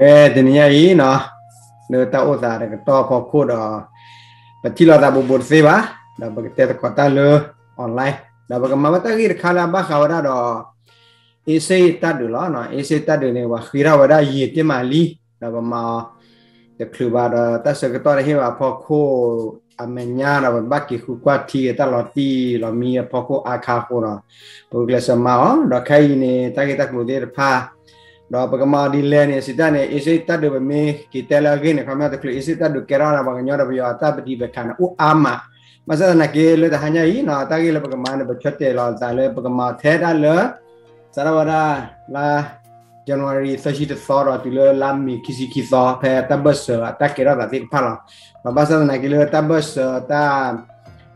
ကဲ တနံၤညါအံၤနီၤ, လၢတၢ်အိၣ်သးတကတီၢ်ဖီခိၣ်ဒီး ပထံၣ်လိာ်သးဘူးဘူးတသ့ဘၣ်, ဒီးပကတဲသကိးတၢ်လၢ online, ဒီးပကမၤဝဲတၢ်ဂ့ၢ်တခါလၢအဘၣ်ဃးဝဲဒၣ်ဒီး အ့စ့ၣ်တၢ်ဒုးလီၤ. အ့စ့ၣ်တၢ်ဒုးန့ၣ် ပှၤဃ့ထီၣ်ဝဲဒၣ်ယံာ်တ့ၢ်မးလံ, ဒီးပမၤအီၤတချုးဘၣ်ဒီး တၢ်ဆၢကတီၢ်တဟ့ၣ်ဘၣ်ဖီခိၣ် အမဲာ်ညါဒီး ပဘၣ်က့ၤဃုကွၢ်ထံက့ၤတၢ်လီၤတံၢ်လီၤမံအဖီခိၣ်အါခါအဃိဒီး ပကကျဲးစၢးမၤအီၤ, ဒီးခဲအံၤန့ၣ် တၢ်ဂ့ၢ်တၢ်ကျိၤသ့ၣ်တဖၣ် ဒီးပကမၤအီၤဒ်လဲၣ်န့ၣ် စံးတၢ်န့ၣ် အ့စ့ၣ်တၢ်ဒုးပမ့ၢ်က့ၤတဲလၢအဂ့ၢ်န့ၣ် ခီဖျိတချုးအ့စ့ၣ်တၢ်ဒုးကဲထီၣ်ဒီး ပှၤကညီဒီးပယီၤအတၢ်ပဒံးပခးန့ၣ် အိၣ်အါမး, ဘၣ်ဆၣ်သနာ်က့လၢတဟါညါအံၤနီၤ တၢ်ဂ့ၢ်လၢပကမၤန့ၣ် ပဆၢတဲာ်လီၤအသးလၢပကမၤထဲဒၣ်လၢ စးထီၣ်ဝဲဒၣ် လါ January သၢဆံတသီဒီးတုၤလၢလါမ့ၤခံဆံခံသီ ဖဲတၢ်ဘၢၣ်စၢၤအတၢ်ကဲထီၣ်သးသ့ၣ်တဖၣ်လီၤ. ဒီးဘၣ်ဆၣ်သနာ်က့လၢတၢ်ဘၢၣ်စၢၤတၢ်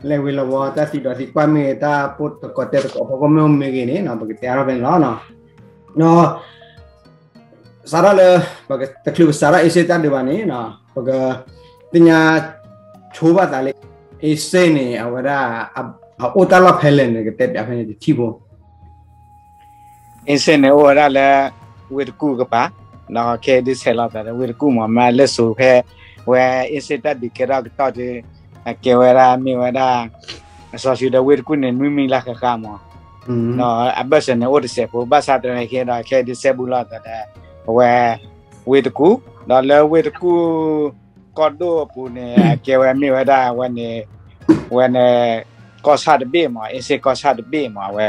လဲၤဝ့ၤလီၤဝီ တၢ်သံဒီးသံကွၢ်မ့ၢ်ဂ့ၤ တၢ်ပိၢ်တကီၤတဲသကိးဖီခိၣ်မ့ၢ်အိၣ်မ့ၢ်ဂ့ၤန့ၣ် ပကတဲအါထီၣ်ဖဲန့ၣ်လီၤ. ဒီး စးထီၣ်လၢ ပကတချုးပစးထီၣ်အ့စ့ၣ်တၢ်ဒုးဘၣ်န့ၣ် ပကသ့ၣ်ညါဆိဘၣ်သးလၢ အ့စ့ၣ်န့ၣ် အဝဲဒၣ် အအိၣ်တၢ်လီၢ်ဖဲလဲၣ်န့ၣ် ကတဲပၠးဖဲန့ၣ်တထံၣ်ဖိ အ့စ့ၣ်န့ၣ်အိၣ်ဝဲဒၣ်လၢ ဝ့ၢ်တကူၣ်ကပၤ, ဒီးခဲအံၤဒုးဆဲးလီၤသးလၢဝ့ၢ်တကူၣ်မး မ့ၢ်လၢစိၤဖဲ ဝဲအ့စ့ၣ်တၢ်ဒုးကဲထီၣ်ကတီၢ်ဒီး အကဲဝဲဒၣ်မ့ၢ်ဝဲဒၣ် အစီဆှံဒီးဝ့ၢ်တကူၣ်န့ၣ် နွံမံလၢ်ဃၣ်ဃၣ်မး, ဒီးအဘၢၣ်စၢၤန့ၣ်အိၣ်တစဲးဖိ ဘၣ်ဆၣ်သနာ်က့ဒီး ခဲအံၤဒုးဆဲးဘူးလိာ်သးဒီး အဝဲ ဝ့ၢ်တကူၣ်, ဒီးလၢဝ့ၢ်တကူၣ် ကီၢ်ဒိၣ်အပူၤန့ၣ် အကဲဝဲမ့ၢ်ဝဲဒၣ်ဝဲန့ၣ် ဝဲန့ၣ် ကီၢ်ဆၣ်တဘ့ၣ်မး အ့စ့ၣ်ကီၢ်ဆၣ်တဘ့ၣ်မး အဝဲ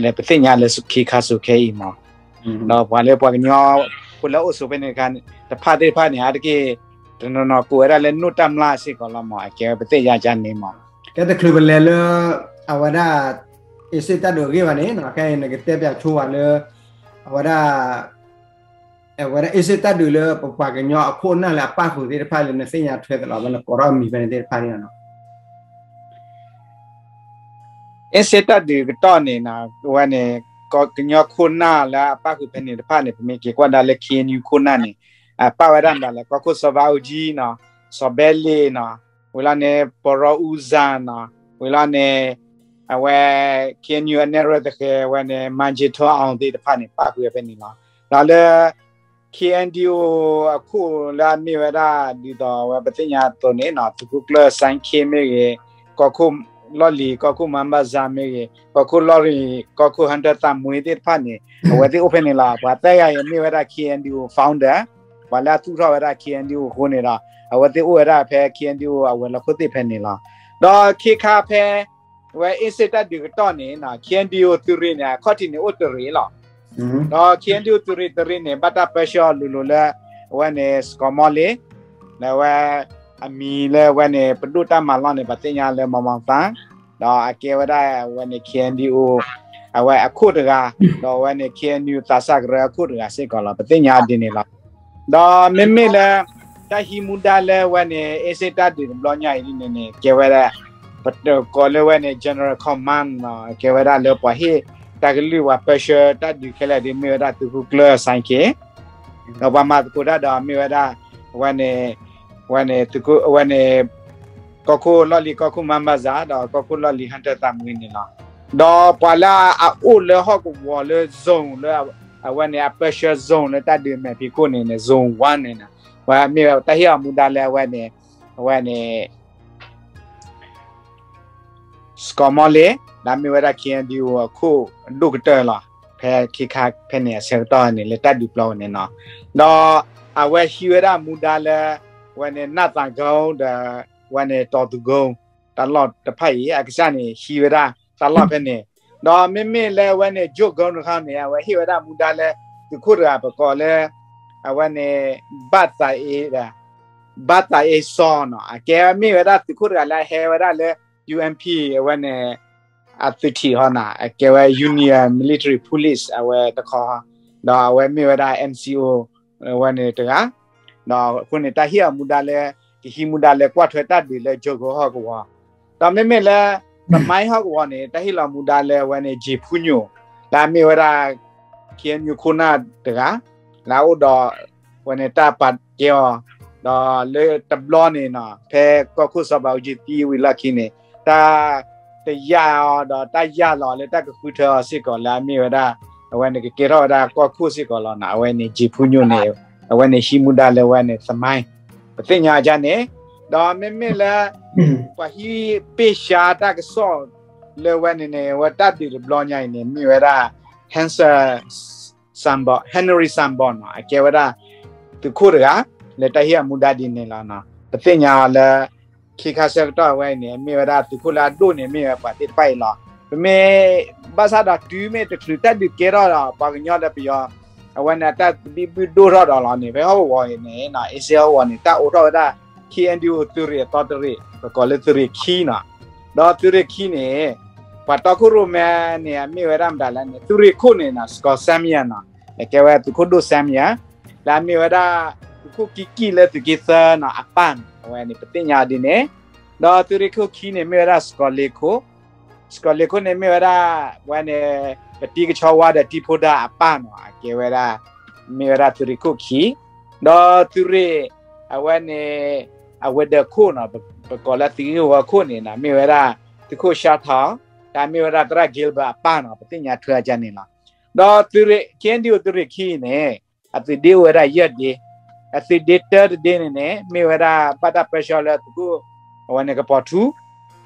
လၢပသ့ၣ်ညါလၢခံခါစိၤခဲအံၤမး, ဒီးပှၤလၢပှၤကညီ ဖိလၢအိၣ်ဆိးဖဲန့ၣ်တခါ တဖၣ်သ့ၣ်တဖၣ်န့ၣ် အါတက့ၢ် တနီၤနီၤကိးဝဲဒၣ်လၢနိၣ်တၢ်မျၢ်စ့ၢ်ကီးလီၤမး အကဲဝဲပသ့ၣ်ညါကန့ၣ်မး, ကဲတချုးပလဲၤလၢ အဝဲဒၣ် အ့စ့ၣ်တၢ်ဒုးအဂ့ၢ်ဘၣ်န့ၣ် ခဲအံၤနကတဲပၠးဆိဝဲလၢ အဝဲဒၣ် အဝဲဒၣ်အ့စ့ၣ်တၢ်ဒုးလၢပပှၤကညီအခိၣ်အနၢ်လၢအပၣ်ဃုာ်သ့ၣ်တဖၣ်လၢနသ့ၣ်ညါထွဲသးလီၤ နကိးထီၣ်အမံၤဖဲန့ၣ်သ့ၣ်တဖၣ်န့ၣ်လီၤ. အ့စ့ၣ်တၢ်ဒုးကတီၢ်န့ၣ် ဝဲန့ၣ် ကညီခိၣ်နၢ်လၢအပၣ်ဃုာ်ဖဲန့ၣ်တဖၣ်န့ၣ် ပမ့ၢ်က့ၤကွၢ်ဒၣ်လၢ ခ့ၣ်အဲၣ်ယူၣ် ခိၣ်နၢ်န့ၣ် အပၣ်ဝဲဒၣ်မတၤလဲၣ် ကီၢ်ခိၣ်စီၤဘးအူကၠံနီၤ, စီၤဘဲလ့နီၤ, ဝံၤလီၤန့ၣ် ပရီအူစၢ်နီၤ, ဝံၤလီၤန့ၣ် အဝဲ ခ့ၣ်အဲၣ်ယူၣ် အနဲၣ်ရွဲၣ်သဃဲၤ ဝဲန့ၣ် မၤကၠ့ထီအီၤသ့ၣ်တဖၣ်န့ၣ် ပၣ်ဃုာ်ဝဲဖဲန့ၣ်လီၤ. ဒီးလၢ ခ့ၣ်အဲၣ်ယူၣ် အခိၣ်လၢအမ့ၢ်ဝဲဒၣ် ဒ်သိးဝဲပသ့ၣ်ညါအသိးန့ၣ်နီၤ သုးခိၣ်ကျၢၢ်စဲၣ်ခ့ၣ်မ့ၢ်ဂ့ၤ, ကီၢ်ခိၣ်လီၢ်လံၤ ကီၢ်ခိၣ်မၤဘၣ်စၢ်မ့ၢ်ဂ့ၤ, ကီၢ်ခိၣ်လီၢ်လံၤ ကီၢ်ခိၣ်ဟၢတၢၣ်သးမှ့သ့ၣ်တဖၣ်န့ၣ် အဝဲသ့ၣ်အိၣ်ဖဲန့ၣ်လီၤ. ပှၤသၢဂၤအံၤမ့ၢ်ဝဲဒၣ် ခ့ၣ်အဲၣ်ယူၣ် founder, ပှၤလၢအသူၣ်ထီၣ်ဝဲဒၣ် ခ့ၣ်အဲၣ်ယူၣ် အဃိန့ၣ်ဒီး အဝဲသ့ၣ်အိၣ်ဝဲဒၣ်ဖဲ ခ့ၣ်အဲၣ်ယူၣ် အဝဲၤလီၢ်ခိၣ်သ့ၣ်ဖဲန့ၣ်လီၤ. ဒီးခ့ခါဖဲ ဝဲအ့စ့ၣ်တၢ်ဒုးကတီၢ်န့ၣ် ခ့ၣ်အဲၣ်ယူၣ် သုးရ့ၣ်န့ၣ် အခီၣ်ထံးန့ၣ်အိၣ်တရ့ၣ်လီၤ. ဒီးခ့ၣ်အဲၣ်ယူၣ် သုးရ့ၣ်တရ့ၣ်န့ၣ် ဘၣ်တၢ်ပၢဆှၢအီၤလိၤလိၤလၢ အဝဲန့ၣ် စကီၤမီလ့ၤ, လၢဝဲ အမံၤလၢဝဲန့ၣ် ပဒိၣ်တၢ်မၤလီၢ်န့ၣ် ပှၤသ့ၣ်ညါလၢ မီမီသါ, ဒီးအကဲဝဲဒၣ်ဝဲန့ၣ် ခ့ၣ်အဲၣ်ယူၣ် အဝဲအခိၣ်တဂၤ, ဒီးဝဲန့ၣ် ခ့ၣ်အဲၣ်ယူၣ် သးစၢ်ကရၢအခိၣ်တဂၤစ့ၢ်ကီးလီၤ. ပသ့ၣ်ညါဒ်န့ၣ်လီၤ. ဒီးမ့မ့ၢ်လၢ တၢ်ဟံးမူဒါလၢဝဲန့ၣ် အ့စ့ၣ်တၢ်ဒုးတဘျီညါအံၤဒ်န့ၣ် ကဲဝဲဒၣ် ပကိးလၢဝဲန့ၣ် general command နီၤ, ကဲဝဲဒၣ်လၢပှၤဟ့ၣ်တၢ်ကလုၢ် ပှၤပၢဆှၢတၢ်ဒုးခဲလၢာ်ဒ်မ့ၢ်ဝဲဒၣ်သုးခိၣ်ကျၢၢ်စဲၣ်ခ့ၣ်, ဒီးပှၤမၤသကိးတၢ်ဒီးမ့ၢ်ဝဲဒၣ် ဝဲန့ၣ် ဝဲန့ၣ် သုးခိၣ် ဝဲန့ၣ် ကီၢ်ခိၣ်လီၢ်လံၤ ကီၢ်ခိၣ်မၤဘၣ်စၢ် ဒီးကီၢ်ခိၣ်လီၢ်လံၤဟၢတၢၣ်သးမှ့န့ၣ်လီၤ. ဒီးပှၤလၢအအိၣ်လၢဟီၣ်ကဝီၤလၢ zone လၢ အဝဲန့ၣ် အပၢဆှၢ zone လၢတၢ်ဒုးမဲာ်ဖံးခိၣ်န့ၣ်န့ၣ် zone one န့ၣ် ပှၤမ့ၢ်ဝဲတၢ်ဟ့ၣ်အီၤမူဒါလၢအဝဲန့ၣ် အဝဲန့ၣ် စကီၤမီလ့ၤ လၢအမ့ၢ်ဝဲဒၣ် ခ့ၣ်အဲၣ်ယူၣ် အခိၣ်ဒိၣ်ကတၢၢ်လီၤ. ဖဲခ့ခါဖဲန့ၣ်အဆၢကတီၢ်န့ၣ် လၢတၢ်ဒုးပျီဝဲန့ၣ်နီၤ, ဒီးအဝဲဟံးဝဲဒၣ်မူဒါလၢ ဝဲန့ၣ် နၢ်သးကီဒီး ဝဲန့ၣ် တီၤသူကီ တၢ်လီၢ်တဖၣ်အံၤ အကစၢ်န့ၣ် ဟံးဝဲဒၣ်တၢ်လီၢ်ဖဲန့ၣ်, ဒီးမ့မ့ၢ်လၢဝဲန့ၣ် ကၠိကီတခါန့ၣ် အဝဲဟ့ၣ်ဝဲဒၣ်မူဒါလၢ သုးခိၣ်တဂၤပကိးလၢ အဝဲန့ၣ် ဘၣ်သးအ့ ဘၣ်သးအ့စီနီၤ, အကဲမ့ၢ်ဝဲဒၣ်သုးခိၣ်တဂၤလၢအဟဲဝဲဒၣ်လၢ ယူၣ်အၣ်ပီၣ် အဝဲန့ၣ် အသုးထံးဟီနီၤ, အကဲဝဲ Union Military Police အဝဲတခီ, ဒီးအဝဲမ့ၢ်ဝဲဒၣ် M C O အဝဲန့ၣ်တဂၤ, ဒီးအဃိန့ၣ် တၢ်ဟ့ၣ်အီၤမူဒါလၢ ကဟံးမူဒါလၢကွၢ်ထွဲတၢ်ဒုးလၢ ကၠိကီဟီၣ်ကဝီၤ, ဒီးမ့မ့ၢ်လၢ ပမါဟီၣ်ကဝီၤန့ၣ် တၢ်ဟ့ၣ်လီၤမူဒါလၢအဝဲန့ၣ် ကၠ့ၤဖူညိၣ် လၢအမ့ၢ်ဝဲဒၣ် ခ့ၣ်အဲၣ်ယူၣ် ခိၣ်နၢ်တဂၤ, လၢအအိၣ်ဒီး ဝဲန့ၣ်တၢ်ပာ်ကဲအီၤ, ဒီးလၢတဘျီန့ၣ်နီၤ ဖဲကီၢ်ခိၣ်စီၤဘးအူကၠံသံဝံၤလီၢ်ခံန့ၣ် တၢ်တယာ်အီၤဒီးတၢ်ယာ်လီၤလၢတၢ်ကဃုထၢအီၤစ့ၢ်ကီးလၢအမ့ၢ်ဝဲဒၣ် အဝဲန့ၣ်ကကဲထီၣ်ဝဲဒၣ်ကီၢ်ခိၣ်စ့ၢ်ကီးလီၤနီၤ, အဝဲန့ၣ် ကၠ့ၤဖူညိၣ်န့ၣ် အဝဲန့ၣ်ဟံးမူဒါလၢဝဲန့ၣ် သမိုင်း ပသ့ၣ်ညါဒ်န့ၣ်, ဒီးမ့မ့ၢ်လၢ ပှၤဟံးပ့ၢ်ဆှါတၢ်ကစီၣ်လၢဝဲန့ၣ်န့ၣ် အဝဲတၢ်ဒုးတဘျီညါအံၤန့ၣ် မ့ၢ်ဝဲဒၣ် Hanson Sanborn, Henry Sanborn နီၤ, အကဲဝဲဒၣ် သုးခိၣ်တဂၤ လၢတၢ်ဟ့ၣ်အမူဒါဒ်န့ၣ်လီၤ. ပသ့ၣ်ညါလၢ ခံခါဆၢကတီၢ်အဝဲအံၤန့ၣ် မ့ၢ်ဝဲဒၣ်သုးခိၣ်လၢအဒိၣ်န့ၣ် မ့ၢ်ဝဲပှၤသ့ၣ်တဖၣ်အံၤလီၤ. ပမ့ၢ် ဘၣ်ဆၣ်ဒီးတုၤမ့ၢ်တချုးတၢ်ဒုးကဲထီၣ်ဒီး ပှၤကညီဒီးပယီၤ အဝဲန့ၣ်တၢ်သဘံၣ်ဘုၣ်ဒိၣ်ထီၣ်ဒီးလီၤန့ၣ် ဖဲဟီၣ်ကဝီၤအံၤန့ၣ် အ့စ့ဟီၣ်ကဝီၤန့ၣ် တၢ်အိးထီၣ်ဝဲဒၣ် ခ့ၣ်အဲၣ်ယူၣ် သုးရ့ၣ်အသီတရ့ၣ် ပကိးလၢသုးရ့ၣ်ခံနီၤ. ဒီးသုးရ့ၣ်ခံန့ၣ် ပှၤတီခိၣ်ရိၣ်မဲန့ၣ် အမ့ၢ်ဝဲဒၣ်မတၤလဲၣ်န့ၣ် သုးရ့ၣ်ခိၣ်န့ၣ်နီၤ စကီး Samuel နီၤ, အကဲဝဲသုးခိၣ်ဒိၣ် Samuel လၢအမ့ၢ်ဝဲဒၣ် သုးခိၣ်ကံကံၣ်လၢသုးက့သၢနီၤ အပၢ်နီၤ, အဝဲန့ၣ် ပသ့ၣ်ညါဒ်န့ၣ်. ဒီးသုးရ့ၣ်ခိၣ်ခံန့ၣ် မ့ၢ်ဝဲဒၣ်စကီးလ့ခိၣ်, စကီးလ့ခိၣ်န့ၣ် မ့ၢ်ဝဲဒၣ် ဝဲန့ၣ် ပတံကဆီဝါဒီးတံဖိဒါအပၢ်နီၤ, အကဲဝဲဒၣ် မ့ၢ်ဝဲဒၣ်သုးရ့ၣ်ခိၣ်ခံ, ဒီးသုးရ့ၣ် အဝဲန့ၣ် အဝဲၤဒၢးခိၣ်နီၤ, ပကိးလၢသုးက့ဝီၤခိၣ်န့ၣ်နီၤ မ့ၢ်ဝဲဒၣ် သုးခိၣ် Sha Tao, တၢ်မ့ၢ်ဝဲဒၣ်သရၣ် Gilbert အပၢ်နီၤ, ပသ့ၣ်ညါထွဲအကါန့ၣ်လီၤ. ဒီးသုးရ့ၣ် ခ့ၣ်အဲၣ်ယူၣ် သုးရ့ၣ်ခံန့ၣ် အသုးဒ့အိၣ်ဝဲဒၣ်ယဲၢ်ဒ့, အသုးဒ့တၢတဒ့န့ၣ်န့ၣ် မ့ၢ်ဝဲဒၣ်ဘၣ်တၢ်ပၢဆှၢလၢသုးခိၣ် အဝဲန့ၣ်ကပီၤထူ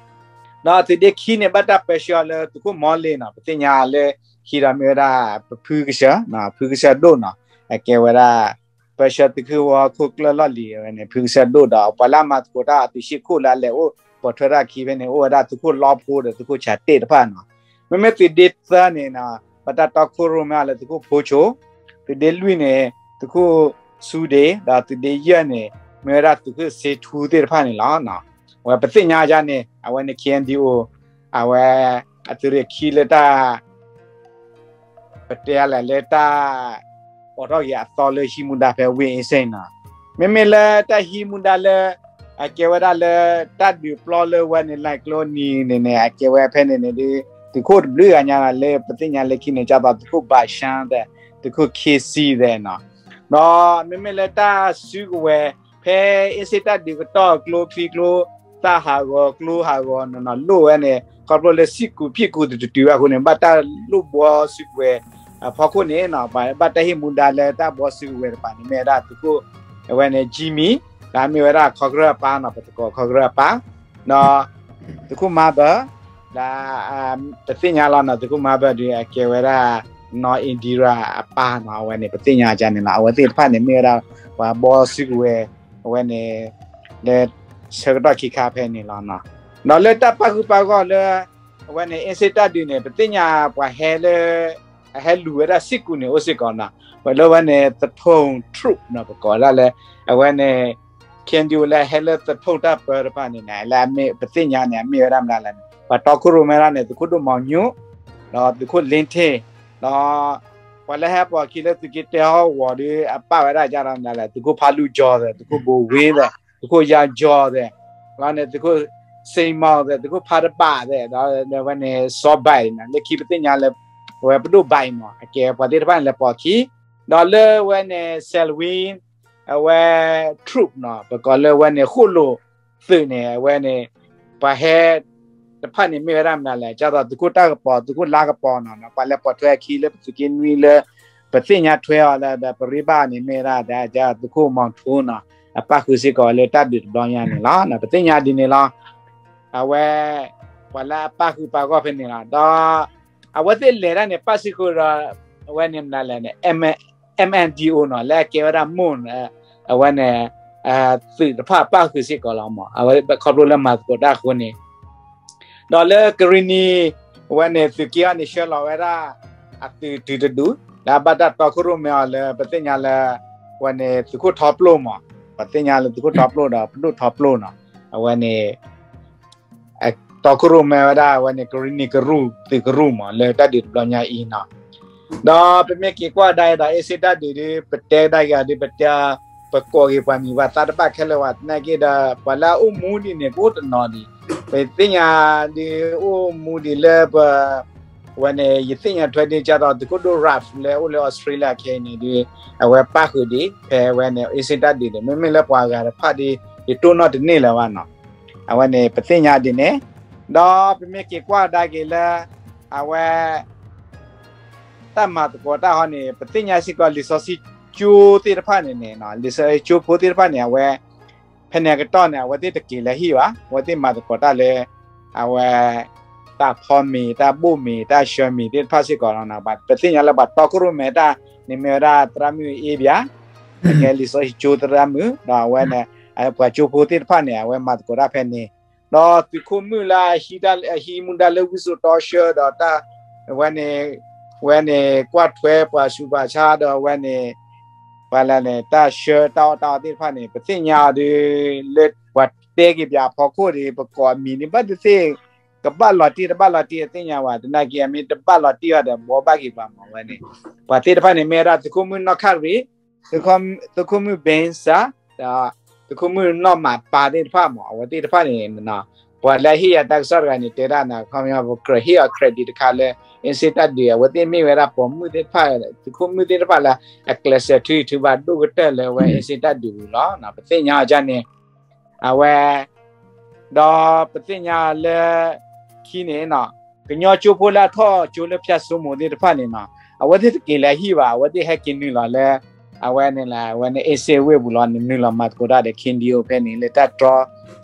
ဒီးအသုးဒ့ခံန့ၣ် ဘၣ်တၢ်ပၢဆှၢလၢသုးခိၣ်မီလ့နီၤ, ပသ့ၣ်ညါလၢခံဒီးမ့ၢ်ဝဲဒၣ်ပဖုကစၢၢ်, ဖုကစၢၢ်ဒိၣ်နီၤ, အကဲဝဲဒၣ် ပၢဆှၢသုးက့ဝီၤခိၣ်ကျၢၢ်လီၢ်လံၤဝဲန့ၣ် ဖုကစၢၢ်ဒိၣ်ဒီး ပှၤလၢအမၤသကိးတၢ်အသုးဆ့ၣ်ခိၣ်လၢအလဲၤအိၣ်ပိာ်ထွဲတၢ်ခံဖဲန့ၣ် အိၣ်ဝဲဒၣ်သုးခိၣ်လီဖိဒီးသုးခိၣ်ဆးတ့ၣ်တဖၣ်နီၤ. မ့မ့ၢ်သုးဒ့သၢန့ၣ်နီၤ ဘၣ်တၢ်တီခိၣ်ရိၣ်မဲအီၤလၢသုးခိၣ်ဖိဆိ, သုးဒ့လွံၢ်န့ၣ် သုးခိၣ်ဆူဒ့, ဒီးသုးဒ့ယဲၢ်န့ၣ် မ့ၢ်ဝဲဒၣ်သုးခိၣ်စ့ထူသ့ၣ်တဖၣ်န့ၣ်လီၤ. အဝဲပသ့ၣ်ညါဒ်န့ၣ် အဝဲန့ၣ် ခ့ၣ်အဲၣ်ယူၣ် အဝဲ အသုးရ့ၣ်ခံလၢတၢ် ပတဲလဲၣ်လၢတၢ် အိးထီၣ်က့ၤအသီလၢဟံးမူဒါဖဲဝ့ၢ်အ့စ့ၣ်နီၤ, မ့မ့ၢ်လၢတၢ်ဟံးမူဒါလၢ အကဲဝဲဒၣ်လၢ တၢ်ဒုးပျီလၢဝဲန့ၣ် လဲၤကျိနံၤန့ၣ်န့ၣ် အကဲဝဲဖဲန့ၣ်န့ၣ်ဒီး သုးခိၣ်တဘျုးဂၤညါလၢပသ့ၣ်ညါလၢခံန့ၣ် ကၢ်သိးသုးခိၣ်ဘၣ်ရှါသဲး, သုးခိၣ်ခ့စံသဲးနီၤ, ဒီးမ့မ့ၢ်လၢတၢ်စုကဝဲၤ ဖဲအ့စ့ၣ်တၢ်ဒုးကတီၢ်ကျိချံကျိ တၢ်ဟးဂီၤကျိဟးဂီၤနီၤနီၤ လိၣ်ဝဲန့ၣ် ခီဖျိလၢစံၣ်ကူးဖံးကူးတတုၤဘၣ်အဃိန့ၣ် ဘၣ်တၢ်လိၣ်ဘှီစုကဝဲၤ အဖီခိၣ်န့ၣ်နီၤ ဘၣ်တၢ်ဟ့ၣ်မူဒါလၢတၢ်ဘှီစုကဝဲၤတပၤန့ၣ် မ့ၢ်ဝဲဒၣ်သုးခိၣ် အဝဲန့ၣ် Jimmy လၢအမ့ၢ်ဝဲဒၣ်ခီကရၢၢ်အပၢ်နီၤ ပသကိးခီကရၢၢ်အပၢ်, ဒီး သုးခိၣ်မါဘၢၣ် လၢ ပသ့ၣ်ညါလီၤနီၤ သုးခိၣ်မါဘၢၣ်ဒီး အကဲဝဲဒၣ် နီၢ်အ့ဒံရၣ်အပၢ်နီၤ အဝဲန့ၣ် ပသ့ၣ်ညါကန့ၣ်လီၤ. အဝဲသ့ၣ်တဖၣ်န့ၣ် မ့ၢ်ဝဲဒၣ် ပှၤဘှီစုကဝဲၤ အဝဲန့ၣ် လၢဆၢကတီၢ်ခံခါဖဲန့ၣ်လီၤ. ဒီးလၢတၢ်ပာ်ဃုာ်ပာ်ဂီၢ်လၢ အဝဲန့ၣ် အ့စ့ၣ်တၢ်ဒုးန့ၣ် ပသ့ၣ်ညါပှၤဟဲလၢ အဟဲလူၤဝဲဒၣ်စံၣ်ကူးန့ၣ် အိၣ်စ့ၢ်ကီးနီၤ, ဝဲလၢဝဲန့ၣ် သထိၣ် troop နီၤ ပကိးဒၣ်လၢ အဝဲန့ၣ် ခ့ၣ်အဲၣ်ယူၣ် လၢအဟဲလၢသထိၣ်တၢ်ပၢတဖၣ်န့ၣ်န့ၣ် လၢအမ့ၢ်ပသ့ၣ်ညါန့ၣ် အမ့ၢ်ဝဲဒၣ်မနုၤလဲၣ်န့ၣ် ပှၤတီခိၣ်ရိၣ်မဲဒၣ်န့ၣ် သုးခိၣ်ဒိၣ်မီၤညိ ဒီးသုးခိၣ်လ့ထ့ၣ် ဒီး ပှၤလၢဟဲပိာ်အခံလၢသုးက့တၢဟီၣ်ကဝီၤဒီး အပာ်ဝဲဒၣ်ကဒီးမနုၤလဲၣ် သုးခိၣ်ဖးလူကၠီသဲး သုးခိၣ်ဘိဝ့သဲး သုးခိၣ်ယါကၠီသဲး လီၤန့ၣ် သုးခိၣ်စ့မီၤသဲး သုးခိၣ်ဖးတဘၣ်သဲး ဒီးဝဲန့ၣ် စီၤဘၣ်နီၤ လၢခံပသ့ၣ်ညါလၢ အဝဲပဒိၣ်ဘၣ်နီၤ အကဲပှၤသ့ၣ်တဖၣ်န့ၣ်လဲၤပိာ်အခံ ဒီးလၢဝဲန့ၣ် Salween အဝဲ troop နီၤ ပကိးလၢဝဲန့ၣ် ဃိၣ်လိာ်သုးန့ၣ် အဝဲန့ၣ် ပှၤဟဲတဖၣ်န့ၣ်မ့ၢ်ဝဲဒၣ်မနုၤလဲၣ် ကၢ်သိးသုးခိၣ်တၢ်ကပီၤ သုးခိၣ်လါကပီၤနီၤ ပှၤလဲၤပိာ်ထွဲအခံလၢပသုးက့နွံလၢ ပသ့ၣ်ညါထွဲအီၤလၢဒီးပရ့ဘၣ်န့ၣ်မ့ၢ်ဝဲဒၣ် ကၢ်သိးသုးခိၣ်မီၤထူနီၤ အပာ်ဃုာ်စ့ၢ်ကီးလၢတၢ်ဒုးတဘျီညါန့ၣ်လီၤ. ပသ့ၣ်ညါဒ်န့ၣ်လီၤ. အဝဲ ပှၤလၢအပာ်ဃုာ်ပာ်ဂီၢ်ဖဲန့ၣ်လီၤ. ဒီး အဝဲသ့ၣ်လဲၤတၢ်န့ၣ် ပာ်စုဃုာ်ဒီး အဝဲန့ၣ်မနုၤလဲၣ်န့ၣ် M- MNDO နီၤ လၢအကဲဝဲဒၣ် Mon အဝဲန့ၣ် သုးတဖၣ်ပာ်ဃုာ်စ့ၢ်ကီးလီၤမး အဝဲခီဖျိလၢမၤသကိးတၢ်အဃိန့ၣ် ဒီးလၢကရံၣ်နံၣ် အဝဲန့ၣ် သုးက့အီၤန့ၣ် ဆှၢလီၤဝဲဒၣ် အသုးတုၤတဒူၣ် လၢအဘၣ်တၢ်တီခိၣ်ရိၣ်မဲအီၤလၢ ပသ့ၣ်ညါလၢ အဝဲန့ၣ် သုးခိၣ်ထီပျိၢ်မး ပသ့ၣ်ညါလၢသုးခိၣ်ထီပျိၢ်ဒီး ပဒိၣ်ထီပျိၢ်နီၤ အဝဲန့ၣ် တီခိၣ်ရိၣ်မဲဝဲဒၣ် အဝဲန့ၣ် ကရံၣ်နံၣ်ကရူၢ် သုးကရူၢ်မး လၢတၢ်ဒုးတဘျီညါအံၤနီၤ ဒီးပမ့ၢ်က့ၤကွၢ်ဒၣ်အံၤဒီး အ့စ့ၣ်တၢ်ဒုးဒီး ပတဲဒၣ်ဂ့ၤဒီး ပတဲ ပကိးက့ၤပှၤမံၤပှၤသၣ်တဖၣ်ခဲလၢာ်ဝဲ သနာ်က့ဒီး ပှၤလၢအအိၣ်မူဒံးန့ၣ် ကအိၣ်တနီၤဒံး ပသ့ၣ်ညါဒုးအိၣ်မူဒံးလၢပ အဝဲန့ၣ် ယသ့ၣ်ညါထွဲဒံး ကၢ်သိးသုးခိၣ်ဒိၣ် Ralph လၢအိၣ်လၢ Australia ခဲအံၤန့ၣ်ဒီး အဝဲပာ်ဃုာ်ဒံး ဖဲအဝဲန့ၣ် အ့စ့ၣ်တၢ်ဒုးန့ၣ် မ့မ့ၢ်လၢပှၤဂၤတဖၣ်ဒီး ယတိၢ်နီၣ်တန့ၢ်လၢၤဘၣ်နီၤ အဝဲန့ၣ် ပသ့ၣ်ညါဒ်န့ၣ် ဒီးပမ့ၢ်က့ၤကွၢ်ကဒါက့ၤလၢ အဝဲ တၢ်မၤသကိးတၢ်ဟီန့ၣ် ပသ့ၣ်ညါစ့ၢ်ကီးလံာ်စီဆှံ လံာ်စီဆှံကၠိသ့ၣ်တဖၣ်န့ၣ်န့ၣ် လံာ်စီဆှံကၠိဖိသ့ၣ်တဖၣ်န့ၣ် အဝဲ ဖဲန့ၣ်အကတီၢ်န့ၣ် အဝဲသ့ၣ်တက့ၤလၢဟံၣ်ဘၣ်, အဝဲသ့ၣ်မၤသကိးတၢ်လၢ အဝဲ တၢ်ဖီမ့ၤ တၢ်ဘိၣ်မ့ၤ တၢ်ဆှၢမ့ၤသ့ၣ်တဖၣ်စ့ၢ်ကီးလီၤ. ပသ့ၣ်ညါလၢပှၤတီခိၣ်ရိၣ်မဲတၢ်န့ၣ်မ့ၢ်ဝဲဒၣ်သရၣ်မုၣ်အ့ဘံယါ, အကဲလံာ်စီဆှံကၠိသရၣ်မုၣ် ဒီးအဝဲန့ၣ် ပှၤကၠိဖိသ့ၣ်တဖၣ်န့ၣ် အဝဲမၤသကိးတၢ်ဖဲန့ၣ်, ဒီးသုးခိၣ်မုၣ်လၢအဟံးမူဒါလၢဝံစိာ်တီဆှၢဒီးတၢ် အဝဲန့ၣ် ဝဲန့ၣ် ကွၢ်ထွဲပှၤဆူးပှၤဆါဒီး အဝဲန့ၣ် ပှၤလၢန့ၣ် တၢ်ဆှၢတၢ်အီၣ်တၢ်အီသ့ၣ်တဖၣ်န့ၣ် ပသ့ၣ်ညါအီၤဒ် လၢပှၤတဲက့ၤပၠးအဖီခိၣ်ဒီး ပကိးအမံၤန့ၣ် ဘၣ်တသ့ၣ် ကဘၣ်လီၤတံၢ်တဘၣ်လီၤတံၢ် အသ့ၣ်ညါဝဲ သနာ်က့ အမ့ၢ်တဘၣ်လီၤတံၢ်အီၤဒီး ဘှီဘၣ်က့ၤပှၤမး ဝဲန့ၣ် ပှၤသ့ၣ်တဖၣ်န့ၣ် မ့ၢ်ဝဲဒၣ်သုးခိၣ်မုၣ်နီၢ်ခၣ်ရံၣ်, သုးခိၣ်မုၣ်ဘ့စၢ်, ဒီး သုးခိၣ်မုၣ်နီၢ်မးပၤသ့ၣ်တဖၣ်မး အဝဲသ့ၣ်တဖၣ်န့ၣ် ပှၤလၢအဟ့ၣ်ယၤတၢ်ကစီၣ်တဂၤန့ၣ် တဲဒၣ်န့ၣ် ခီပညီ ပကြၢးဟ့ၣ်အီၤ credit တခါလၢ အ့စ့ၣ်တၢ်ဒုး အဝဲသ့ၣ်မ့ၢ်ဝဲဒၣ်ပိာ်မုၣ်သ့ၣ်တဖၣ် သုးခိၣ်မုၣ်သ့ၣ်တဖၣ်လၢ အကျဲးစၢးထုထုဘၣ်ဒိၣ်ကတၢၢ်လၢဝဲအ့စ့ၣ်တၢ်ဒုးပူၤလီၤ. ပသ့ၣ်ညါအီၤဒ်န့ၣ် အဝဲ ဒီးပသ့ၣ်ညါလၢ ခံန့ၣ် ကညီကၠိဖိလၢအထီၣ်ကၠိလၢဖၠၣ်စိမိၤသ့ၣ်တဖၣ်န့ၣ်နီၤ အဝဲသ့ၣ်တက့ၤလၢဟံၣ်ဘၣ် အဝဲသ့ၣ်ဟဲက့ၤနုာ်လီၤလၢ အဝဲန့ၣ်လၢ အဝဲန့ၣ် အ့စ့ၣ်ဝ့ၢ်ပူၤလီၤန့ၣ် နုာ်လီၤမၤသကိးတၢ်ဒီး ခ့ၣ်ဒံၣ်အိၣ် ဖဲန့ၣ် လၢတၢ်တြီ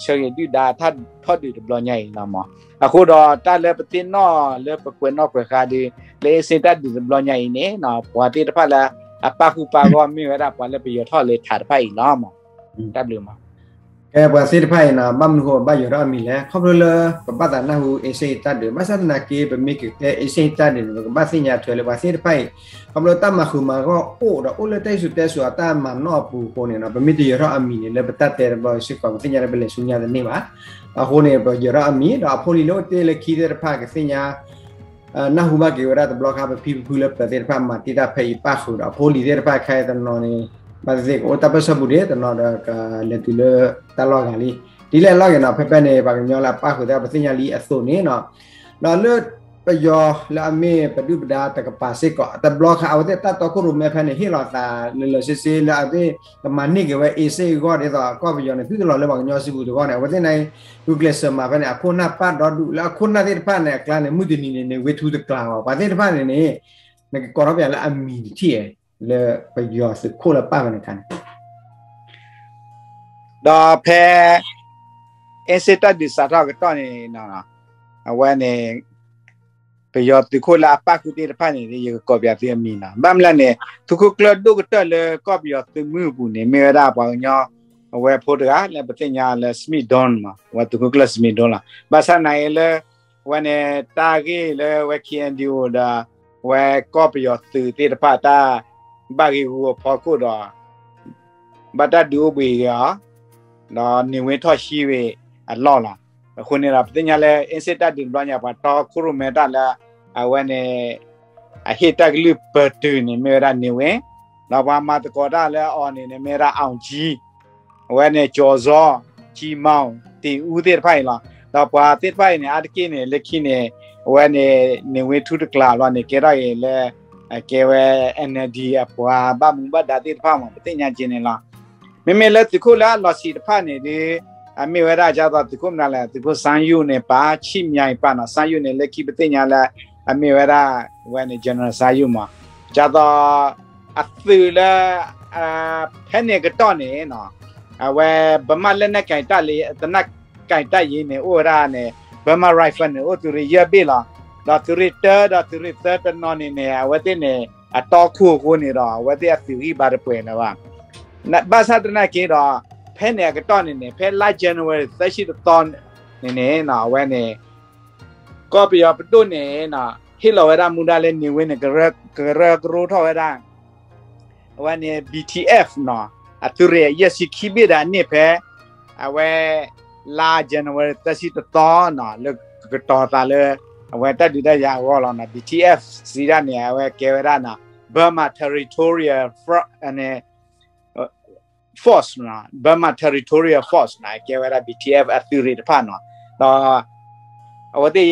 ဆၢဂ့ၤဒုၣ်ဒါထီၣ်ဒုးတဘျီညါအံၤလီၤမး. အဃိဒီးတၢ်လၢပသ့ၣ်နီၣ်လၢပကွဲးနီၣ်ကွဲးဃါဒီး လၢအ့စ့ၣ်တၢ်ဒုးတဘျီညါအံၤန့ၣ် ပှၤသ့ၣ်တဖၣ်လၢ အပၣ်ဃုာ်ပၣ်ဂီၢ်မ့ၢ်ဝဲဒၣ်ပှၤလၢပယီၤထီၣ်လၢထးတဖၣ်အံၤလီၤမး. တၢ်ဘျုးမး. ကဲပှၤသ့ၣ်တဖၣ်အံၤနီၤ ဘၣ်မနုၤဃိဘၣ်ယီၤထီၣ်အမံၤလဲၣ် ခီဖျိလၢ ပဘၣ်သးနၢ်ဟူအ့စ့ၣ်တၢ်ဒုး ဘၣ်ဆၣ်သနာ်က့ ပမ့ၢ်ကတဲအ့စ့ၣ်တၢ်ဒုးန့ၣ် ပကဘၣ်သ့ၣ်ညါထွဲလၢပှၤသ့ၣ်တဖၣ်အံၤ ခီဖျိတၢ်မၤဃုာ်မၤဂီၢ်အိၣ်ဒီးအိၣ်လၢတၢ်စူၤတဲစိၤအတၢ်မၤနီၣ်အပူၤအဃိန့ၣ်နီၤ ပမ့ၢ်တယီၤထီၣ်အမံၤန့ၣ် လၢပတၢ်တဲတဘျီစ့ၢ်ကီး ပသ့ၣ်ညါလၢပလဲၤဆူညါတန့ၢ်ဘၣ်. အဃိန့ၣ် ပယီၤထီၣ်အမံၤ ဒီးအဖိလံၤလၢအိၣ်တ့ၢ်လၢခံသ့ၣ်တဖၣ်ကသ့ၣ်ညါ နၢ်ဟူဘၣ်က့ၤဝဲဒၣ်တဘျီခါ ပဖံပဖုလၢပျၢၤသ့ၣ်တဖၣ်မၤတ့ၢ်တၢ်ဖဲအံၤပၣ်ဃုာ်ဒီး အဖိလံၤသ့ၣ်တဖၣ်ခဲအံၤတနီၤန့ၣ် ဘၣ်သ့ၣ်သ့ၣ်ကအိၣ်တၢ်ပၢၢ်ဆၢပူၤဒံး တနီၤဒီးကလဲၤတုၤလၢတၢ်လီၢ်ဂၤလံ. ဒ်လဲၣ်လီၤက့ၤနီၤ ဖဲဖဲန့ၣ် ပှၤကညီလၢအပၣ်ဃုာ်တၢ် ပသ့ၣ်ညါလံအသိးန့ၣ်နီၤ ဒီးလၢပယီၤလၢအမ့ၢ်ပဒုၣ်ပဒါတကပၤစ့ၢ်ကီး တဘျီခါ အဝဲသ့ၣ်တၢ်တီခိၣ်ရိၣ်မဲဖဲန့ၣ် ဟ့ၣ်လီၤသးလၢလၢဆ့ဆ့လၢအဝဲသ့ၣ်ကမၤန့ၢ်က့ၤဝဲအ့စ့ၣ်အဂီၢ် ဒ်သိးကီၢ်ပယီၤန့ၣ် သုတလီၤလၢပှၤကညီစုပူၤတဂီၢ်န့ၣ် အဝဲသ့ၣ်န့ၣ် ဂုာ်ကျဲးစၢးမၤဖဲန့ၣ် အခိၣ်နၢ်ပၣ်ဒီဒူၣ် လၢအခိၣ်နၢ်သ့ၣ်တဖၣ်န့ၣ် အကျါန့ၣ် မုၢ်တနံၤန့ၣ်န့ၣ် ဝ့ၢ်ထူတကျါဘၣ် ပှၤသ့ၣ်တဖၣ်န့ၣ်န့ၣ် နကကိးထီၣ်ပယီၤလၢအမံၤတထံၣ် လၢပယီၤသုးခိၣ်လၢပၣ်ဖဲန့ၣ်အခါန့ၣ် ဒီးဖဲ အ့စ့ၣ်တၢ်ဒုးစးထီၣ်အကတီၢ်န့ၣ် အဝဲန့ၣ် ပယီၤသုးခိၣ်လၢအပၣ်ဃုာ်သ့ၣ်တဖၣ်န့ၣ် ယကကိးပၠးသုအမံၤနီၤ ဘၣ်မနုၤလဲၣ်န့ၣ် သုးခိၣ်ကျၢၢ်ဒိၣ်ကတၢၢ်လၢကီၢ်ပယီၤသုးမုၢ်အပူၤန့ၣ် မ့ၢ်ဝဲဒၣ်ပှၤကညီ အဝဲဖိတဂၤလၢပသ့ၣ်ညါလၢ Smith Don မး အဝဲသုးခိၣ်ကျၢၢ် Smith Don လီၤ. ဘၣ်ဆၣ်သနာ်က့လၢ အဝဲန့ၣ် တၢ်ဂ့ၢ်လၢဝဲ ခ့ၣ်အဲၣ်ယူၣ်အိၣ် ဒီး ဝဲကီၢ်ပယီၤသုးသ့ၣ်တဖၣ်တၢ် ဘၣ်ဂ့ၢ်ဂူာ်အဖီခိၣ်ဒီး ဘၣ်တၢ်ဒုးအိၣ်ဘှံးက့ၤအီၤ ဒီးန့ၢ်ဝ့ထီၣ်ဟံးဝ့ၢ်အလီၢ်လီၤ. အဃိန့ၣ်ဒီး ပသ့ၣ်ညါလၢ အ့စ့ၣ်တၢ်ဒုးတဘျီညါ ပှၤတီခိၣ်ရိၣ်မဲတၢ်လၢ အဝဲန့ၣ် အဟ့ၣ်တၢ်ကလုၢ်ပၢၤတုၤန့ၣ် မ့ၢ်ဝဲဒၣ်န့ၢ်ဝ့ ဒီးပှၤမၤသကိးတၢ်လၢအီၤန့ၣ်န့ၣ် မ့ၢ်ဝဲဒၣ် အောင်ကြီး အဝဲန့ၣ် ကျော်ဇော် ကြီးမောင် တင်ဦး သ့ၣ်တဖၣ်အံၤလီၤ. ဒီးပှၤသ့ၣ်တဖၣ်အံၤန့ၣ် အါတက့ၢ်န့ၣ် လၢခံန့ၣ် အဝဲန့ၣ် န့ၢ်ဝ့ထူတကျါဘျီန့ၣ် ကဲထီၣ်က့ၤလၢ အကဲဝဲ NLD အပှၤဘၣ်မူဘၣ်ဒါသ့ၣ်တဖၣ်မး ပသ့ၣ်ညါက့ၤန့ၣ်လီၤ. မ့မ့ၢ်လၢသုးခိၣ်လၢအလီၤဆံးတဖၣ်န့ၣ်ဒီး အမ့ၢ်ဝဲဒၣ်ဒ်သိးသုးခိၣ်မနုၤလဲၣ် သုးခိၣ် စန်းယု န့ၣ်ပၢ် ချစ်မြတ် အံၤပၢ်နီၤ စန်းယု န့ၣ် လၢခံပသ့ၣ်ညါလၢ အမ့ၢ်ဝဲဒၣ် အဝဲန့ၣ် General စန်းယု မး ဒ်သိး အသုးလၢ ဖဲန့ၣ်အကတီၢ်န့ၣ်နီၤ အဝဲ ဗမာလက်နက်ကိုင်တပ် သေနတ်ကိုင်တပ်ရင်း န့ၣ် အိၣ်ဝဲဒၣ်န့ၣ် Burma Rifle န့ၣ် အိၣ်သုးရ့ၣ်ယဲၢ်ဘ့ၣ်လီၤ. ဒီးသုးရ့ၣ်တၢဒီးသုးရ့ၣ်သၢတနီၤန့ၣ်န့ၣ် အဝဲသ့ၣ်န့ၣ် အတီခိၣ်အဃိန့ၣ်ဒီး အဝဲသ့ၣ်အသုးဂံၢ်ဘါတပှဲၤလၢၤဘၣ်. ဘၣ်ဆၣ်သနာ်က့ဒီး ဖဲန့ၣ်အကတီၢ်န့ၣ်န့ၣ် ဖဲလါ January သၢဆံတသီန့ၣ်န့ၣ် အဝဲန့ၣ် ကီၢ်ပယီၤပဒိၣ်န့ၣ် ဟ့ၣ်လီၤဝဲဒၣ်မူဒါလၢန့ၢ်ဝ့န့ၣ် ကရၢကရိထီၣ်ဝဲဒၣ် အဝဲန့ၣ် BTF နီၤ အသုးရ့ၣ်ယဲၢ်ဆံခံဘ့ၣ်ဒီးအန့ၣ်ဖဲ အဝဲ လါ January သၢဆံတသီနီၤ လၢကတီၤသးလၢ အဝဲတၢ်ဒုးတၢ်ယၤအဂီၢ်လီၤနီၤ BTF စံးဒၣ်န့ၣ် အဝဲကဲဝဲဒၣ်နီၤ Burma Territorial Fro- န့ၣ် Force နီၤ Burma Territorial Force နီၤ ကဲဝဲဒၣ် BTF အသုးရ့ၣ်တဖၣ်နီၤ ဒီး အဝဲသ့ၣ်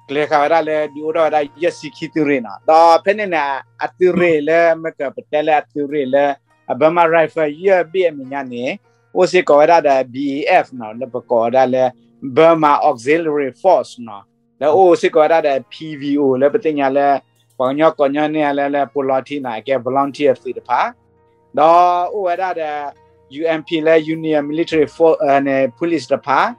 ကျဲၤဃာ်ဝဲဒၣ်လၢ ဒုးအိၣ်ထီၣ်ဝဲဒၣ်ယဲၢ်ဆံခံသုးရ့ၣ်နီၤ ဒီးဖဲန့ၣ်န့ၣ် အသုးရ့ၣ်လၢမ့ၢ်ကပတဲလၢအသုးရ့ၣ်လၢ အ Burma Rifle ယဲၢ်ဘ့ၣ်အမဲာ်ညါန့ၣ် အိၣ်စ့ၢ်ကီးဝဲဒၣ်ဒီး BAF နီၤ လၢပကိးဝဲဒၣ်လၢ Burma Auxiliary Force နီၤ လၢအိၣ်စ့ၢ်ကီးဝဲဒၣ်ဒီး PVO လၢပသ့ၣ်ညါလၢ ပှၤကညီကိးညီန့ၢ်လၢ လၢ volunteer နီၤ အကဲ volunteer သုးတဖၣ် ဒီးအိၣ်ဝဲဒၣ်ဒီး ယူဢၣ်ပီၣ် လၢ Union Military Force န့ၣ် police တဖၣ်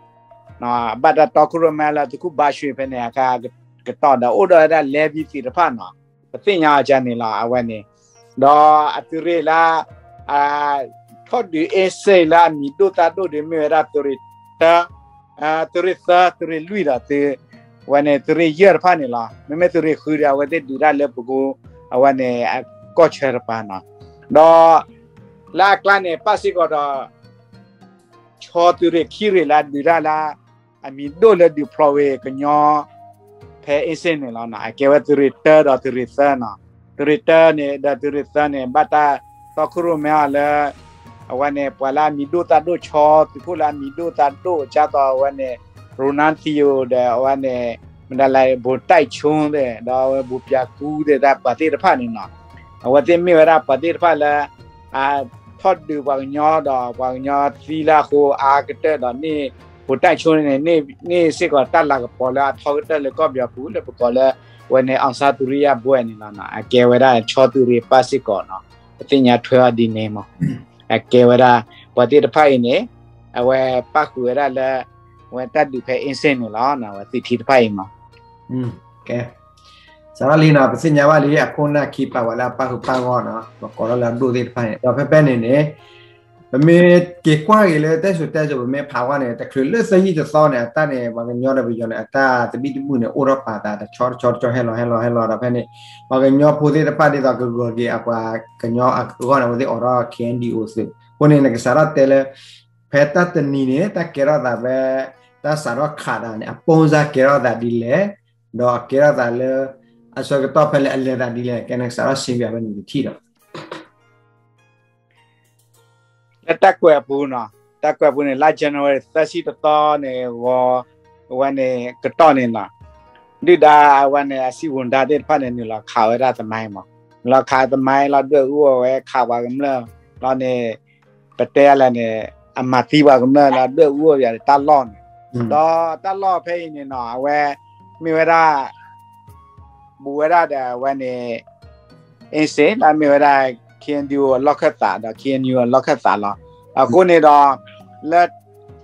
ဘၣ်တၢ်တီခိၣ်ရိၣ်မဲလၢသုးခိၣ်ဘါရွှ့ၤဖဲန့ၣ် အကတီၢ်ဒီး အိၣ်ဒီးဝဲဒၣ် levy သုးတဖၣ်နီၤ ပသ့ၣ်ညါအီၤကန့ၣ်လီၤ အဝဲန့ၣ် ဒီးအသုးရ့ၣ်လၢ ထီၣ်ဒုး အ့စ့ၣ် လၢအမံၤဒိၣ်သၣ်ဒိၣ်ဒီး မ့ၢ်ဝဲဒၣ်သုးရ့ၣ်တၢ သုးရ့ၣ်သၢ သုးရ့ၣ်လွံၢ်ဒီးသုး ဝဲန့ၣ် သုးရ့ၣ်ယဲၢ်တဖၣ်န့ၣ်လီၤ. မ့မ့ၢ်သုးရ့ၣ်ဃုဒီး အဝဲသ့ၣ်ဒုးတၢ်လၢပကိ အဝဲန့ၣ် အကီၢ်ဆၢတပၤနီၤ. ဒီး လၢအကျါန့ၣ် ပၣ်စ့ၢ်ကီးဒီး ဆီသုးရ့ၣ်ခံရ့ၣ်လၢအဒုးတၢ်လၢ အမံၤဒိၣ်လၢဒုးဖျိးဝဲကညီ ဖဲအ့စ့ၣ်န့ၣ်လီၤ. အကဲဝဲသုးရ့ၣ်တၢဒီးသုးရ့ၣ်သၢနီၤ. သုးရ့ၣ်တၢန့ၣ်ဒီးသုးရ့ၣ်သၢန့ၣ် ဘၣ်တၢ်တီခိၣ်ရိၣ်မဲအီၤလၢ အဝဲန့ၣ် ပှၤလၢအမံၤဒိၣ်သၣ်ဒိၣ် ဆီသုးခိၣ်လၢအမံၤဒိၣ်သၣ်ဒိၣ် ကၢ်သိးအဝဲန့ၣ် ရိနါသံယိၤဒီး အဝဲန့ၣ် မတၤလဲၣ် ဘိးတၢ်ဆိသ့ၣ် ဒီးအဝဲဘိးပၠးကူသ့ၣ် တၢ်ပှၤသ့ၣ်တဖၣ်န့ၣ်နီၤ. အဝဲသ့ၣ်မ့ၢ်ဝဲဒၣ်ပှၤသ့ၣ်တဖၣ်လၢ အထီၣ်ဒုးပှၤကညီဒီး ပှၤကညီသံလၢအဃိအါကတၢၢ်ဒီးန့ၣ် ဘိးတၢ်ဆိန့ၣ် န့ၢ်စ့ၢ်ကီးတၢ်လၤကပီၤလၢအထီကတၢၢ်လၢကီၢ်ပယီၤပူၤ လၢပကိးလၢ အဝဲန့ၣ် အောင်ဇေယျဘွဲ့န့ၣ်လီၤ. အကဲဝဲဒၣ်ဆီသုးရ့ၣ်ပၣ်စ့ၢ်ကီးနီၤ. ပသ့ၣ်ညါထွဲအီၤဒ်န့ၣ်မး အကဲဝဲဒၣ် ပှၤသ့ၣ်တဖၣ်အံၤန့ၣ် အဝဲပၣ်ဃုာ်ဝဲဒၣ်လၢ အဝဲတၢ်ဒုးဖဲအ့စ့ၣ်န့ၣ်လီၤ. အဝဲသုးထံတဖၣ်အံၤမး စးထီၣ်လံနီၤ ပသ့ၣ်ညါဘၣ်လံ အခိၣ်နၢ်ခံပာ်ဝဲလၢအပၣ်ဃုာ်ပၣ်ဂီၢ်နီၤ ပကိးထီၣ်လၢအဒိၣ်သ့ၣ်တဖၣ်န့ၣ် ဒီးဖဲဖဲန့ၣ်န့ၣ် ပမ့ၢ်က့ၤကွၢ်က့ၤလၢတဲစိၤတဲစိၤ ပမ့ၢ်ဖးဝဲန့ၣ် တချုးလၢသၢယံာ်တသီန့ၣ် အတၢ်န့ၣ် ပှၤကညီဒီးပယီၤန့ၣ် အတၢ်သဘံၣ်သဘုၣ်န့ၣ် အိၣ်ထီၣ်ပာ်သးတဆီတဆီတဆီ ဟဲလီၤဟဲလီၤဟဲလီၤဒီးဖဲန့ၣ် ပှၤကညီဖိသ့ၣ်တဖၣ်ဒ်သိးကဂီၤက့ၤအပှၤကညီအဂီၢ်န့ၣ် အဝဲသ့ၣ်အိးထီၣ် ခ့ၣ်အဲၣ်ယူၣ်အိၣ်သုး အဃိန့ၣ် နကစးထီၣ်တဲလၢ ဖဲတၢ်တနံၤန့ၣ် တၢ်ကဲထီၣ်သးဖဲ တၢ်စးထီၣ်ခးသးန့ၣ် အပိၢ်စၢ်ကဲထီၣ်သးဒ်လဲၣ်, ဒီးအကဲထီၣ်သးလၢ အဆၢကတီၢ်ဖဲလဲၣ်အလဲၤသးဒ်လဲၣ် ကဲနကစးထီၣ်ရှင်းပြဖဲန့ၣ်တထံၣ်ဒီး လၢတၢ်ကွဲးအပူၤနီၤ, တၢ်ကွဲးအပူၤန့ၣ် လါ January သၢဆံတသီန့ၣ် ဂီၤ အဝဲန့ၣ်ကတီၢ်န့ၣ်နီၤ, ဒုၣ်ဒါအဝဲန့ၣ် အစံးဝုၤဒါသ့ၣ်တဖၣ်န့ၣ် နုာ်လီၤခးဝဲဒၣ်သမိုင်းမး, နုာ်လီၤခးသမိုင်းလီၤ ဒွဲၣ်အူအီၣ်ဝဲ ခးပှၤကမျၢၢ်လီၤန့ၣ် ပတဲလဲၣ်န့ၣ် အမၤသံပှၤကမျၢၢ်လီၤ ဒွဲၣ်အူအီၣ်ယၤတၢ်လီၢ်န့ၣ်, ဒီးတၢ်လီၢ်ဖဲအံၤန့ၣ်နီၤ အဝဲ မ့ၢ်ဝဲဒၣ် ဘူးဝဲဒၣ်ဒီးအဝဲန့ၣ် အ့စ့ၣ် လၢမ့ၢ်ဝဲဒၣ် ခ့ၣ်အဲၣ်ယူၣ်အိၣ်အလီၢ်ခၢၣ်သးဒီး ခ့ၣ်အဲၣ်ယူၣ်အိၣ်အလီၢ်ခၢၣ်သးလီၤ. အဃိန့ၣ်ဒီး လၢ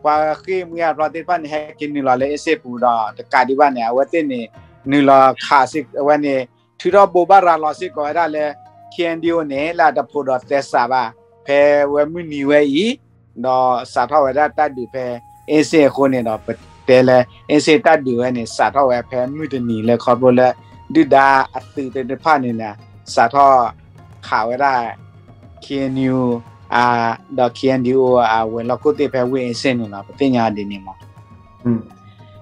ပှၤဃ့ၢ်မှံဟးဖျိးသ့ၣ်တဖၣ်န့ၣ် ဟဲက့ၤနုာ်လီၤလၢအ့စ့ၣ်ပူၤဒီး တကးဒံးဘၣ်န့ၣ် အဝဲသ့ၣ်န့ၣ် နုာ်လီၤခးစ့ၢ်ကီးဝဲန့ၣ် ထုးထီၣ်ဘိးဘၣ်ရၤလီၤစ့ၢ်ကီးဝဲဒၣ်လၢ ခ့ၣ်အဲၣ်ယူၣ်အိၣ်န့ၣ် လၢအတဖိးဒီးသဲစးဘၣ် ဖဲဝဲမုၢ်နံၤဝဲအံၤ ဒီးစးထီၣ်ဝဲဒၣ်တၢ်ဒုးဖဲ အ့စ့ၣ်အဃိန့ၣ်ဒီး ပတဲလၢ အ့စ့ၣ်တၢ်ဒုးဝဲန့ၣ် စးထီၣ်ဝဲဖဲမုၢ်တနံၤလၢခီဖျိလၢ ဒုၣ်ဒါအသုးသ့ၣ်တဖၣ်န့ၣ် စးထီၣ်ခးဝဲဒၣ် ခ့ၣ်အဲၣ်ယူၣ် ဒီး ခ့ၣ်အဲၣ်ယူၣ်အိၣ် အဝဲၤလီၢ်ခိၣ်သ့ၣ်ဖဲဝ့ၢ်အ့စ့ၣ်န့ၣ်လီၤ. ပသ့ၣ်ညါဒ်န့ၣ်မး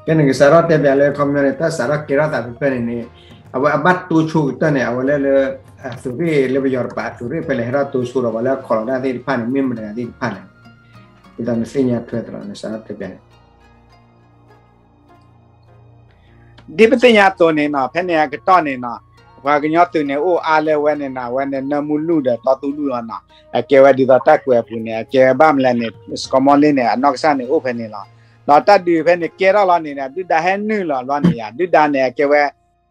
ကဲန့ၣ် ကစးထီၣ်တဲပၠးလၢခီပညီန့ၣ် တၢ်စးထီၣ်ကဲထီၣ်သးဖဲဖဲန့ၣ်န့ၣ် အဝဲအဘၣ်တိဆိကတၢၢ်န့ၣ် အဝဲလၢလၢ အသုးရ့ၣ်လၢပယီၤတပၤ အသုးရ့ၣ်ဖဲလဲၣ် ဟဲထီၣ်တိဆိဒီး ပှၤလၢအခိးလီၤတၢ်သ့ၣ်တဖၣ်န့ၣ် မ့ၢ်မတၤသ့ၣ်တဖၣ်လဲၣ်. ဒ်သိးနသ့ၣ်ညါထွဲသးလီၤ နစးထီၣ်တဲပၠးန့ၣ် ဒ်ပသ့ၣ်ညါအသိးန့ၣ်နီၤ ဖဲန့ၣ်အကတီၢ်န့ၣ်နီၤ ပှၤကညီသုးန့ၣ် အိၣ်အါလၢဝဲန့ၣ်နီၤ အဝဲန့ၣ် နၢမူလူၢ်ဒီးတီသူလူၢ်လီၤနီၤ. အကဲဝဲဒ်သိးတၢ်ကွဲးအပူၤန့ၣ် အကဲဝဲဘၣ်မလဲၣ်န့ၣ် စကီမီလ့န့ၣ် အနီၢ်ကစၢ်န့ၣ်အိၣ်ဖဲန့ၣ်လီၤ. ဒီးတၢ်ဒုးဖဲန့ၣ်ကဲထီၣ်လီၤန့ၣ် ဒုၣ်ဒါဟဲနုာ်လီၤလီၤန့ၣ်ယါ ဒုၣ်ဒါန့ၣ် အကဲဝဲ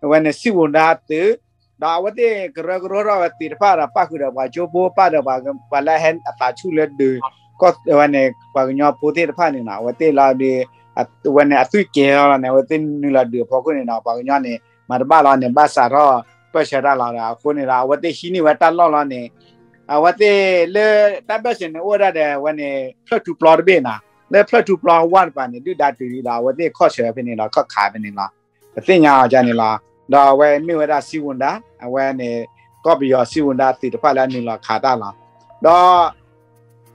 အဝဲန့ၣ် စံးဝူၤဒါသုး ဒီးအဝဲသ့ၣ်ကရၢကရိထီၣ်ဝဲသ့ၣ်တဖၣ်ဒီး ပၣ်ဃုာ်ဒီးပှၤကၠိဖိ ပၣ်ဒီးပှၤ ပှၤလၢဟဲအသးဆူၣ်လၢဒုး ကီၢ်ဝဲန့ၣ် ပှၤကညီဖိသ့ၣ်တဖၣ်န့ၣ်နီၤ အဝဲသ့ၣ်လီၤဒီး အဝဲန့ၣ် အသွံၣ်ကဲထီၣ်လီၤန့ၣ် အဝဲသ့ၣ်နုာ်လီၤဒုးအဖီခိၣ်န့ၣ်ဒီး ပှၤကညီန့ၣ် မၤတဘၣ်လီၤန့ၣ် ဘၣ်စးထီၣ်ပၢၢ်ဆၢတၢ်လီၤဒီး အဃိန့ၣ်ဒီး အဝဲသ့ၣ်ဟံးန့ၢ်ဝဲတၢ်လီၢ်လီၤန့ၣ် အဝဲသ့ၣ်လၢတၢ်ဘၢၣ်စၢၤန့ၣ် အိၣ်ဝဲဒၣ်ဒီး အဝဲန့ၣ် ဖျၢၣ်ထူပျီတဘ့ၣ်နီၤ လၢဖျၢၣ်ထူပျီဝၢ်တပၤန့ၣ် ဒုၣ်ဒါတုၤလံဒီး အဝဲသ့ၣ်ခီၣ်ဆၢဖဲန့ၣ်လီၤ ခီၣ်ခးဖဲန့ၣ်လီၤ. ပသ့ၣ်ညါအီၤဒ်န့ၣ်လီၤ. ဒီးအဝဲမ့ၢ်ဝဲဒၣ်စံးဝူၤဒါ အဝဲန့ၣ် ကီၢ်ပယီၤစံးဝူၤဒါသုးတဖၣ်လၢအနုာ်လီၤခးတၢ်လီၤ. ဒီး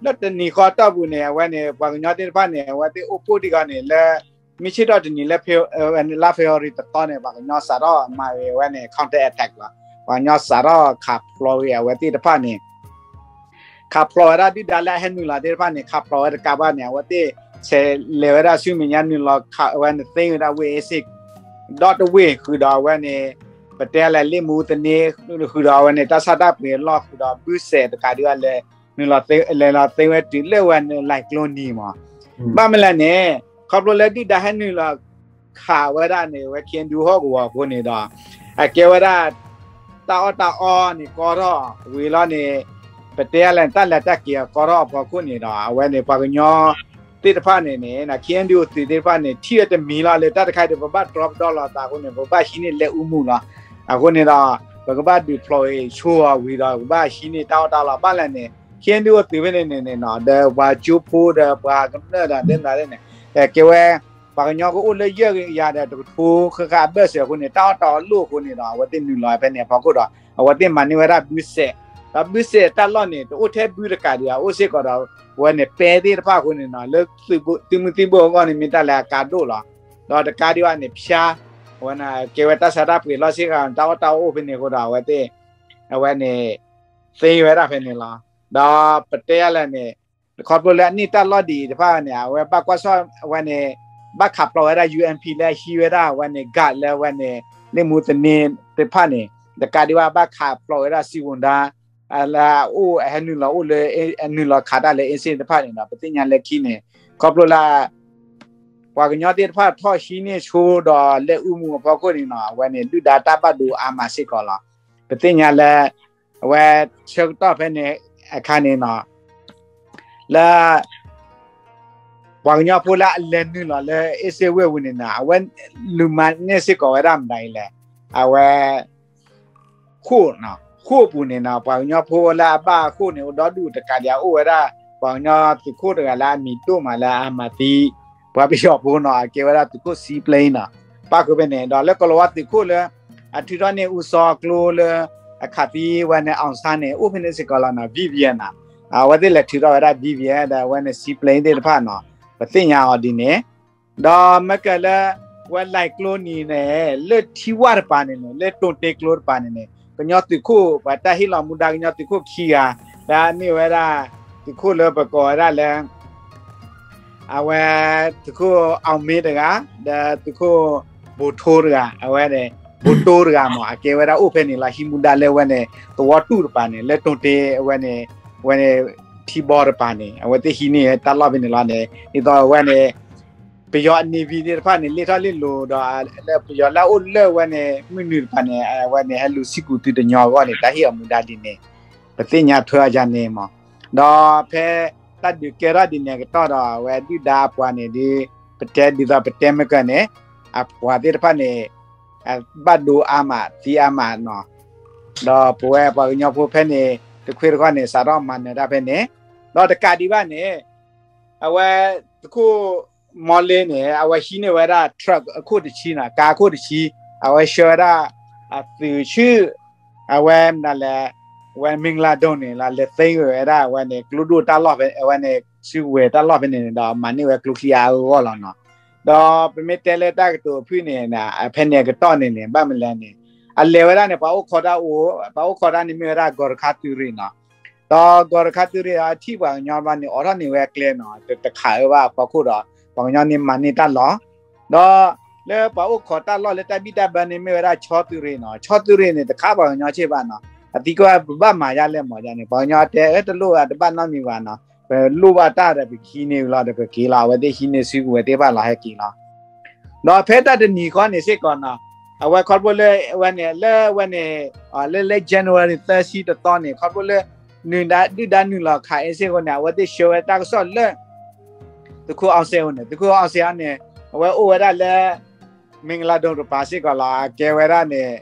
လၢတနံၤဃီတီၢ်ပူၤန့ၣ် အဝဲန့ၣ် ပှၤကညီသ့ၣ်တဖၣ်န့ၣ် အဝဲသ့ၣ်အိၣ်ဖှိၣ်ဒံးဂီၢ်န့ၣ် လၢ မ့ၢ်ဆ့ၣ်ထီၣ်တနံၤလၢ လါ February တသီန့ၣ် ပှၤကညီစးထီၣ်မၤဂ့ၤဝဲန့ၣ် counter attack လီၤ. ပှၤကညီစးထီၣ်ခးဖျိးဂ့ၤအဝဲသ့ၣ်တဖၣ်န့ၣ် ခးဖျိးဝဲဒၣ်ဒုၣ်ဒါလၢအဟဲနုာ်လီၤသ့ၣ်တဖၣ်န့ၣ် ခးဖျိးဝဲတကးဘၣ်န့ၣ် အဝဲသ့ၣ်ဆဲးလဲၤဝဲဒၣ်ဆူမဲာ်ညါ နုာ်လီၤခးဝဲန့ၣ် သ့ဝဲဒၣ်ဝ့ၢ်အ့စ့ၣ် ဒီတဝ့ၢ်ဃုာ်ဒီးအဝဲန့ၣ် ပတဲလဲၣ်လ့ၣ်မူသန့ ဃုာ်ဒီးအဝဲန့ၣ် တၢ်ဆါတၢ်ပှ့ၤအလီၢ်ဃုာ်ဒီး ဘုစဲးတကးဒံးဘၣ်လဲၤ နုာ်လီၤလဲၤလီၤသ့ဝဲတုၤလၢဝဲန့ၣ် လဲၤကျိနံၤမး ဘၣ်မနုၤလဲၣ်န့ၣ် ခီဖျိလၢဒုၣ်ဒါဟဲနုာ်လီၤခးဝဲဒၣ်န့ၣ် ဝဲ ခ့ၣ်အဲၣ်ယူၣ်ဟီၣ်ကဝီၤအဃိန့ၣ်ဒီး အကဲဝဲဒၣ် တၢ်အီၣ်တၢ်အီန့ၣ်ကီထီၣ်ဝံၤလီၤန့ၣ်, ပတဲလဲၣ် တၢ်လဲၤတၢ်က့ၤအကီထီၣ်အဖီခိၣ်န့ၣ်ဒီး အဝဲန့ၣ် ပှၤကညီသ့ၣ်တဖၣ်န့ၣ်န့ၣ် ခ့ၣ်အဲၣ်ယူၣ်အိၣ်သုးသ့ၣ်တဖၣ်န့ၣ် ထံၣ်ဝဲတမံၤလီၤလၢတၢ်တခါဒီး ပဘၣ်တြီပဒီလီၤသးအဃိန့ၣ် ပဘၣ်ဟံးန့ၢ်လၢအူမူလီၤ. အဃိန့ၣ်ဒီး ပကဘၣ်ဒုးဖျိးဂ့ၤဆိအီၤဝံၤဒီး ပကဘၣ်ဟံးန့ၢ်တၢ်အီၣ်တၢ်လီၤ ဘၣ်လဲၣ်န့ၣ် ခ့ၣ်အဲၣ်ယူၣ်အိၣ်သုးဖဲန့ၣ်န့ၣ် ဒီးပှၤကၠိဖိဒီးပှၤကမျၢၢ်ဒီး ဒဲမနုၤန့ၣ် ကဲဝဲ ပှၤကညီကအိၣ်လၢယဲၢ်ကယၤဒီးတကထိဃၣ်ဃၣ်အဘၢၣ်စၢၤအဃိန့ၣ် တၢ်အီၣ်တၢ်အီလိၣ်အဃိန့ၣ်ဒီး အဝဲသ့ၣ်နုာ်လီၤဖဲန့ၣ်အဖီခိၣ်ဒီး အဝဲသ့ၣ်မၤန့ၢ်ဝဲဒၣ်ဘုစဲး, ဒီးဘုစဲးတၢ်လီၢ်န့ၣ် တအိၣ်ထဲဘုတကးဒံးဘၣ် အိၣ်စ့ၢ်ကီးဒီး အဝဲန့ၣ်ပဲသ့ၣ်တဖၣ်အဃိန့ၣ်ဒီး လၢသုးမုၢ်သံၣ်ဘိအဂီၢ်န့ၣ် မ့ၢ်တၢ်လၢအကါဒိၣ်လီၤ. ဒီးတကးဒံးဘၣ်န့ၣ် ဖၠါ အဝဲန့ၣ် ကဲဝဲတၢ်ဆါတၢ်ပှ့ၤလီၢ်ဆ့ကၤ တၢ်အီၣ်တၢ်အီအိၣ်ဖဲန့ၣ်အဃိဒီး အဝဲသ့ၣ် အဝဲန့ၣ် သ့ဝဲဒၣ်ဖဲန့ၣ်လီၤ. ဒီးပတဲယၤလဲၣ်န့ၣ် ခီဖျိလၢအန့ၢ်တၢ်လီၢ်ဒ်အံၤတဖၣ်န့ၣ် အဝဲဘၣ်ကွၢ်ဆၣ် အဝဲန့ၣ် ဘၣ်ခးဖျိးဝဲဒၣ် ယူၣ်အၣ်ပံၣ် လၢအဟံးဝဲဒၣ် အဝဲန့ၣ် ကး လၢအဝဲန့ၣ် လ့ၣ်မူသန့သ့ၣ်တဖၣ်န့ၣ် တကးဒံးဘၣ် ဘၣ်ခးဖျိးဝဲဒၣ်စံဝိၤဒါ လၢအအိၣ် အဟဲနုာ်လီၤအိၣ်လၢ နုာ်လီၤခးတၢ်လၢအ့စ့ၣ်တဖၣ်န့ၣ်ဒီး ပသ့ၣ်ညါလၢခံန့ၣ် ခီဖျိလၢ ပှၤကညီသ့ၣ်တဖၣ်ထီၣ်ဟံးန့ၢ်ဆိဒီးလၢအူမူအဖီခိၣ်န့ၣ်နီၤ အဝဲန့ၣ် ဒုၣ်ဒါတၢ်ဘၣ်ဒိအါမးစ့ၢ်ကီးလီၤ. ပသ့ၣ်ညါလၢ အဝဲဆၢကတီၢ်ဖဲန့ၣ်အခါန့ၣ်နီၤ လၢ ပှၤကညီဖိလၢအလဲၤနုာ်လီၤလၢအ့စ့ၣ်ဝ့ၢ်ပူၤန့ၣ်နီၤ အဝဲလူၤမၤန့ၢ်စ့ၢ်ကီးဝဲဒၣ်မတၤအံၤလဲၣ်, အဝဲ ဃိၣ်နီၤ ဃိၣ်ပူၤန့ၣ်နီၤ ပှၤကညီဖိလၢအဘၣ်ဃိၣ်န့ၣ် အိၣ်ဒီဒူၣ်တကးဒံး အအိၣ်ဝဲဒၣ် ပှၤကညီသုးခိၣ်တဂၤလၢအမံၤဒိၣ်မးလၢအမၤသံ ပှၤပယီၤဖိနီၤ အကဲဝဲဒၣ်သုးခိၣ်စံပျ့နီၤ ပၣ်ဃုာ်ဖဲန့ၣ် ဒီးလၢကီၤလၤဝါသုးခိၣ်လၢ အထုးထီၣ်န့ၢ်အူစီၤကျိလၢ အခးသံဝဲန့ၣ် အောင်ဆန်းန့ၣ် အိၣ်ဖဲန့ၣ်စ့ၢ်ကီးလီၤနီၤ ဗီၣ်ဝီၣ်နီၤ အဝဲသ့ၣ်လဲၤထုးထီၣ်ဝဲဒၣ် ဗီၣ်ဝီၣ် ဒီးအဝဲန့ၣ် စံပျ့သ့ၣ်တဖၣ်နီၤ ပသ့ၣ်ညါအီၤဒ်န့ၣ် ဒီးမ့ၢ်ကလၢ ဝဲလဲၤကျိနံၤန့ၣ် လၢထံဝၣ်တပၤန့ၣ်န့ၣ် လၢတိၣ်တ့ကျိတပၤန့ၣ်န့ၣ် ကညီသုးခိၣ် ပှၤတၢ်ဟ့ၣ်လီၤမူဒါကညီသုးခိၣ်ခံဂၤ လၢအမ့ၢ်ဝဲဒၣ် သုးခိၣ်လၢပကိးဝဲဒၣ်လၢ အဝဲ သုးခိၣ်အီၣ်မ့တဂၤ ဒီးသုးခိၣ်ဘိၣ်ထိတဂၤ အဝဲန့ၣ် ဘိၣ်တိတဂၤမး အကဲဝဲဒၣ်အိၣ်ဖဲန့ၣ်လီၤ ဟံးမူဒါလၢဝဲန့ၣ် သဝီတူၣ်တပၤန့ၣ် လၢတိၣ်တ့အဝဲန့ၣ် ဝဲန့ၣ် ထံဘီတပၤန့ၣ် အဝဲသ့ၣ်ဟံးန့ၢ်တၢ်လီၢ်ဖဲန့ၣ်လီၤန့ၣ် ဒ်သိးအဝဲန့ၣ် ပယီၤအ navy သ့ၣ်တဖၣ်န့ၣ် လ့ၣ်ထီၣ်လ့ၣ်လီၤဒီး လၢပယီၤလၢအအိၣ်လၢဝဲန့ၣ် မုၢ်နုာ်တပၤန့ၣ် အဝဲန့ၣ် ဟဲလူၤဆံကူၤသုတညီအဂီၢ်န့ၣ် တၢ်ဟ့ၣ်အီၤမူဒါဒ်န့ၣ် ပသ့ၣ်ညါထွဲအီၤဒ်န့ၣ်မး ဒီးဖဲတၢ်ဒုးကဲထီၣ်ဒ်န့ၣ်အကတီၢ်ဒီး အဝဲဒုၣ်ဒါအပှၤန့ၣ်ဒ် ပတဲဒ်သိးပတဲမ့ၢ်ကၢန့ၣ် အပှၤသ့ၣ်တဖၣ်န့ၣ် ဘၣ်ဒိအါမးသံအါမးနီၤ ဒီးပဝဲပှၤကညီဖိဖဲန့ၣ် တခွ့တခီန့ၣ် စးထီၣ်မၤနၢၤတၢ်ဖဲန့ၣ် ဒီးတကးဒံးဘၣ်န့ၣ် အဝဲ သုးခိၣ်မီလ့န့ၣ် အဝဲဟံးန့ၢ်ဝဲဒၣ် truck အခိၣ်တဆံနီၤ ကါခိၣ်တဆံ အဝဲဆှၢဝဲဒၣ် အသုးဆူၣ် အဝဲမနုၤလဲၣ် အဝဲမ့ၢ်ကလၤဒိၣ်န့ၣ်လီၤ လဲၤသ့ဝဲဒၣ် အဝဲန့ၣ် ကျိဒိၣ်တၢ်လီၢ်ဖဲ အဝဲန့ၣ် စုကဝဲၤတၢ်လီၢ်ဖဲန့ၣ်န့ၣ်ဒီး မၤန့ၢ်ဝဲကျိချံအါအါဂီၢ်ဂီၢ်လီၤနီၤ ဒီးပမ့ၢ်တဲလၢတၢ်ကတိၤအဖုၣ်န့ၣ် ဖဲန့ၣ်အကတီၢ်န့ၣ်န့ၣ် ဘၣ်မနုၤလဲၣ်န့ၣ် အလဲၤဝဲဒၣ်န့ၣ် ပှၤအိၣ်ခိးတၢ်အိၣ် ပှၤအိၣ်ခိးတၢ်န့ၣ်မ့ၢ်ဝဲဒၣ် ဂီၤတခါသုးရ့ၣ်နီၤ ဒီးဂီၤတခါသုးရ့ၣ်ဒီး ထံၣ်ပှၤကညီဘျီန့ၣ် အိးထီၣ်န့ၢ်ဝဲအကျဲနီၤ တခးအၢဘၣ်အဖီခိၣ်ဒီး ပှၤကညီန့ၣ်မၤန့ၢ်တၢ်လီၢ် ဒီးလၢပှၤအိၣ်ခိးတၢ်လီၢ်လၢတၢ်ဘံၣ်တၢ်ဘၢန့ၣ် မ့ၢ်ဝဲဒၣ်ဆီသုးရ့ၣ်နီၤ ဆီသုးရ့ၣ်န့ၣ် တခးပှၤကညီဆ့ၣ်ဘၣ်နီၤ အသံကွၢ်ပဘၣ်မၤယါလဲၣ်မးယါန့ၣ် ပှၤကညီတဲအၢတလိၣ်ဘၣ်တဘၣ်နီတမံၤဘၣ်နီၤ ပလိၣ်ဘၣ်တၢ်ဒီးပကဟံးန့ၢ်ဝံၤလီၤဒီးပက့ၤလီၤ အဝဲသ့ၣ်ဟံးန့ၢ်စုကဝဲၤသ့ၣ်တဖၣ်လီၤဟဲက့ၤလီၤ ဒီးဖဲတၢ်တနံၤဃီန့ၣ်စ့ၢ်ကီးနီၤ အဝဲခီဖျိလၢအဝဲန့ၣ် လၢအဝဲန့ၣ် လၢလၢ January သၢဆံတသီန့ၣ် ခီဖျိလၢ နုာ်ဒါဒုၣ်ဒါနုာ်လီၤခးအ့စ့ၣ်အဃိန့ၣ် အဝဲသ့ၣ်ဆှၢဝဲတၢ်ကစီၣ်လၢ သုးခိၣ်အီစဲးအအိၣ်န့ၣ် သုးခိၣ်အီစဲးအန့ၣ် အဝဲအိၣ်ဝဲဒၣ်လၢ မ့ၢ်ကလၤဒိၣ်တပၤစ့ၢ်ကီးလီၤ အကဲဝဲဒၣ်န့ၣ်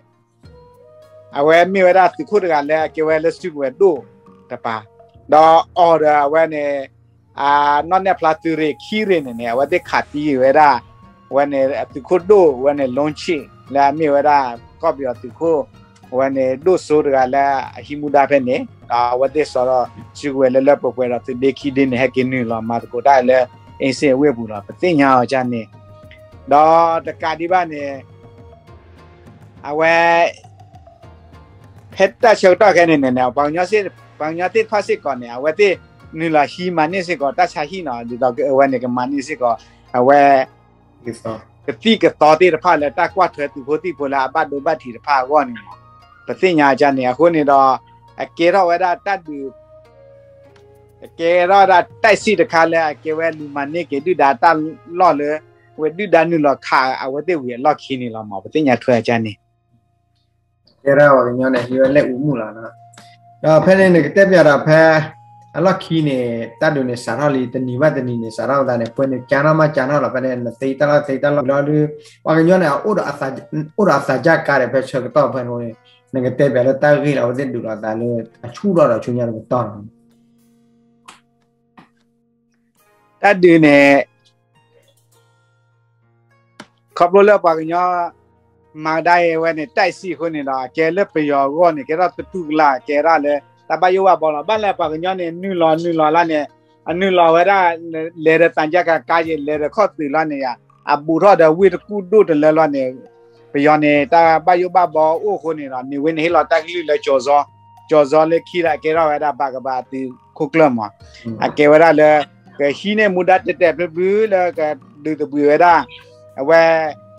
အဝဲမ့ၢ်ဝဲဒၣ်သုးခိၣ်တဂၤလၢအကဲဝဲလၢစုကဝဲၤဒိၣ်တပၤ ဒီးအီၤဒီးအဝဲန့ၣ် အနီၢ်နဲၣ်ဖျါသုးရ့ၣ်ခံရ့ၣ်န့ၣ်န့ၣ် အဝဲသ့ၣ်ခးသံဝဲဒၣ် အဝဲန့ၣ်သုးခိၣ်ဒိၣ်ဝဲန့ၣ် လီဆ့ၣ် လၢအမ့ၢ်ဝဲဒၣ် ကီၢ်ပယီၤသုးခိၣ် အဝဲန့ၣ်ဒိၣ်စိတဂၤလၢအဟံးမူဒါဖဲန့ၣ် ဒီးအဝဲသ့ၣ်စိာ်ဒီးစုကဝဲၤလၢလၢပှဲၤပှဲၤဒီး သုးဒ့ခံဒ့န့ၣ် ဟဲက့ၤနုာ်လီၤမၤသကိးတၢ်လၢ အ့စ့ၣ်အဝ့ၢ်ပူၤလီၤ ပသ့ၣ်ညါအီၤဒ်န့ၣ် ဒီးတကးဒံးဘၣ်န့ၣ် အဝဲ ဖဲတၢ်ဆၢကတီၢ်ခဲအံၤန့ၣ်န့ၣ် ပှၤကညီသ့ၣ်တဖၣ်စ့ၢ်ကီးန့ၣ် အဝဲသ့ၣ်နုာ်လီၤဟံးမၤန့ၢ်စ့ၢ်ကီးတၢ်ဆါဟံၣ်နီၤ ဒ်သိးအဝဲန့ၣ်ကမၤန့ၢ်စ့ၢ်ကီး အဝဲ ကသံၣ်ကသီသ့ၣ်တဖၣ်လၢတၢ်ကွၢ်ထွဲသုးဖိသံၣ်ဖိလၢအဘၣ်ဒိဘၣ်ထံးတဖၣ်အဂီၢ်န့ၣ်လီၤ. ပသ့ၣ်ညါဒ်န့ၣ် အဃိန့ၣ်ဒီး အကဲထီၣ်ဝဲဒၣ်တၢ်ဒုး အကဲထီၣ်ဝဲဒၣ်တၢ်စံၣ်တခါလၢအကဲဝဲလူၤမၤန့ၢ်က့ၤဒုၣ်ဒါတၢ်လီၢ်လၢ ဝဲဒုၣ်ဒါနုာ်လီၤခးအဝဲသ့ၣ်ဝံၤအလီၢ်ခံန့ၣ်လီၤမး ပသ့ၣ်ညါထွဲဒ်န့ၣ် ကဲဒၣ်ပှၤကညီန့ၣ် ဟံးဝဲလၢအူမူၣ်လီၤ. ဒီးဖဲန့ၣ်နကတဲပၠးဒီးဖဲ အလီၢ်ခံန့ၣ် တၢ်ဒုးန့ၣ်စးထီၣ်လံ တနံၤဘၣ်တနံၤန့ၣ် စးထီၣ်ဝဲသးန့ၣ် ပှဲၤန့ၣ်ကၠါထီၣ်မးကၠါထီၣ်လီၤ. ဖဲန့ၣ် နသ့တၢ်လီၢ်သ့တၢ်လီၢ်လီၤဒီး ပှၤကညီန့ၣ် အအိၣ်ဒီးအသးစၢ်ကါဒီး ဖဲဆၢကတီၢ်ဖဲန့ၣ် နကတဲပၠးလၢတၢ်ဂ့ၢ်လီၤ အဝဲသ့ၣ်ဒုးလီၤသးလၢ အဆူၣ်ထီၣ်ဒီးဆူညါတကတီၢ်လီၤ. တၢ်ဒုးန့ၣ် ခီဖျိလၢပှၤကညီ မၤကဒါအံၤဝဲန့ၣ် တၢ်စံၣ်အဃိန့ၣ်ဒီး အကဲလၢပယီၤအဂီၢ်န့ၣ် ကဲထီၣ်သတူၢ်ကလာ် ကဲဒၣ်လၢ တၢ်ဘၣ်ယိၣ်ဘၣ်ဘီလီၤ. ဘၣ်လၢပှၤကညီန့ၣ် နုာ်လီၤနုာ်လီၤလၢန့ၣ် အနုာ်လီၤဝဲဒၣ် လဲၤဒီးသးစၢ်ကါကါယံၤ လဲၤဒီးခီၣ်သုးလီၤန့ၣ်ယါ အဘူးထီၣ်ဒီးဝ့ၢ်တကူၣ်ဒိၣ်တလၢလီၤန့ၣ် ပယီၤန့ၣ် တၢ်ဘၣ်ယိၣ်ဘၣ်ဘီအိၣ်အဃိန့ၣ်ဒီး မ့ၢ်ဝဲန့ၣ်ဟ့ၣ်လီၤတၢ်ကလုၢ်လၢကၠီၤဇီ ကၠီၤဇီလၢခံဒီးကဲထီၣ်ဝဲဒၣ်ဘၣ်ကဘၣ်အသုးခိၣ်ကျၢၢ်မး အကဲဝဲဒၣ်လၢ ကဟံးန့ၢ်မူဒါတဲာ်တဲာ်ဖျုးဖျုးလၢကဒုးသဘှံးဝဲဒၣ် အဝဲ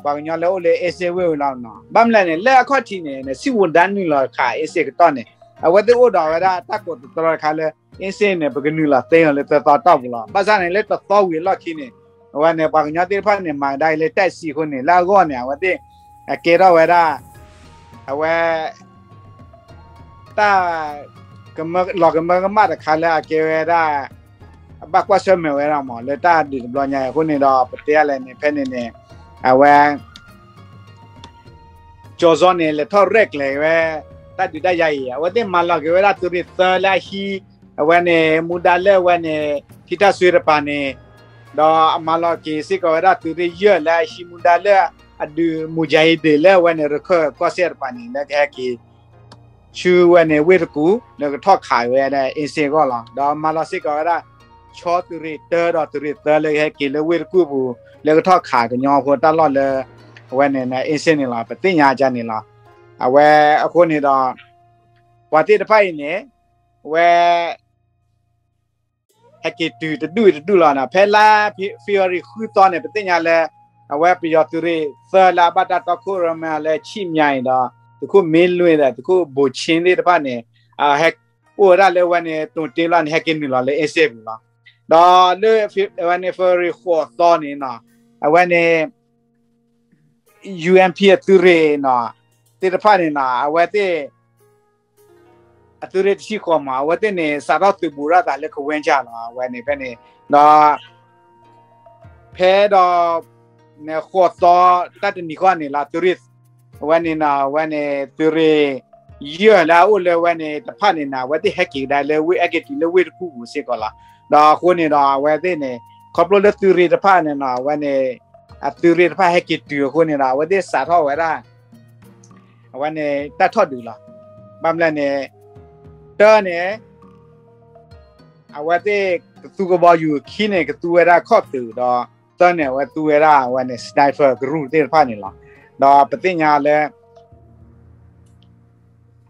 ပှၤကညီလၢအိၣ်လၢအ့စ့ၣ်ဝ့ၢ်ဝံၤလီၤနီၤ. ဘၣ်မနုၤလဲၣ်န့ၣ် လၢအခီၣ်ထံးန့ၣ် နစံၣ်ဝူၤဒါနုာ်လီၤခးအ့စ့ၣ်ကတီၢ်န့ၣ် အဝဲသ့ၣ်အိၣ်ဒီးဝဲဒၣ်တၢ်ကိးတတြီတခါလၢ အ့စ့ၣ်န့ၣ် ပကနုာ်လီၤသ့လီၤလၢတသီတီၢ်ပူၤလီၤ. ဘၣ်ဆၣ်န့ၣ် လၢတသီဝံၤအလီၢ်ခံန့ၣ် အဝဲန့ၣ် ပှၤကညီသ့ၣ်တဖၣ်န့ၣ် မၤကဒါအံၤလၢတၢ်စံၣ်အဃိန့ၣ် လၢအဂီၢ်န့ၣ် အဝဲသ့ၣ် အကဲထီၣ်ဝဲဒၣ် အဝဲ တၢ် လီၤကမၢကမၣ်တခါလၢအကဲဝဲဒၣ် အဘၣ်ကွၢ်ဆၢၣ်မဲာ်ဝဲဒၣ်မး လၢတၢ်ဒုးတဘျီညါအံၤအဃိန့ၣ်ဒီး ပတဲလဲၣ်န့ၣ် ဖဲန့ၣ်န့ၣ် အဝဲ ကၠီၤဇီန့ၣ် လဲၤထီၣ်ရဲၣ်ကျဲၤဝဲ တၢ်ဒုးတၢ်ယၤအံၤ အဝဲသ့ၣ်မၤလီၤက့ၤဝဲဒၣ်သုးရ့ၣ်သၢလၢအဟံး အဝဲန့ၣ် မူဒါလၢအဝဲန့ၣ် ထံတၢ်စွ့တပၤန့ၣ် ဒီးအမၤလီၤက့ၤစ့ၢ်ကီးဝဲဒၣ်သုးရ့ၣ်ယဲၢ်လၢအဟံးမူဒါလၢအဒုးမူၤယၤအံၤဒ့ၣ်လၢအဝဲန့ၣ် ရခၢၣ်ကီၢ်စဲၣ်တပၤန့ၣ် လၢကဟဲက့ၤ ဆူဝဲန့ၣ်ဝ့ၢ်တကူၣ် လၢကထီၣ်ခးဝဲဒၣ်အ့စ့ၣ်အဂီၢ်လီၤ. ဒီးမၤလီၤစ့ၢ်ကီးဝဲဒၣ် ဆီသုးရ့ၣ်တၢဒီးသုးရ့ၣ်သၢလၢကဟဲက့ၤလၢဝ့ၢ်တကူၣ်ပူၤ လၢကထီၣ်ခးကညီဖိတၢ်လီၢ်လၢ အဝဲန့ၣ်အ့စ့ၣ်န့ၣ်လီၤ. ပသ့ၣ်ညါကန့ၣ်လီၤ. အဝဲအဃိန့ၣ်ဒီး ပှၤသ့ၣ်တဖၣ်အံၤန့ၣ် အဝဲ ဟဲက့ၤတုၤတဒူၣ်တဒူၣ်လီၤနီၤ. ဖဲလါ February ဃုသီန့ၣ် ပသ့ၣ်ညါလၢ အဝဲပယီၤသုးရ့ၣ်သၢလၢအဘၣ်တၢ်တီခိၣ်ရိၣ်မဲလၢဆံၣ်မၠါအံၤဒီး သုးခိၣ်မ့လွံၢ်ဒီး သုးခိၣ်ဘိးဆ့သ့ၣ်တဖၣ်န့ၣ် ဟဲအိၣ်ဝဲဒၣ်လၢအဝဲန့ၣ် တိၤတ့လီၤန့ၣ် ဟဲက့ၤနုာ်လီၤလၢအ့စ့ၣ်ပူၤလီၤ. ဒီးလၢ အဝဲန့ၣ် February ဃိးသီန့ၣ်နီၤ အဝဲန့ၣ် UNP အသုးရ့ၣ်နီၤ သ့ၣ်တဖၣ်န့ၣ်နီၤ အဝဲသ့ၣ် အသုးရ့ၣ်တဆံဃိးမး အဝဲသ့ၣ်န့ၣ် စးထီၣ်သုးဘူးထီၣ်သးလၢကဝဲကၢ်လီၤ အဝဲန့ၣ်ဖဲန့ၣ် ဒီး ဖဲဒီး ဃိးသီ တၢ်တနံၤဃီန့ၣ်လီၤ သုးရ့ၣ် အဝဲန့ၣ်နီၤ အဝဲန့ၣ် သုးရ့ၣ် ယဲၢ်လၢအအိၣ်လၢအဝဲန့ၣ်တဖၣ်န့ၣ်နီၤ အဝဲသ့ၣ်ဟဲက့ၤကဒါလၢဝ့ၢ် ဟဲက့ၤတုၤလၢဝ့ၢ်တကူၣ်ပူၤစ့ၢ်ကီးလီၤ. ဒီးအဃိန့ၣ်ဒီး အဝဲသ့ၣ်န့ၣ် ခီဖျိလၢသုးရ့ၣ်တဖၣ်န့ၣ်နီၤ အဝဲန့ၣ် အသုးရ့ၣ်တဖၣ်ဟဲက့ၤတုၤအဃိန့ၣ်ဒီး အဝဲသ့ၣ်စးထီၣ်ဝဲဒၣ် အဝဲန့ၣ် တၢ်ထီၣ်ဒုးလီၤ. ဘၣ်မနုၤလဲၣ်န့ၣ် တၢန့ၣ် အဝဲသ့ၣ်ကသူကဘီယူၤ ခံန့ၣ် ကသူဝဲဒၣ်ခီၣ်သုးဒီး သၢန့ၣ် အဝဲသူဝဲဒၣ် အဝဲန့ၣ် sniper ကရူၢ်သ့ၣ်တဖၣ်န့ၣ်လီၤ. ဒီးပသ့ၣ်ညါလၢ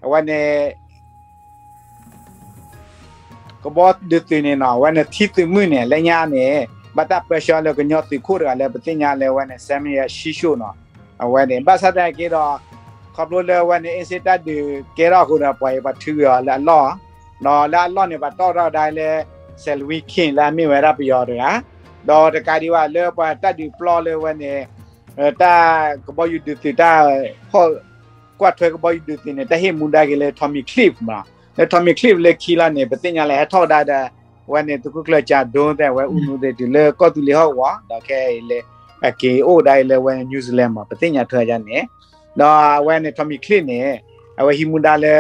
အဝဲန့ၣ် ကဘီဒုးသုးန့ၣ်နီၤ အဝဲန့ၣ်ထံသုးမုၢ်န့ၣ် လၢညါန့ၣ် ဘၣ်တၢ်ပၢဆှၢလၢကညီသုးခိၣ်တဂၤလၢပသ့ၣ်ညါလၢအဝဲန့ၣ် Samuel ဆံၣ်ၡိၣ်နီၤ အဝဲန့ၣ် ဘၣ်ဆၣ်သနာ်က့ဒီး ခီဖျိလၢအဝဲန့ၣ် အ့စ့ၣ်တၢ်ဒုးကဲထီၣ်အဃိဒီး ပှၤအံၤပှၤထုးအီၤလၢအလီၢ် ဒီးလၢအလီၢ်န့ၣ် ပှၤတီၣ်ထီၣ်ကဒါလၢ Salween King လၢအမ့ၢ်ဝဲဒၣ်ပယီၤတဂၤ ဒီးတကးဒံးဘၣ်လၢပှၤတၢ်ဒုးပျီလၢအဝဲန့ၣ် တၢ်ကဘီယူၤဒုးသုးတၢ် ဟီၣ်ကွၢ်ထွဲကဘီယူၤဒုးသုးန့ၣ် တၢ်ဟ့ၣ်မူဒါက့ၤလၢ Tommy Cliff မး လၢ Tommy Cliff လၢခံလီၤန့ၣ် ပသ့ၣ်ညါလၢဟဲထီၣ်ဝဲဒၣ်ဒီး အဝဲန့ၣ်သုးခိၣ်ကျၢၢ်ကၠးဒိသ့ၣ် အဝဲအူနူသ့ၣ်တုၤလၢကီၢ်သူလ့ၤဟီၣ်ကဝီၤ ဒီးခဲအံၤလၢ အက့ၤအိၣ်ဒၣ်အံၤလၢအဝဲ New Zealand မး ပသ့ၣ်ညါထွဲဒ်န့ၣ် ဒီးအဝဲန့ၣ် Tommy Cliff န့ၣ် အဝဲဟံးမူဒါလၢ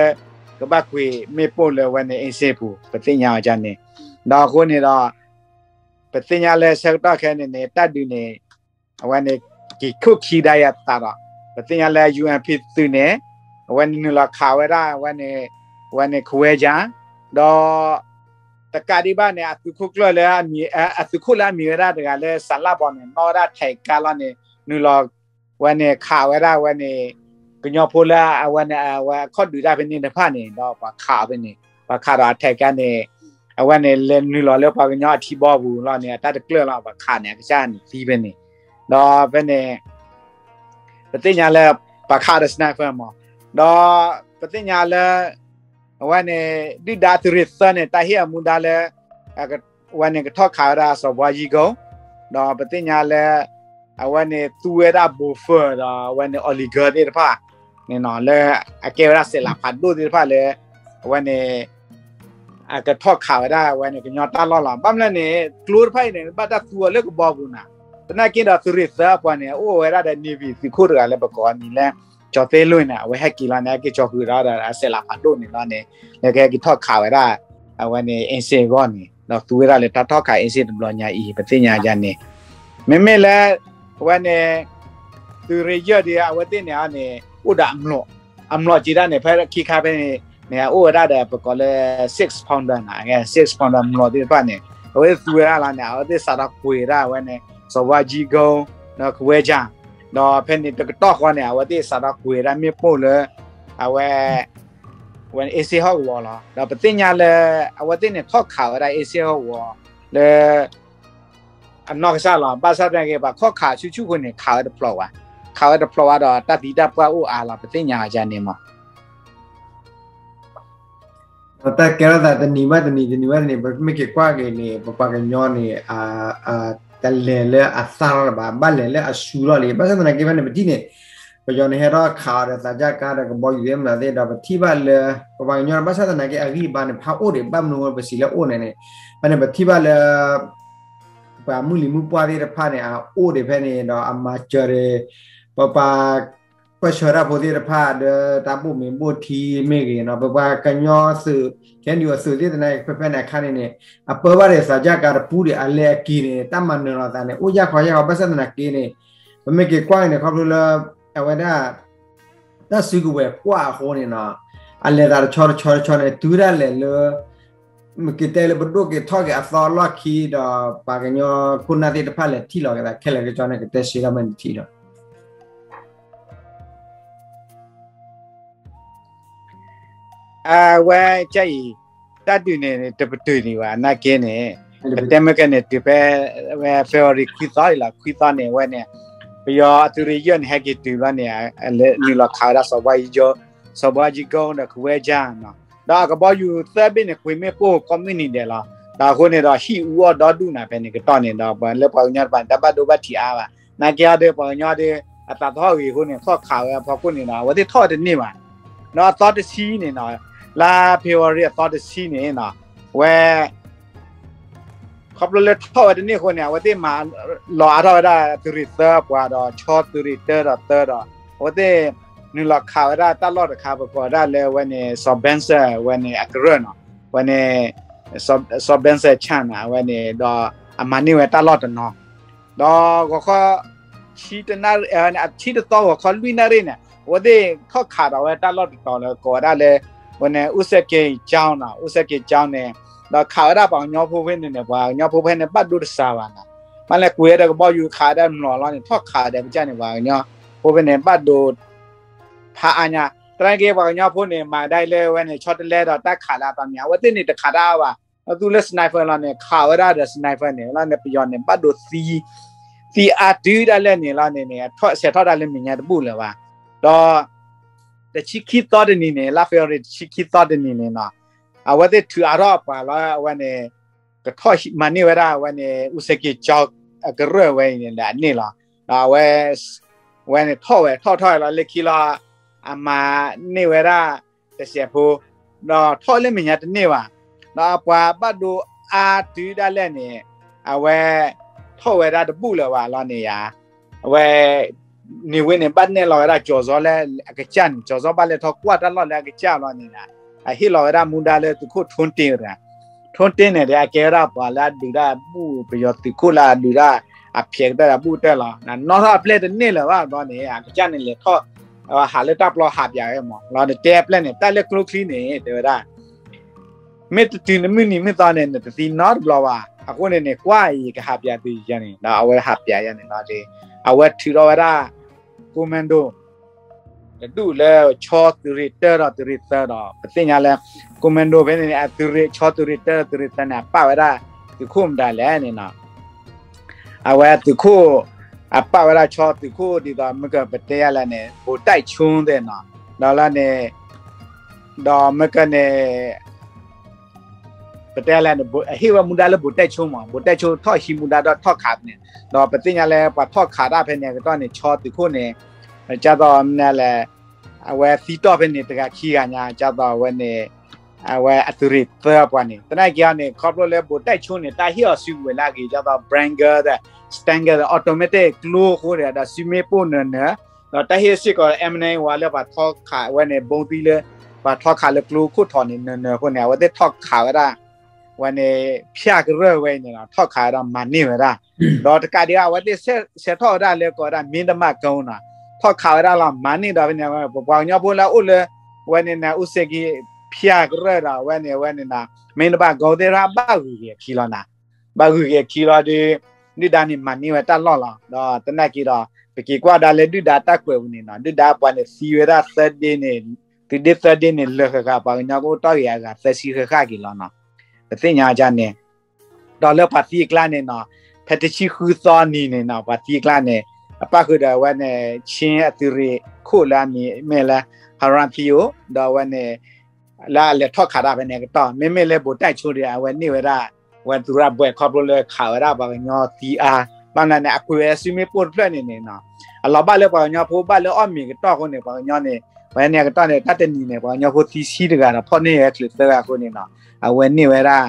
ကဘၣ်ကွံာ်မ့ၣ်ပိၢ်လၢအဝဲန့ၣ် အ့စ့ၣ်ပူၤ ပသ့ၣ်ညါအီၤဒ်န့ၣ် ဒီးအဃိန့ၣ်ဒီး ပသ့ၣ်ညါလၢဆၢကတီၢ်ခဲအံၤန့ၣ်န့ၣ် တၢ်ဒုးန့ၣ် အဝဲန့ၣ် က့ၤခိၣ်ခံဒါယၤသးဒီး ပသ့ၣ်ညါလၢ UNP သုးန့ၣ် အဝဲန့ၣ်နုာ်လီၤခးဝဲဒၣ် အဝဲန့ၣ် အဝဲန့ၣ် ကဝဲကၠါ ဒီး တကးဒံးဘၣ်န့ၣ် အသုးခိၣ်ကျၢၢ်လၢအမံၤ အသုးခိၣ်လၢအမံၤဝဲဒၣ်တဂၤလၢ စးလၢ်ဘီန့ၣ် နီၣ်ဝဲဒၣ်ထဲးကါလီၤန့ၣ် နုာ်လီၤ ဝဲန့ၣ်ခးဝဲဒၣ်ဝဲန့ၣ် ကညီဖိလၢအဝဲန့ၣ် အဝဲအခီၣ်ဒုးတၢ်ဖဲန့ၣ်တဖၣ်န့ၣ် ဒီးပှၤခးအီၤဖဲန့ၣ် ပှၤခးဒီးအထဲးကါန့ၣ် အဝဲန့ၣ်လဲၤနုာ်လီၤလၢပှၤကညီအထံဘီပူၤလီၤန့ၣ် အတၢ်တကျၢၢ်လီၤ ပှၤခးန့ၣ် အကစၢ်န့ၣ်သံဖဲန့ၣ် ဒီးဖဲန့ၣ် ပသ့ၣ်ညါလၢ ပှၤခးဒီး sniper မး ဒီးပသ့ၣ်ညါလၢ အဝဲန့ၣ် ဒုၣ်ဒါသုးရ့ၣ်သၢန့ၣ် တၢ်ဟ့ၣ်အမူဒါလၢ အဝဲန့ၣ်ကထီၣ်ခးဝဲဒၣ်စီၤဘှါယံကိၣ် ဒီးပသ့ၣ်ညါလၢ အဝဲန့ၣ်သူဝဲဒၣ် Buford ဒီးအဝဲန့ၣ် Oliger သ့ၣ်တဖၣ် န့ၣ်နီၤ လၢအကဲဝဲဒၣ်စဲးလၤဖးဒိၣ်သ့ၣ်တဖၣ်လၢ အဝဲန့ၣ် အကထီၣ်ခးဝဲဒၣ်အဝဲန့ၣ် ကညီတၢ်လီၢ်လီၤ. ဘၣ်မနုၤလဲၣ်န့ၣ် ကျိတဖၣ်အံၤန့ၣ် ဘၣ်တၢ်သူအီၤလၢကဘီပူၤနၤ, သနာ်က့ဒီးသုးရ့ၣ်သၢအပှၤန့ၣ် အိၣ်ဝဲဒၣ်ဒီး Navy သုးခိၣ်တဂၤလၢပကိးအမံၤလၢ ကၠီၤသ့လွံၢ်န့ၣ် အဝဲဟဲက့ၤလီၤန့ၣ် ဟဲက့ၤကၠီၤဃုာ်ဒီးဒီးအစဲးလၤဖးဒိၣ်န့ၣ်လီၤန့ၣ် လၢကဟဲက့ၤထီၣ်ခးဝဲဒၣ် အဝဲန့ၣ် အ့စ့အဂီၢ်န့ၣ် ဒီးသူဝဲဒၣ်လၢတၢ်ထီၣ်ခးအ့စ့တဘျီညါအံၤ ပသ့ၣ်ညါယါန့ၣ် မ့မ့ၢ်လၢ အဝဲန့ၣ် သုးရ့ၣ်ယဲၢ်ဒီး အဝဲသ့ၣ်န့ၣ်န့ၣ် အိၣ်ဒီးအမျိာ်, အမျိာ်က့ၤဒၣ်န့ၣ် ဖဲခံခါဖဲန့ၣ်န့ၣ် အိၣ်ဝဲဒၣ်ဒီးပကိးလၢ six pounder နၤ, six pounder မျိာ်သ့ၣ်တဖၣ်န့ၣ် အဝဲသူဝဲဒၣ်လီၤန့ၣ် အဝဲသ့ၣ်စးထီၣ်ကွံာ်ဒၣ်အဝဲန့ၣ် စီၤဘၣ်ယံကီ ဒီးကဝဲကၢ်, ဒီးဖဲန့ၣ်တကတီၢ်ဃီန့ၣ် အဝဲသ့ၣ်စးထီၣ်ကွံာ်ဒၣ်မ့ၣ်ပိၢ်လၢ အဝဲ အဝဲန့ၣ် အ့စ့ဟီၣ်ကဝီၤလီၤ. ဒီးပသ့ၣ်ညါလၢ အဝဲသ့ၣ်န့ၣ် ထီၣ်ခးဝဲဒၣ်အ့စ့ဟီၣ်ကဝီၤ လၢ အနီၢ်ကစၢ်လီၤ. ဘၣ်ဆၣ်သနာ်က့ ပှၤခီၣ်ခးဆူၣ်ဆူၣ်အဃိန့ၣ် ခးဝဲတဖျိးဘၣ်, ခးဝဲတဖျိးဘၣ်ဒီးတၢ်သံတၢ်ပှၢ်အိၣ်အါလီၤ ပသ့ၣ်ညါအီၤန့ၣ်မး ဒီးတၢ်ကဲထီၣ်သးတနံၤဘၣ်တနံၤ တနံၤဘၣ်တနံၤ ပမ့ၢ်က့ၤကွၢ်က့ၤန့ၣ် ပပှၤကညီန့ၣ် တလဲၤလၢအသၣ်ထီၣ်လၢၤဘၣ်, ဘၣ်လဲၤလၢအဆူၣ်ထီၣ်လံ. ဘၣ်ဆၣ်သနာ်က့ဖဲန့ၣ် ပထံၣ်န့ၣ် ပယီၤန့ၣ်ဟဲထီၣ်ခးအီၤဒီးသးစၢ်ကါဒီးကဘီယူၤသ့ၣ်မနုၤသ့ၣ်ဒီး ပထံၣ်ဘၣ်လၢ ပပှၤကညီ ဘၣ်ဆၣ်သနာ်က့ အဂံၢ်အဘါန့ၣ် ဖးအိၣ်ဒံး ဘၣ်မနုၤပစံးလၢအိၣ်န့ၣ်န့ၣ် ဖဲန့ၣ် ပထံၣ်ဘၣ်လၢ ပှၤမုၢ်လံၤမုၢ်ပှၢ်သ့ၣ်တဖၣ်န့ၣ် အအိၣ်ဒံးဖဲန့ၣ်ဒီး အမၤစၢၤဒံး ပပှၤ ပှၤဆှၢတၢ်ဖိသ့ၣ်တဖၣ် ဒီးတၢ်ဘိၣ်မ့ၤဘိၣ်ထံမ့ၢ်ဂ့ၤနီၤ ပပှၤကညီသုး ခဲနံၣ်အသုးသ့ၣ်တဖၣ်န့ၣ် ဖဲဖဲန့ၣ်အခါန့ၣ်န့ၣ် အပၢဘၣ်ဒံးသးစၢ်ကါတပူၤဒံး အလဲၤအက့ၤန့ၣ် တၢ်မၤနၢၤလီၤသးန့ၣ် အိၣ်ယၢ်ခီယၢ်ခီ ဘၣ်ဆၣ်သနာ်က့န့ၣ် ပမ့ၢ်က့ၤကွၢ်န့ၣ် ခီဖျိလၢ အဝဲဒၣ် တၢ်စုကဝဲၤကွၢ်အဃိန့ၣ်နီၤ အလဲၤသးတဆီတဆီတဆီန့ၣ် တုၤဒၣ်လဲာ်လၢ မ့ၢ်က့ၤတဲလၢပဒိၣ်က့ၤထီၣ်က့ၤအသီအလီၢ်ခံဒီး ပှၤကညီခိၣ်နၢ်သ့ၣ်တဖၣ်လဲၤထံၣ်လီၤက့ၤသးခဲလၢာ်ကကၠီန့ၣ် ကတဲရှဲလီၤမ့ၢ်နထံၣ်လီၤ အဝဲကအံၤ တၢ်ဒုးန့ၣ် တပတုာ်ဒံးဘၣ် နာ်က့န့ၣ် ပတဲမ့ၢ်ကဲန့ၣ် တုၤဖဲ February ခွံသီဒံးလီၤ ခွံသီန့ၣ် အဝဲန့ၣ် ပယီၤအသုးရ့ၣ်ယဲၢ်န့ၣ် ဟဲက့ၤတုၤဘျီန့ၣ် နုာ်လီၤခးဝဲဒၣ်စီၤဘှါယံကီ စီၤဘှါယံကီဒီးကဝဲကၠၢ်နီၤ ဒီးအကဘီယူၤသၢဘ့ၣ်န့ၣ် ကွံာ်မ့ၣ်ပိၢ်ကိးမုၢ်နံၤဒဲးလီၤ. ဒီးအဃိန့ၣ်ဒီး ဟံၣ်အူအီၣ်ဒီဒူၣ်နၤဖဲန့ၣ် ကတီၢ်န့ၣ်ဒီး ပှၤလၢပှၤကညီတဖၣ်န့ၣ် တၢ်ဘၣ်ဒိဘၣ်ထံးအါဘၣ် နာ်က့အီၤဒီး ပှၤကညီဒီး အသးသဟီၣ်ဂ့ၤအဃိန့ၣ် ထီၣ်ခးဝဲအဖီခိၣ်န့ၣ်ဒီး အဝဲသ့ၣ်ထီၣ်ဝဲတန့ၢ်ဘၣ် ဒီးအသီတဆံန့ၣ်နီၤ လါ February အသီတဆံန့ၣ်နီၤ ဝဲ ခီဖျိလၢထီၣ်ဝဲတန့ၢ်အဃိန့ၣ် အဝဲသ့ၣ်မၤလီၤအါထီၣ်ဝဲဒၣ်သုးရ့ၣ်သၢပှၤဒီး ဆီသုးရ့ၣ်တၢဒီးသၢဒီး အဝဲသ့ၣ် နုာ်လီၤခးဝဲဒၣ်တၢ်လီၢ်တခါ ပကိးဝဲဒၣ်လၢဝဲန့ၣ် စီၤဘဲစၢၣ် ဝဲန့ၣ်အကရၢၢ်နီၤ ဝဲန့ၣ် စီၤဘဲစၢၣ်ဆၣ်နၤ အဝဲန့ၣ်ဒီး အမၤန့ၢ်ဝဲတၢ်လီၢ်တနီၤ ဒီးဂီၤခီ ဆံတနၣ်ရံၣ် ဆံတသီဂီၤခီလွံၢ်နၣ်ရံၣ်န့ၣ် အဝဲသ့ၣ်ထီၣ်ခးဒီးဝဲတၢ်လီၢ်တတီၤလၢကိးဝဲဒၣ်လၢ ဝဲန့ၣ် အူစဲးက့ၤကၠီနီၤ အူစဲးက့ၤကၠီန့ၣ် ဒီးခးဝဲဒၣ်ပှၤကညီဖိဖဲန့ၣ်န့ၣ် ပှၤကညီဖိဖဲန့ၣ် ဘၣ်ဒိတစှၤဘၣ်နီၤ မ့ၢ်လၢကွံာ်ဝဲဒီးကဘီယူၤခးဝဲဒၣ်မျိာ်လီၤန့ၣ် ထီၣ်ခးဒီးကစၢ်န့ၣ် ပှၤကညီဖိဖဲန့ၣ် ဘၣ်ဒိ ဖးအါညါ သနာ်က့ပှၤကညီဖိန့ၣ် မၤဒၣ်လၢဝဲန့ၣ် ဆီတလဲဒီးတၢ်ခးလၢအသီမံၤ အဝဲသ့ၣ်န့ၣ် တခးတၢ်အါဘၣ် ဒီးသူလၢ sniper လီၤန့ၣ် ခးဝဲဒၣ်ဒီး sniper န့ၣ်လီၤန့ၣ် ပယီၤန့ၣ် ဘၣ်ဒိသံ သံအါတုၤဒၣ်လဲာ်န့ၣ်လီၤန့ၣ်န့ၣ် ဆဲးထီၣ်ဒၣ်လၢမဲာ်ညါတဘူၣ်လၢၤဘၣ် ဒီး တဆံခံသီတနံၤန့ၣ် လါ February တဆံခံသီတနံၤန့ၣ်နီၤ အဝဲသ့ၣ်ထုးအါထီၣ်အပှၤလီၤ အဝဲန့ၣ် ကထီၣ်မၤန့ၢ်ဝဲဒၣ် အဝဲန့ၣ် အူစဲးက့ၤကၠီ အကရၢၢ်ဝဲအံၤန့ၣ်ဒီးအန့ၣ်လီၤ ဒီးအဝဲ ဝဲန့ၣ်ထီၣ်ဝဲ ထီၣ်ထီၣ်ဝဲလီၤလၢခံလီၤ အမၤန့ၢ်ဝဲဒၣ် တစဲးဖိ ဒီးထီၣ်လၢမဲာ်ညါတန့ၢ်ဘၣ် ဒီးအပှၤဘၣ်ဒိအါတုၤဒၣ်လဲာ်န့ၣ် အဝဲ ထီၣ်ဝဲဒၣ်တဘူၣ်လၢၤဘၣ်လီၤန့ၣ်ယါ အဝဲ န့ၣ်ဝဲန့ၣ် ဘၣ်နဲၣ်လီၤဝဲဒၣ်ကၠီၤဇီလၢအကစၢ်န့ၣ် ကၠီၤဇီဘၣ်လဲၤထီၣ်ကွၢ်တၢ်လီၢ်လၢအကစၢ်လီၤန့ၣ် အဟ့ၣ်လီၤဝဲဒၣ်မူဒါလၢသုးခိၣ်ထိၣ်တ့ၢ်တဂၤ ထိၣ်တ့ၢ်န့ၣ်ဒီး အကဲဝဲဒၣ်ပှၤလၢအဒုးတၢ်ဘူၣ် ပယီၤသုးခိၣ်လၢအဒုးတၢ် အဖျဲးကတၢၢ်ဒီးဘူၣ်ကတၢၢ်လီၤ နီၢ်ထီၣ်အပျဲၢ်တန့ၢ်လၢၤဘၣ်ဘျီန့ၣ် အကစၢ်န့ၣ်လဲၤထီၣ် ဟးလၢတၢ်ပျီဟးပၠးဝဲမး လီၤနတဲအပျဲၢ်န့ၣ် တၢ်လၢကျိချံန့ၣ် တဲဝဲဒၣ် မ့ၢ်တတုၤနမုၢ်နံၤမုၢ်သီန့ၣ် နတသံနီတဘျီဘၣ် အဃိန့ၣ်န့ၣ် ကွၢ်အံၤယကဟးပၠးသုယၤန့ၣ် ဒီးအဝဲဟးပၠးယၤန့ၣ်လီၤ အဝဲထုးထီၣ်ဝဲဒၣ် commando တဒူၣ်လၢဆီသုးရ့ၣ်တၢဒီးသုးရ့ၣ်သၢဒီး ပသ့ၣ်ညါလၢ commando ဖဲန့ၣ်န့ၣ် အသုးရ့ၣ် ဆီသုးရ့ၣ်တၢဒီးသုးရ့ၣ်သၢန့ၣ် အပာ်ဝဲဒၣ်သုးခိၣ်မတၤလဲၣ်န့ၣ်နီၤ အဝဲသုးခိၣ် အပာ်ဝဲဒၣ်ဆီသုးခိၣ်ဒ်သိး မ့ၢ်ကပတဲယၤလၢန့ၣ် ဘိးတဲၣ်ဆိသ့ၣ်နီၤ ဒီးလၢန့ၣ် ဒီးမ့ၢ်ကန့ၣ် ပတဲလၢ အဟ့ၣ်ဝဲမူဒါလၢဘိးတဲၣ်ဆိမး ဘိးတဲၣ်ဆိထီၣ်ဟံးမူဒါဒီးထီၣ်ခးန့ၣ် ဒီးပသ့ၣ်ညါလၢပှၤထီၣ်ခးတၢ်ဖဲန့ၣ်အကတီၢ်န့ၣ် ဆီသုးခိၣ်န့ၣ် ကသိးမနုၤလဲၣ် အဝဲသံတီၢ်ဖဲန့ၣ် တဂၤခံဂၤညါ ဒ်သိးအဝဲန့ၣ် အဝဲအသုးရ့ၣ်သၢပှၤန့ၣ် သနာ်က့အီၤန့ၣ် ခီဖျိလၢ ဗိုလ်တိုက်စိုးန့ၣ် တၢ်ဟ့ၣ်အီၤစုကဝဲၤလၢအဂ့ၤ ဒ်သိး Bren ဒီး Sten ဒီး automatic ကျိအဃိဒီး ဒီးစုမ့ၣ်ပိၢ်နၢၤနၢၤ ဒီးတၢ်ဟ့ၣ်စ့ၢ်ကီး M nine ဝဲလၢပှၤထီခးဝဲန့ၣ် ဘိသံလၢ ပှၤထီခးလၢကျိခိၣ်ထံးန့ၣ် နၢၤနၢၤအဃိန့ၣ် အဝဲသ့ၣ်ထီခးဝဲဒၣ် ဝဲန့ၣ် ဖၠၣ်ကရၢၢ်ဝဲအံၤန့ၣ်လီၤ ထီၣ်ခးဝဲဒၣ်မၤန့ၢ်ဝဲဒၣ် ဒီးတကးဒံးဘၣ် အဝဲသ့ၣ်ဆဲးထီၣ်ဝဲဒၣ်လၢကိးဝဲဒၣ် မ့တမးကီန့ၣ် ထီၣ်ခးဝဲဒၣ်လီၤ မၤန့ၢ်ဒီးဖဲန့ၣ် ပပှၤကညီဖိလၢအအိၣ်လၢ ဝဲန့ၣ်န အူစ့ကံ ဖၠၣ်ကရၢၢ်ဒီး ဝဲန့ၣ် ဝဲန့ၣ်န မ့တမးကီသ့ၣ်တဖၣ် ဘၣ်ဂုာ်က့ၤအခံလီၤနၤ ဘၣ်ဂုာ်က့ၤအခံလီၤဒီး ဒုၣ်ဒါန့ၣ်မၤန့ၢ်ဝဲတၢ်လီၢ်လီၤ ဒီးသနာ်က့ဒီး ပက့ၤကွၢ်ဒၣ်လၢဒုၣ်ဒါတၢ်ကွဲးပူၤန့ၣ်နီၤ ဒုၣ်ဒါပှၤန့ၣ်သံဝဲဒၣ်သၢဒ့န့ၣ် သုးဒ့သၢဒ့န့ၣ် လၢာ်ဃၣ်ဃၣ် ပှၤကညီကအိၣ်တီၢ်ဂ့ၤအဂၤသၢဆံဃၣ်ဃၣ်က့ၤလီၤနီၤ ပသ့ၣ်ညါဒ်န့ၣ် ဒီးလၢပှၤသံအကျါန့ၣ်နီၤ ဖဲတဆံဃုသီနံၤန့ၣ်နီၤ ပှၤသံအကျါန့ၣ် အပၣ်ဃုာ်ဒီးဝဲန့ၣ် ခ့ၣ်အသုးရ့ၣ်ခိၣ်လၢအမံၤမ့ၢ်လၢ Haran Pheo ဒီးဝဲန့ၣ် လၢအလဲၤထီၣ်ခးတၢ်ဖဲန့ၣ်အကတီၢ် မ့မ့ၢ်လၢ ဗိုလ်တိုက်စိုး ဒီး အဝဲန့ၢ်ဝဲဒၣ် ဝဲသူရဘွဲ့ခီဖျိလၢခးဝဲဒၣ်ပှၤကညီသံအါ ဘၣ်မနုၤန့ၣ် အကွံာ်ဝဲစုမ့ၣ်ပိၢ်တဖျၢၣ်န့ၣ်န့ၣ်နီၤ အလီၤဘၣ်လၢပှၤကညီဖိဘၣ်လၢအီၣ်မ့ၤကတီၢ်အဃိန့ၣ် ပှၤကညီန့ၣ် ပှၤန့ၣ်အကတီၢ်န့ၣ် တၢ်တနံၤန့ၣ် ပှၤကညီဖိသံဆံတဂၤဒီးဖီၣ်န့ၢ်ဝဲချုးသၢဂၤအဃိန့ၣ်နီၤ အဝဲန့ၢ်ဝဲဒၣ်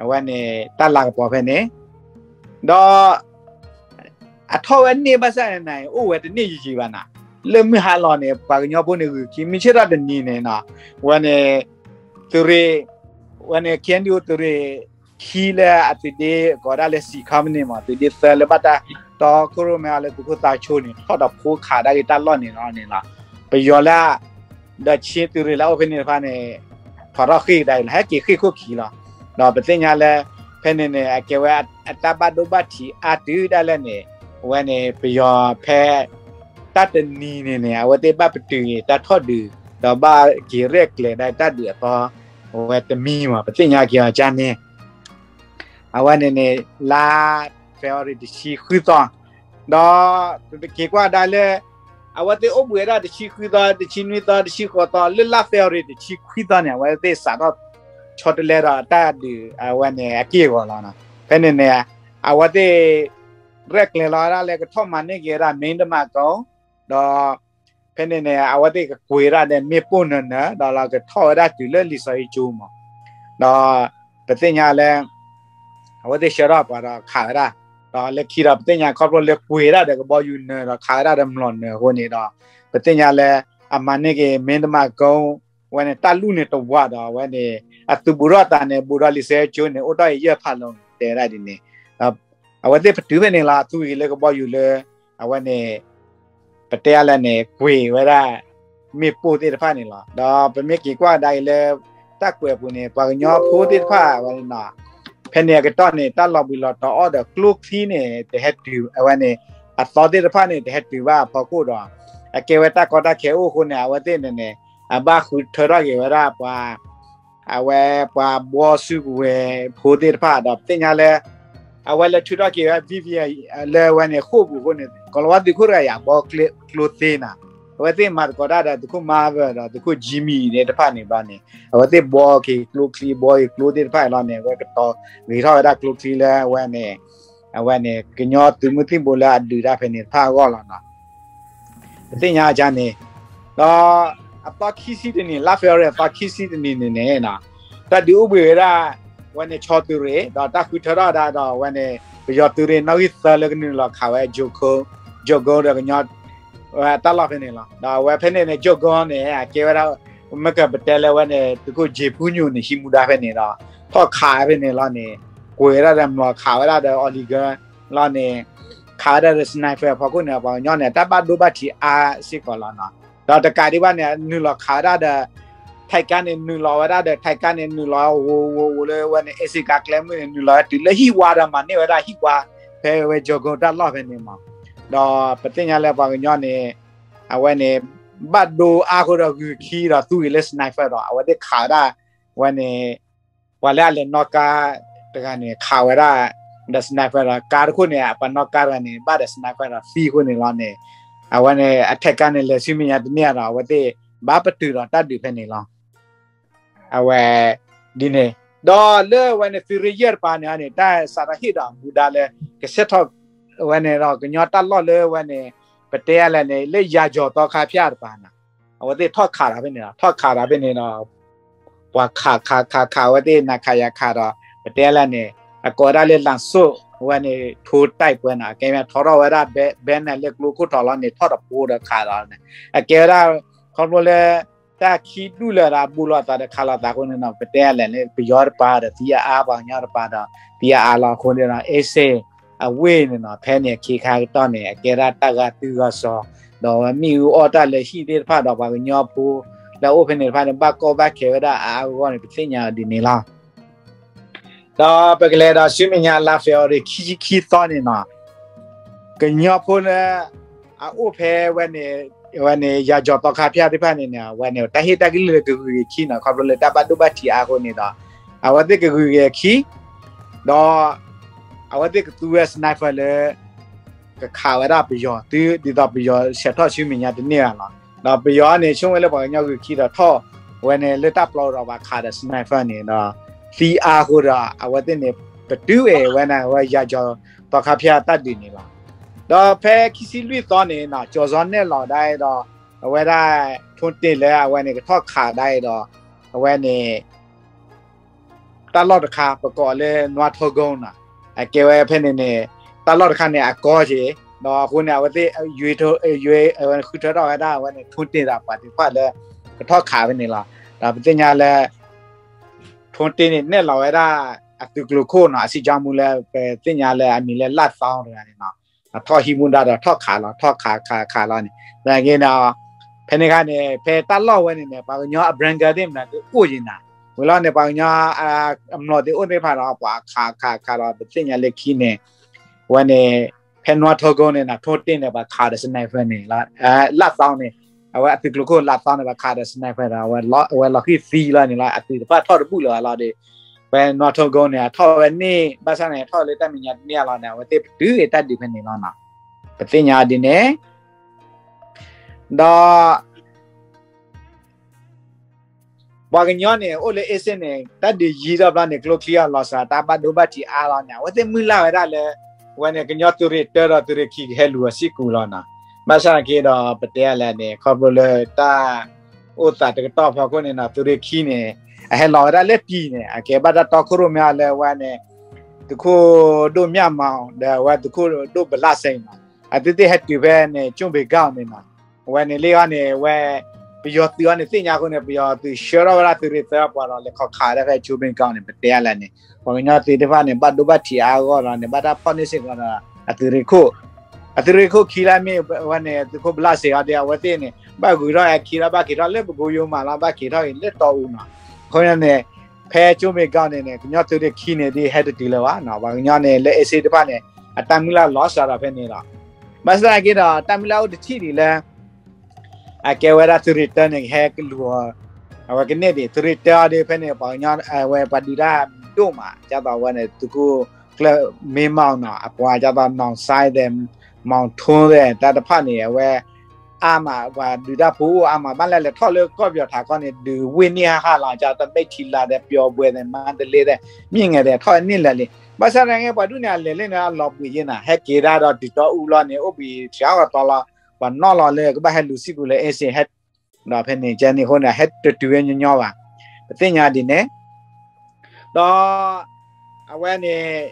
အဝဲန့ၣ် တၢ်လၤကပီၤဖဲန့ၣ် ဒီး အထီၣ်ဝဲန့ၢ်ဘၣ်ဆၣ်န့ၣ် အိၣ်ဝဲတန့ၢ်ယံာ်ယံာ်ဘၣ်နၤ လၢမုၢ်ဟါလီၤန့ၣ် ပှၤကညီဖိန့ၣ်ဂုာ်ခံ မုၢ်ဆ့ၣ်ထီၣ်တနံၤန့ၣ်နီၤ ဝဲန့ၣ် သုးရ့ၣ် ဝဲန့ၣ် KNDO သုးရ့ၣ်ခံလၢအသုးဒ့ကိးဒၣ်လၢ C Company မး သုးဒ့သၢလၢဘၣ်တၢ်တီခိၣ်ရိၣ်မဲအီၤလၢသုးခိၣ်သးဆိန့ၣ် ထီၣ်ဒီးဖိခးဒၣ်က့ၤတၢ်လီၢ်န့ၣ်လီၤန့ၣ်လီၤ ပယီၤလၢ ဒီးခ့ၣ်သုးရ့ၣ်လၢအအိၣ်ဖဲန့ၣ်တဖၣ်န့ၣ် ဖီၣ်ထီၣ်ဃ့ၢ်ကဒါအံၤလီၤ ဟဲက့ၤဃ့ၢ်ခိၣ်ခံလီၤ ဒီးပသ့ၣ်ညါလၢ ဖဲန့ၣ်န့ၣ် အကဲဝဲအတၢ်ဘၣ်ဒိဘၣ်ထံးအါတုၤဒၣ်လဲာ်န့ၣ် အဝဲန့ၣ် ပယီၤဖဲ တၢ်တနံၤန့ၣ်န့ၣ် အဝဲသ့ၣ်ဘၣ်ပတုာ်က့ၤတၢ်ထီၣ်ဒုး ဒီးဘၣ်က့ၤရဲၣ်ကျဲၤဒၣ်တၢ်ဒုးအသီ အဝဲတမံၤမး ပသ့ၣ်ညါက့ၤအီၤဒ်န့ၣ် အဝဲန့ၣ်န့ၣ် လါ February တဆံဃုသီ ဒီး ပက့ၤကွၢ်ဒၣ်လၢ အဝဲသ့ၣ်အိၣ်ဘှံးဝဲဒၣ်တဆံဃုသီ တဆံနွံသီ တဆံဃိးသီ လၢလါ February တဆံခွံသီန့ၣ် အဝဲသ့ၣ်စးထီၣ် ဆီတလဲဒီးတၢ်ဒုးအဝဲန့ၣ်အက့ၢ်အဂီၤလီၤ. ဖဲန့ၣ်န့ၣ် အဝဲသ့ၣ် ရဲၣ်ကျဲၤလီၤဝဲဒၣ်လၢကထီၣ်မၤန့ၢ်က့ၤဝဲဒၣ် မ့တမးကီ ဒီး ဖဲန့ၣ်န့ၣ် အဝဲသ့ၣ်ကကွံာ်ဝဲဒၣ်ဒီးမ့ၣ်ပိၢ်နၢၤနၢၤ ဒီးလီၤကထီၣ်ဝဲဒၣ်တုၤလၢလံာ်စီဆှံကၠိမး ဒီး ပသ့ၣ်ညါလၢ အဝဲသ့ၣ်ဆှၢထီၣ်ပှၤဒီးခးဝဲဒၣ် ဒီးလၢခံဒီးပသ့ၣ်ညါခီဖျိလၢကွံာ်ဝဲဒၣ်ဒီးကဘီယူၤနၢၤဒီးခးဝဲဒၣ်ဒီးမျိာ်နၢၤအဃိန့ၣ်ဒီး ပသ့ၣ်ညါလၢ အမၤန့ၢ်က့ၤ မ့တမးကီ ဝဲန့ၣ် တၢ်လူၢ်န့ၣ်တဝးဒီးဝဲန့ၣ် အသုးဘူးထီၣ်သးန့ၣ် ဘူးဒီးလံာ်စီဆှံကၠိန့ၣ် အိၣ်ထီၣ်အံၤယဲၢ်ဖးလီၤ တဲဝဲဒၣ်ဒ်န့ၣ် ဒီး အဝဲသ့ၣ်ပတုာ်ဖဲန့ၣ်လီၤ အသူဂ့ၤလၢကဘီယူၤလၢ အဝဲန့ၣ် ပတဲအါလဲၣ်န့ၣ် ကွံာ်ဝဲဒၣ် မ့ၣ်ပိၢ်သ့ၣ်တဖၣ်န့ၣ်လီၤ. ဒီးပမ့ၢ်က့ၤကွၢ်ကဒါအံၤလၢ တၢ်ကွဲးအပူၤန့ၣ် ပှၤကညီဖိသ့ၣ်တဖၣ်ဝဲန့ၣ်နီၤ ဖဲန့ၣ်အကတီၢ်န့ၣ် တၢ်လီၤဘှံးလီၤတီၤအီၣ်ဒီးကျိချံန့ၣ် တဟဲတုၤ အဝဲန့ၣ် အသီသ့ၣ်တဖၣ်န့ၣ် တဟဲတုၤဘၣ်အဖီခိၣ်ဒီး အကဲဝဲတၢ်ကီတၢ်ခဲအိၣ်အဃိန့ၣ် အဝဲသ့ၣ်န့ၣ်န့ၣ် အဘၣ်ဃုထၢထီၣ်က့ၤဝဲဒၣ်ပှၤ အဝဲပှၤဘှီစုကဝဲၤဖိသ့ၣ်တဖၣ်ဒီးပသ့ၣ်ညါလၢ အဝဲလဲၤထုးထီၣ်က့ၤဝဲ V V လၢဝဲန့ၣ်ဃိာ်ပူၤအဃိန့ၣ် ကီၤလၤဝါသုးခိၣ်တဂၤယၤဘှီကျိသ့နၤ အဝဲသ့ၣ်မၤသကိးတၢ်ဒီးသုးခိၣ် Marvin ဒီးသုးခိၣ် Jimmy န့ၣ်တဖၣ်န့ၣ်ဘျီန့ၣ် အဝဲသ့ၣ်ဘှီက့ၤကျိချံ ဘှီက့ၤကျိသ့ၣ်တဖၣ်အံၤလီၤန့ၣ် အဝဲကတီၤဂ့ၤထီၣ်ဝဲဒၣ်ကျိချံလၢအဝဲန့ၣ် အဝဲန့ၣ် ကညီသုးမုၢ်သံၣ်ဘိလၢအဒုးတၢ်ဖဲန့ၣ်တဖၣ်အဂီၢ်လီၤနီၤ ပသ့ၣ်ညါဒ်န့ၣ် ဒီးအသီခံဆံတနံၤ လါ February အသီခံဆံတနံၤန့ၣ်န့ၣ် တၢ်ဒုးအိၣ်ဘှံးဝဲဒၣ် ဝဲန့ၣ် ခၠီသုးရ့ၣ် ဒီးတၢ်ဃုထၢထီၣ်ဝဲဒၣ်ဒီး ဝဲန့ၣ် ပယီၤသုးရ့ၣ်နီၣ်ဂံၢ်သၢလၢကနုာ်လီၤခးဝဲ ကၠိကိ ကၠိကိဒီးကညီ တၢ်လီၢ်ဖဲန့ၣ်လီၤ. ဒီးအဝဲဖဲန့ၣ်န့ၣ် ကၠိကိန့ၣ် အကဲဝဲဒၣ် မ့ၢ်ကပတဲလၢဝဲန့ၣ် သုးခိၣ် ကၠ့ဖူညိၣ်န့ၣ် ဟံးမူဒါဖဲန့ၣ်ဒီး ထီၣ်ခးဖဲန့ၣ်လီၤန့ၣ် ကွံာ်ဝဲဒၣ်ဒီးမျိာ်ခးဝဲဒၣ်ဒီး Oliger လီၤန့ၣ် ခးဝဲဒၣ်ဒီး sniper အဖီခိၣ်န့ၣ် ပှၤကညီန့ၣ် တၢ်ဘၣ်ဒိဘၣ်ထံးအါစ့ၢ်ကီးလီၤနီၤ. ဒီးတကးဒံးဘၣ်န့ၣ် နုာ်လီၤခးဝဲဒၣ်ဒီး ထံးကါန့ၣ် နုာ်လီၤဝဲဒၣ်ဒီး ထံးကါန့ၣ် နုာ်လီၤဝိၤဝိၤဝိၤလၢဝဲန့ၣ် အ့ၣ်စ့ကါကျဲမုၢ်န့ၣ် နုာ်လီၤဝဲတုၤလၢဟံၣ်ဝါဒီးမၤန့ၢ်ဝဲဒၣ်ဟံၣ်ဝါ ဖဲဝဲကၠိကိတၢ်လီၢ်ဖဲန့ၣ်မး. ဒီးပသ့ၣ်ညါလၢပှၤကညီန့ၣ် အဝဲန့ၣ် ဘၣ်ဒိအါဃိဒီးဂုာ်ခံဒီးသူဂ့ၤလၢ sniper ဒီး အဝဲသ့ၣ်ခးဝဲဒၣ် ဝဲန့ၣ် ပှၤလၢအလဲၤနီၣ်ကါတဂၤန့ၣ် ခးဝဲဒၣ်ဒီး sniper ဒီး ကါတခိၣ်န့ၣ် ပှၤနီၣ်ကါတဂၤန့ၣ် ဘၣ်ဒီး sniper ဒီးသံအဃိန့ၣ်လီၤန့ၣ် အဝဲန့ၣ် အထံးကါန့ၣ် လဲၤဆူမဲာ်ညါတန့ၢ်ဒီး အဝဲသ့ၣ်ဘၣ်ပတုာ်ဒီးတၢ်ဒုးဖဲန့ၣ်လီၤ. အဝဲ ဒ်န့ၣ် ဒီးလၢဝဲန့ၣ် သုးရ့ၣ်ယဲၢ်တပၤန့ၣ်န့ၣ် တၢ်စးထီၣ်ဟ့ၣ်ဒီးမူဒါလၢ ကဆဲးထီၣ်ဝဲန့ၣ်ဒီး ကညီတၢ်လီၢ်လၢဝဲန့ၣ် ပတဲလဲၣ်န့ၣ် လၢယၤကၠီၤသီခါဖၠၣ်တပၤန့ၣ် အဝဲသ့ၣ်ထီၣ်ခးဒီးဖဲန့ၣ်ဒီး ထီၣ်ခးဒီးဖဲန့ၣ်ဒီး ပှၤခးခးခးခး အဝဲသ့ၣ်နၤခးယၤခးဒီး ပတဲလဲၣ်န့ၣ် အကိးဝဲဒၣ်လၢ လၢ်စိၣ် အဝဲန့ၣ် ထိၣ်တဲၣ် ပှဲၤနီၤ အကဲမ့ၢ်ထီထီၣ်ဝဲဒၣ် ဘဲနၤလၢကျိခိၣ်ထီၣ်လီၤန့ၣ် ထီၣ်တဖိဒီးခးဒီးန့ၣ် အကဲဝဲဒၣ် ခီဖျိလၢ တၢ်ခံဒူၣ်လၢာ်ဒီး ဘူးလိာ်သးဒီးခးလိာ်သးအဃိန့ၣ်နီၤ ပတဲလဲၣ်န့ၣ် ပယီၤတပၤဒီး သံအါအါ ပှၤကညီတပၤဒီး သံအါအါလီၤအဃိန့ၣ်ဒီး အ့စ့ၣ် အဝ့ၢ်န့ၣ်နီၤ ဖဲန့ၣ်အခ့ခါကတီၢ်န့ၣ် အကဲဒၣ်တၢ်ဂာ်တုၤဂာ်စီၤ ဒီးအဝဲမ့ၣ်အူအီၣ်တၢ်လၢဟံၣ်သ့ၣ်တဖၣ်ဒီး ပှၤကညီဖိ လၢအအိၣ်ဖဲန့ၣ်တဖၣ်န့ၣ် ဘၣ်ကီဘၣ်ခဲဝဲဒၣ်အါအါဂီၢ်ဂီၢ်န့ၣ် ပသ့ၣ်ညါဒ်န့ၣ်လီၤ. ဒီးပကလဲၤဒီးဆူမဲာ်ညါ လါဖ့ၤဘြူၤအါရံၤ ခံဆံခံသီန့ၣ်နီၤ ကညီဖိလၢ အအိၣ်ဖဲဝဲန့ၣ် ဝဲန့ၣ် ယၤကၠီၤသီခါဖၠၣ်သ့ၣ်တဖၣ်န့ၣ်န့ၣ် အဝဲန့ၣ် တၢ်ဟ့ၣ်တၢ်ကလုၢ်လၢကဂုၤက့ၤခံနီၤ ခီဖျိလၢတၢ်ဘၣ်ဒိဘၣ်ထံးအါအဃိန့ၣ်ဒီး အဝဲသ့ၣ်ကဂုၤက့ၤအခံ ဒီး အဝဲသ့ၣ်ကသူဝဲ sniper လၢ ကခးဝဲဒၣ်ပယီၤ တုၤဒ်သိးပယီၤဆဲးထီၣ်ဆူမဲာ်ညါတန့ၢ်ဘၣ်လီၤ. ဒီးပယီၤန့ၣ် ဆိကမိၣ်လၢပှၤကညီဂုၤခံဒီးထီၣ်ဝဲန့ၣ် လၢတၢ်ပျီဒီးပှၤခးဒီး sniper န့ၣ်ဒီး သံအါအဃိဒီး အဝဲသ့ၣ်န့ၣ် ပတုၤအဲၣ်ဝဲန့ၣ် ဝဲယၤကၠီၤသီခါဖၠၣ်တၢ်ဒုးန့ၣ်လီၤ. ဒီးဖဲခံဆံလွံၢ်သီန့ၣ်နီၤ ကၠီၤစီၤနဲၣ်လီၤဒၣ်အံၤဒီး အဝဲဒၣ် ထိၣ်တ့ၢ်လၢအဝဲန့ၣ် ကထီၣ်ခးဒၣ်အံၤဒီး အဝဲန့ၣ် တၢ်လီၢ်တခါ ပကိးလၢ နွါထီကိနီၤ အကဲဝဲဖဲန့ၣ်န့ၣ် တၢ်လီၢ်တခါန့ၣ် အကီက့ၤ ဒီးအဃိန့ၣ် အဝဲသ့ၣ် ဃုထၢထီၣ်ဝဲဒၣ် အဝဲန့ၣ် ထိၣ်တ့ၢ်ဒီးပှၤသ့ၣ်တဖၣ်လၢ ကထီၣ်ခးဖဲန့ၣ်လီၤ. ဒီးပသ့ၣ်ညါလၢ ထိၣ်တ့ၢ်န့ၣ် နဲၣ်လီၤဝဲဒၣ် အသုးကျိၤခိၣ်နီၤ အစံးကၠီမူလၢ ပသ့ၣ်ညါလၢအမံၤလၢ လၢ်သီတဂၤန့ၣ်နီၤ ထီၣ်ဟံးမူဒါဒီးထီၣ်ခးလီၤ ထီၣ်ခးခးခးလီၤန့ၣ် သနာ်က့ဒီး ဖဲန့ၣ်အခါန့ၣ် ဖဲတၢ်လီၢ်ဝဲန့ၣ်န့ၣ် ပှၤကညီအ bunker သ့ၣ်မနုၤကအိၣ်က့ၤနၤ ဝံၤလီၤန့ၣ် ပှၤကညီ အမျိာ်သ့ၣ်အိၣ်သ့ၣ်တဖၣ်ဒီး ပှၤခးခးခးဒီး ပသ့ၣ်ညါလၢခံန့ၣ် ဝဲန့ၣ် ဖဲနွါထီကိန့ၣ်နီၤ ထိၣ်တ့ၢ်န့ၣ် ပှၤခးဒီး sniper န့ၣ် လၢ်သီန့ၣ် အဝဲအသုးကျိၤခိၣ်လၢ်သီန့ၣ် ပှၤခးဒီး sniper ဒီး အဝဲလီၤဃံၢ်သံလီၤန့ၣ်လီၤ အသုးတဖၣ်ထီၣ်တဘူၣ်လၢၤဘၣ်လီၤဒီး ဖဲနွါထီကိန့ၣ် အထီၣ်ဝဲန့ၣ် ဘၣ်ဆၣ်န့ၣ် ထီၣ်လၢတၢ်မဲာ်ညါတန့ၢ်လီၤန့ၣ် အဝဲသ့ၣ်ပတုၤအ့ၣ်တၢ်ဒုးဖဲန့ၣ်လီၤနီၤ ပသ့ၣ်ညါဒ်န့ၣ် ဒီး ပှၤကညီန့ၣ် အိၣ်လၢအ့စ့ၣ်န့ၣ် တၢ်ဒုးယံာ်ထီၣ်ဘျီန့ၣ် ကျိချံအီၤလီၤစှၤ တၢ်ဘၣ်ဒိဘၣ်ထံးအါလီၤန့ၣ် အဝဲသ့ၣ်မုၢ်လၢ်ဝဲဒၣ်လၢ ဝဲန့ၣ် ကညီသုးရ့ၣ်တၢဒီးသုးရ့ၣ်ခံကဟဲလူၤအီၤစ့ၢ်ကီးလီၤနီၤ. ဘၣ်ဆၣ်က့ဒီး ပတဲလဲၣ်န့ၣ် ခီဖျိလၢတၢ်အိၣ်သးတကတီၢ်ဖီခိၣ်န့ၣ်နီၤ သုးရ့ၣ်ခံန့ၣ် အဟဲလီၤဝဲဒၣ်လၢတံၤန့ၣ် အကဲဘၣ်တၢ်တီခိၣ်ရိၣ်မဲအီၤလၢဝဲန့ၣ် သုးခိၣ်ဒိၣ်မၠၣ်မီၤ ဒီးအဝဲသုးခိၣ်ဒိၣ်ဘလၣ်စဲအံၤနီၤ အဝဲသ့ၣ်ဟဲတုၤဖဲန့ၣ် ကၠိဘ့ၣ်ကီၢ်န့ၣ်နီၤ အဝဲန့ၣ်လံအီၤန့ၣ် ဝဲ ပယီၤသုးအီၤန့ၣ်သ့ၣ်ညါအဃိန့ၣ် ပယီၤသုးဆှၢထီၣ်ဝဲဒၣ်သုးရ့ၣ်သၢပှၤဒီး လဲၤခီၣ်ခးဒၣ်ဖဲကၠိဘ့ၣ်ကီၢ်န့ၣ် ပတဲလဲၣ်န့ၣ် ပှၤကညီသုးသ့ၣ်တဖၣ်န့ၣ် ဘၣ်ဒိဘၣ်ထံးအါအါဂီၢ်ဂီၢ်လီၤန့ၣ် ဘၣ်တၢ်ဖီၣ်န့ၢ်စ့ၢ်ကီးဒီး အသုးရ့ၣ်ခိၣ် အသုးရ့ၣ်ခိၣ်ခံလၢအမ့ၢ်ဝဲန့ၣ် သုးခိၣ်ဘလၣ်စဲအီၤဒီး အဝဲသ့ၣ်န့ၣ် ဘၣ်ဂုၤထီၣ်အခံဒီး ဘၣ်က့ၤထီၣ်လၢပကိယိမးလီၤ ဘၣ်က့ၤထီၣ်အံၤလၢတီအူနီၤ. အဃိန့ၣ် ဖဲကၠိဘ့ၣ်ကီၢ်န့ၣ်န့ၣ် ကညီသုးရ့ၣ်ခံန့ၣ် ဒ်ဟဲတတုၤလၢၤဘၣ်နီၤ ပှၤကညီန့ၣ် လၢအ့စ့ၣ်တဖၣ်န့ၣ် အတၢ်မုၢ်လၢ်လီၤစှၤဒီးဖဲန့ၣ်လီၤ. ဘၣ်ဆၣ်သနာ်က့ဒီး တၢ်မုၢ်လၢ်အိၣ်တထံၣ်ဒံးလၢ အကဲဝဲဒၣ်သုးရ့ၣ်တၢန့ၣ် ကဟဲကလူၤအီၤ အဝဲကန့ၢ်ဒံး သုးရ့ၣ်တၢအီၤဒီး ဖဲန့ၣ် ပှၤကညီ အဝဲပှၤဒုးတၢ်ဒိၣ်မး ဒ်သိးအဝဲန့ၣ် သုးခိၣ်ကျၢၢ်မ့ၢ်မီၢ်နီၤ အပှၤဒ်သိး နီၢ်စဲဒီး မီၢ်ထိသ့ၣ် တၢ်တဖၣ်န့ၣ် အဝဲ အါမး ပှၤဒုးတၢ်ဖိအိၣ်အါမး ဘၣ်လဲၣ်လဲၣ်ထီၣ်လၢကီၢ်ပယီၤထးခီန့ၣ် ဒုးဝ့ၢ်န့ၢ်ဟါဟါလီၤ ဒ်သိး မဲၢ်ထံလါဒီး ပျီၤဘှဲသ့ၣ် မါတလ့သ့ၣ် မ့ၢ်ဂ့ၤသ့ၣ် ထီၣ်န့ၢ်လၢာ်လံ. ဘၣ်ဆၣ်သနာ်က့ ပှၤဒ်န့ၣ်အလဲၤလၢန့ၣ် အလီၤဘှံးယဲၢ်နၤ ဟဲက့ၤဒၣ်ဒီးတုၤတီအူလီၤန့ၣ် အိၣ်ဘှံးစှၤဂီၤတီလီၤ ပှၤနီၣ်လီၤလၢကဘၣ်ဟဲလူၤစ့ၢ်ကီးလၢအ့စ့ၣ် ဟဲ ဒီးဖဲန့ၣ် ကဲန့ၣ်အဃိန့ၣ် ဟဲတတုၤဝဲညီညီဘၣ်. ပသ့ၣ်ညါဒ်န့ၣ် ဒီး အဝဲန့ၣ်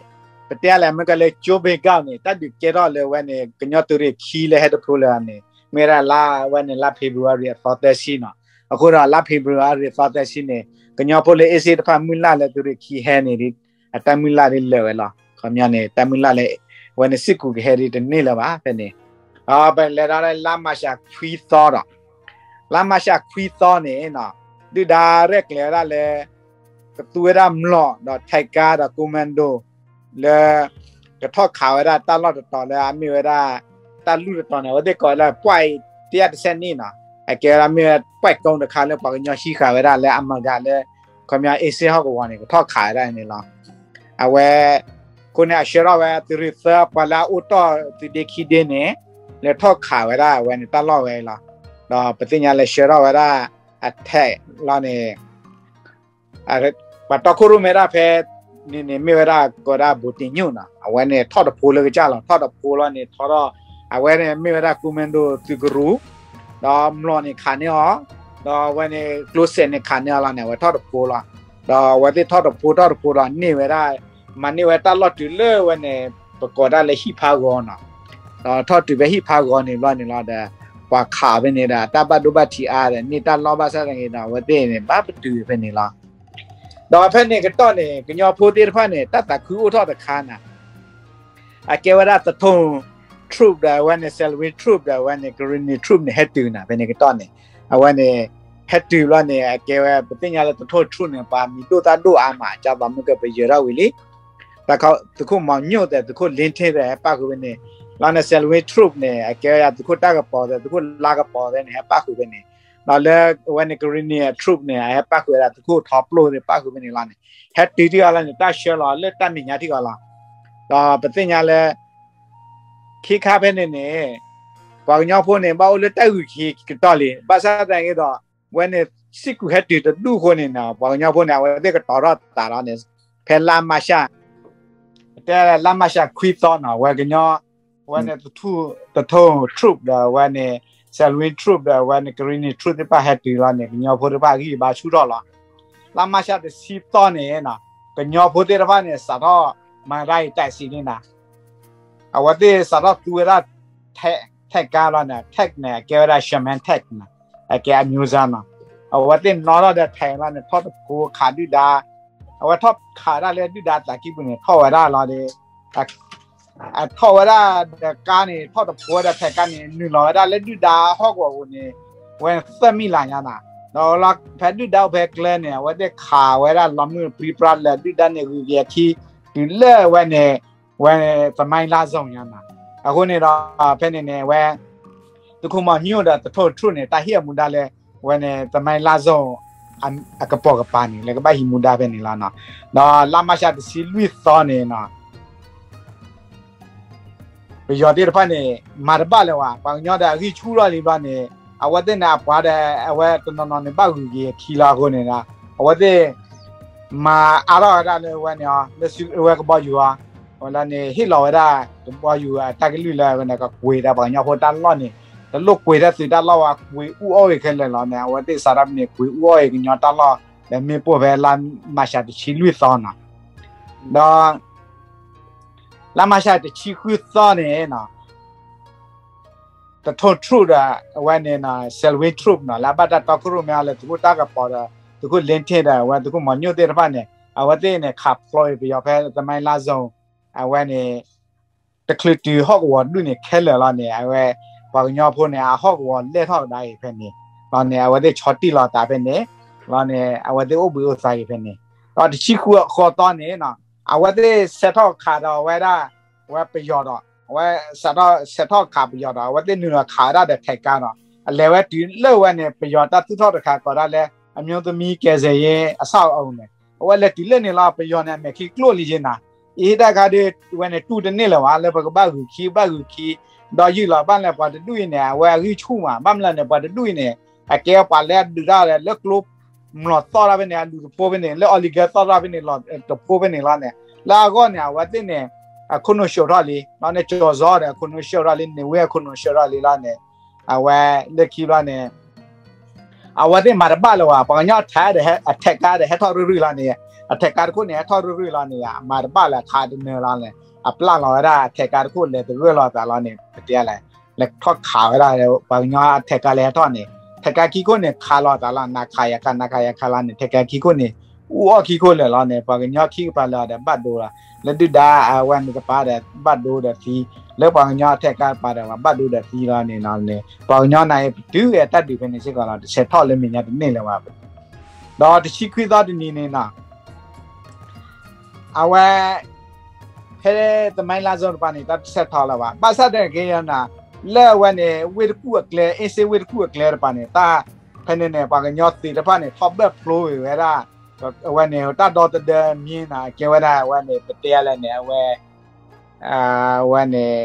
ပတဲလဲၣ် မ့ၢ်ကလၢကၠိဘ့ၣ်ကီၢ်န့ၣ် တၢ်ဒုးကဲထီၣ်လၢဝဲန့ၣ် ကညီသုးရ့ၣ်ခံလၢဟဲတဖျိလၢာ်န့ၣ် မ့ၢ်ဝဲဒၣ်လါဝဲန့ၣ် လါ February အသီသၢဆံနီၤ. အဃိဒီးလါ February အသီသၢဆံန့ၣ် ကညီဖိလၢအ့စ့ၣ်တဖၣ်မုၢ်လၢ်လၢသုးရ့ၣ်ခံဟဲန့ၣ် အတၢ်မုၢ်လၢ်ဒ်လၢာ်ဝဲလီၤ. ခီပညီန့ၣ် တၢ်မုၢ်လၢ်လၢ ဝဲန့ၣ်စ့ၢ်ကီးကဟဲဒ်တန့ၢ်လၢၤဘၣ်ဖဲန့ၣ်. ဒီးပလဲၤဒီးလၢလါမၤရှးခွံသီဒီး လါမၤရှးခွံသီန့ၣ်နီၤ ဒုၣ်ဒါရဲၣ်ကျဲၤဝဲဒၣ်လၢ ကသူဝဲဒၣ်မျိာ်ဒီး tank ဒီး commando လၢ ကထီၣ်ခးဝဲဒၣ်တၢ်လီၢ်တတီၤလၢအမ့ၢ်ဝဲဒၣ် တၢ်လုၢ်တတီၤန့ၣ် အဝဲသ့ၣ်ကိးလၢ ပွဲၢ်တဆံနံၣ်နီၤ အကဲဝဲဒၣ်မ့ၢ်ဝဲပွဲၢ်ကိတခါလၢပှၤကညီဟံးဃာ်ဝဲဒၣ်လၢအမၤဂၤလၢ ခီပညီအ့စ့ၣ်ဟီၣ်ကဝီၤန့ၣ် ကထီၣ်ခးဝဲဒၣ်န့ၣ်လီၤ. အဝဲ အဃိန့ၣ် အဆှၢထီၣ်ဝဲသုးရ့ၣ်သၢ ပှၤလၢအအိၣ်တီၢ်သုးဒ့ခံဒ့န့ၣ် လဲၤထီၣ်ခးဝဲဒၣ်အဝဲန့ၣ်တၢ်လီၢ်ဝဲလီၤ. ဒီးပသ့ၣ်ညါလဲၤဆှၢထီၣ်ဝဲဒၣ် အထဲးလီၤန့ၣ် ပှၤတီခိၣ်ရိၣ်မဲဒၣ်ဖဲန့ၣ်န့ၣ် မ့ၢ်ဝဲဒၣ်ကိးဒၣ်ဘိးတ့ၢ်ညိၣ်နီၤ အဝဲန့ၣ်ထီၣ်တဖိလၢကစၢ်လီၤ ထီၣ်တဖိလီၤန့ၣ် ထီထီၣ် အဝဲန့ၣ်မ့ၢ်ဝဲဒၣ် commando သုးကရူၢ် ဒီးမျိာ်န့ၣ်ခးန့ၢ်အီၤ, ဒီးအဝဲန့ၣ် ကျိစဲးန့ၣ်ခးန့ၢ်အီၤလီၤန့ၣ် အဝဲထီၣ်တဖိလီၤ. ဒီးအဝဲသ့ၣ်ထီၣ်တဖိထီၣ်တဖိဒီးန့ၢ်ဝဲဒၣ်, မၤန့ၢ်ဝဲတၢ်လီၢ်တုၤလၢဝဲန့ၣ် ပကိးဒၣ်လၢဟံၣ်ဖးဂီၤနီၤ. ဒီးထီၣ်တုၤဖဲဟံၣ်ဖးဂီၤန့ၣ်ဘျီန့ၣ်လီၤဒီး ပှၤခးဖဲန့ၣ်ဒီး တၢ်ဘၣ်ဒိဘၣ်ထံးအါဒီး န့ၢ်တၢ်လီၢ်ဘၣ်ဆၣ်သနာ်က့ဒီး အဝဲသ့ၣ်န့ၣ် ဘၣ်ပတုာ်ဖဲန့ၣ်လီၤ. ဒီးဖဲန့ၣ်ကတီၢ်န့ၣ် ကညီဖိသ့ၣ်တဖၣ်န့ၣ် တၢ်သးခုအိၣ်ထီၣ်တခါနၤ, အကဲဝဲဒၣ်သထိၣ် troop ဒီးအဝဲန့ၣ် Salween troop ဒီးအဝဲန့ၣ် Karenni troop န့ၣ် ဟဲတုၤနၤ ဖဲန့ၣ်ကတီၢ်န့ၣ်, အဝဲန့ၣ် ဟဲတုၤဘျီန့ၣ် အကဲဝဲ ပသ့ၣ်ညါလၢသထိၣ် troop န့ၣ် ပှၤမံၤဒိၣ်သၣ်ဒိၣ်အါမး ကၢ်သိးမုၢ်ကပယၢၤထီၣ်ဝံၤလံ. တၢ်ခီ သုးခိၣ်မီၤညိၣ်ဒီး သုးခိၣ် လ့ထ့ၣ်ဒီး ဟဲပၣ်ဃုာ်ဖဲန့ၣ်, လီၤန့ၣ် Salween troop န့ၣ် အကဲဝဲဒၣ်သုးခိၣ်တၢ်ကပီၤဒီး သုးခိၣ်လါကပီၤသ့ၣ်န့ၣ် ဟဲပၣ်ဃုာ်ဖဲန့ၣ်, ဒီးလၢအဝဲန့ၣ် Karenni troop န့ၣ် အဟဲပၣ်ဃုာ်ဝဲဒၣ်သုးခိၣ်ထီပျိၣ်သ့ၣ် ပၣ်ဃုာ်ဖဲန့ၣ်လီၤန့ၣ်, ဟဲတုၤထံၣ်အီၤလီၤန့ၣ် တၢ်ဆှၢလီၤလၢတၢ်မဲာ်ညါထံကီးလီၤ. ဒီးပသ့ၣ်ညါလၢ ခ့ခါဖဲန့ၣ်န့ၣ် ပှၤကညီဖိန့ၣ် ဘၣ်အိၣ်လၢတၢ်ဂုာ်ခံကတီၢ်လံ, ဘၣ်ဆၣ်သနာ်က့ဒီး ဝဲန့ၣ် စ့ၢ်ကီးဟဲတုၤတဒူၣ်အဃိန့ၣ်နီၤ ပှၤကညီဖိန့ၣ် အဝဲသ့ၣ်ကတီၤထီၣ်သးလီၤန့ၣ်, ဖဲလါမၤရှး, တဲလါမၤရှးခွံသီနီၤ အဝဲကညီ အဝဲန့ၣ် သထိၣ် troop ဒီးအဝဲန့ၣ် Salween troop ဒီးအဝဲန့ၣ် Karenni troop သ့ၣ်တဖၣ်ဟဲတုၤလီၤန့ၣ် ကညီဖိသ့ၣ်တဖၣ်အဂံၢ်အဘါဆူၣ်ထီၣ်လီၤ. လါမၤရှးတဆံသီန့ၣ်နီၤ ကညီဖိသ့ၣ်တဖၣ်န့ၣ် စးထီၣ်မၤတၢ်အံၤ တၢ်စံးန့ၣ်နၤ အဝဲသ့ၣ်စးထီၣ်သူဝဲဒၣ် tank လီၤန့ၣ်, tank န့ၣ် အကဲဝဲဒၣ် Sherman tank န့ၣ်, အကဲအမျိုးအစားနီၤ, အဝဲသ့ၣ်နီၣ်ထီၣ်ဒီး tank လီၤန့ၣ် ထီၣ်တဖိခးဒုၣ်ဒါ, အဝဲထီၣ်ခးဒၣ်လၢဒုၣ်ဒါသးကံၢ်ပူၤန့ၣ် ထီၣ်ဝဲဒၣ်လီၤဒီး အထီၣ်ဝဲဒၣ်ဒီးကါန့ၣ် ထီၣ်တဖိဝဲဒၣ် tank ကါန့ၣ် နုာ်လီၤဝဲဒၣ်လၢဒုၣ်ဒါဟီၣ်ကဝီၤပူၤန့ၣ် ဝဲသၢမံလၤညါနၤ, ဒီးလီၤဖဲဒုၣ်ဒါအိၣ်ဖဲကျဲန့ၣ် အဝဲသ့ၣ်ခးဝဲဒၣ်လီၤမုၢ်ပြံပြါလၢဒုၣ်ဒါန့ၣ်ဂုၤက့ၤအခံ တုၤလၢဝဲန့ၣ် ဝဲသမိုင်းလမ်းဆုံညါနၤ, အဃိန့ၣ်ဒီး ဖဲန့ၣ်န့ၣ် ဝဲ သုးခိၣ်မီၤညိၣ်ဒီးသထိၣ် troop န့ၣ် တၢ်ဟ့ၣ်အမူဒါလၢ ဝဲန့ၣ် သမိုင်းလမ်းဆုံ အကပိာ်ကပၤန့ၣ် လၢကဘၣ်ဟံးမူဒါဖဲန့ၣ်လီၤနီၤ, ဒီးလါမၤရှးတဆံလွံၢ်သီန့ၣ်နီၤ ပယီၤသ့ၣ်တဖၣ်န့ၣ် မၤတဘၣ်လၢၤဘၣ်, ပှၤကညီဒီးအဂံၢ်ဆူၣ်ထီၣ်လံဘျီန့ၣ် အဝဲသ့ၣ်န့ၣ်အပှၤဒီး အဝဲတနီၤနီၤန့ၣ် ဘၣ်ဂုၤက့ၤအခံလီၤအဃိန့ၣ်ဒီး အဝဲသ့ၣ် မၤအါထီၣ်ဝဲဒၣ်လၢဝဲန့ၣ်အီၤ လၢစုဝဲကဘီယူၤအီၤ, ဝဲလၢန့ၣ် ဟ့ၣ်လီၤဝဲဒၣ်ကဘီယူၤအတၢ်ကလုၢ်လၢဝဲန့ၣ် ကကွံာ်တၢ်ပှၤကညီဖိတၢ်လီၢ်န့ၣ်, တလိၣ်ကွံာ်တၢ်သုးတၢ်လီၢ်ဝဲ ကွံာ်အူအီၣ်ဂ့ၤခဲလၢာ်လီၤန့ၣ် အဝဲသ့ၣ်စးထီၣ်ဖဲန့ၣ် ကွံာ်အူအီၣ်ဂ့ၤကညီတၢ်လီၢ် ဒီးမ့ၢ်ပိၢ်ဖဲလါမၤရှးတဆံလွံၢ်သီနီၤ, ဒီး လါမၤရှးတဆံဃုသီန့ၣ်နီၤ သထိၣ် troop ဒီး အဝဲန့ၣ် Salween troop နီၤ လၢအဘၣ်တၢ်တီခိၣ်ရိၣ်မဲအီၤလၢသုးခိၣ်တၢ်ကပီၤဒီး သုးခိၣ် လ့ထ့ၣ် ဒီး အဝဲသုးခိၣ်မီၤညိၣ်သ့ၣ်တဖၣ်န့ၣ် အဝဲသ့ၣ်န့ၣ် ခးဖျိပယီၤဖဲသမိုင်းလမ်းဆုံ အဝဲန့ၣ် တချုးတုၤဟီၣ်ကဝီၤဒူၣ်န့ၣ်ခဲလၢာ်လီၤန့ၣ် အဝဲ ပှၤကညီဖိန့ၣ် အဟီၣ်ကဝီၤလဲၢ်ထီၣ်ကဒါအံၤဖဲန့ၣ် လီၤန့ၣ် အဝဲသ့ၣ်ဆီၣ်တံၢ်လီၤသးဖဲန့ၣ် လီၤန့ၣ် အဝဲသ့ၣ်အိၣ်ဘှံးအိၣ်သါအံၤဖဲန့ၣ် ဒီးတဆံဃုဃီသီန့ၣ် အဝဲသ့ၣ်ဆဲးထီၣ်ခးဒီးဝဲဒၣ် ဝဲပယီၤဒီး အဝဲစးထီၣ်ဆဲးထီၣ်ခးပယီၤဒီး အဝဲသ့ၣ်နုာ်လီၤခးဝဲဒၣ်ဒီး tank ဒီး အလဲၤဝဲတုၤလၢဝဲန့ၣ် ပယီၤတၢ်သူၣ်ထီၣ်တခါကိးဒၣ်လၢ အမျိုးသမီးကယ်ဆယ်ရေးအဆောက်အအုံန့ၣ် အဝဲလဲၤတုၤလၢန့ၣ်လီၤ ပယီၤန့ၣ် အမဲာ်ခံကျိၣ်လံယဲနၤ အံၤတၢ်ခါဒီး ဝဲန့ၣ်တူၢ်တန့ၢ်လၢၤဘၣ် လၢပကဘၣ်ဂုၤခံ ဘၣ်ဂုၤခံ ဒီးယုၢ်လီၤဘၣ်လဲၣ် ပှၤတဒူၣ်အံၤန့ၣ် အဝဲအဂံၢ်ဆူၣ်မး ဘၣ်မနုၤလဲၣ်န့ၣ် ပှၤတဒူၣ်အံၤန့ၣ် အကဲပှၤလၢအဒုးတၢ်လၢကျိ မျိာ်သီၣ်တၢ်ဖဲန့ၣ် အလူၤတဖိဖဲန့ၣ် လၢ Oregon သီၣ်တၢ်ဖဲန့ၣ် လီၤတဖိဖဲန့ၣ်လီၤန့ၣ် လၢအဂီၢ်န့ၣ် အဝဲသ့ၣ်န့ၣ် အခိၣ်နူာ်ဆှၢထီၣ်လံ လီၤန့ၣ် ကၠီၤစီၤဒီး အခိၣ်နူာ်ဆှၢထီၣ်လံ န့ၣ်ဝဲအခိၣ်နူာ်ဆှၢထီၣ်လံလီၤန့ၣ် အဝဲလၢခံဘျီန့ၣ် အဝဲသ့ၣ်မၤတဘၣ်လၢၤဘၣ် ပှၤကညီ tank ဒီး tank ကါဒီးဟဲထီၣ်ရုၢ်ရုၢ်လီၤန့ၣ် အ tank ကါတခိၣ်န့ၣ် ဟဲထီၣ်ရုၢ်ရုၢ်လီၤန့ၣ် အမၤတဘၣ်လၢၤ ခးတနၢၤလီၤန့ၣ် အပျၢ်လီၤဝဲဒၣ် tank ကါတခိၣ်လဲၤတရၢၢ်လီၤသးလီၤန့ၣ် ပတဲလဲၣ် လဲၤထီၣ်ခးဝဲဒၣ် ပှၤကညီ tank ကါလဲၤဟဲထီၣ်န့ၣ် tank ကါခံခိၣ်န့ၣ် ခးလီၤသးလီၤ နၤခးယၤခး နၤခးယၤခးလီၤန့ၣ် tank ကါခံခိၣ်န့ၣ် အူအီၣ်ခံခိၣ်လၢာ်လီၤန့ၣ် ပှၤကညီခံကပၤလၢာ်ဒီးဘၣ်ဒိလီၤ လၢဒုၣ်ဒါအဝဲန့ၣ်တပၤဒီး ဘၣ်ဒိဒီးသံ လၢပှၤကညီ tank ကါတပၤဒီး ပှၤဘၣ်ဒိဒီးသံလီၤန့ၣ်လီၤန့ၣ် ပှၤကညီနၤအံၤ ပတုၤဝဲတၢ်ဒုးဖဲန့ၣ်စ့ၢ်ကီးလီၤ တဆဲးထီၣ်လၢမဲာ်ညါတန့ၢ်လၢၤဘၣ် ဒီးတဆံခွံသီတနံၤန့ၣ်နီၤ အဝဲ ဖဲသမိုင်းလမ်းဆုံတပၤန့ၣ် တၢ်တဆဲးထီၣ်လၢၤဘၣ် ဘၣ်ဆၣ်သနာ်က့နီၤ လၢအဝဲန့ၣ် ဝ့ၢ်တကူၣ်အကျဲ အ့စ့ဝ့ၢ်တကူၣ်အကျဲတပၤန့ၣ် တၢ် ဖဲန့ၣ်န့ၣ် ပှၤကညီသုးတဖၣ်န့ၣ် ထီၣ်ဘၢၣ်ဖျိဝဲဒၣ် အဝဲန့ၣ် တၢ်ဒီသဒၢမံနီၤ အကဲဝဲဒၣ်အဝဲန့ၣ် ပတဲလဲၣ်န့ၣ် အဝဲ အဝဲန့ၣ်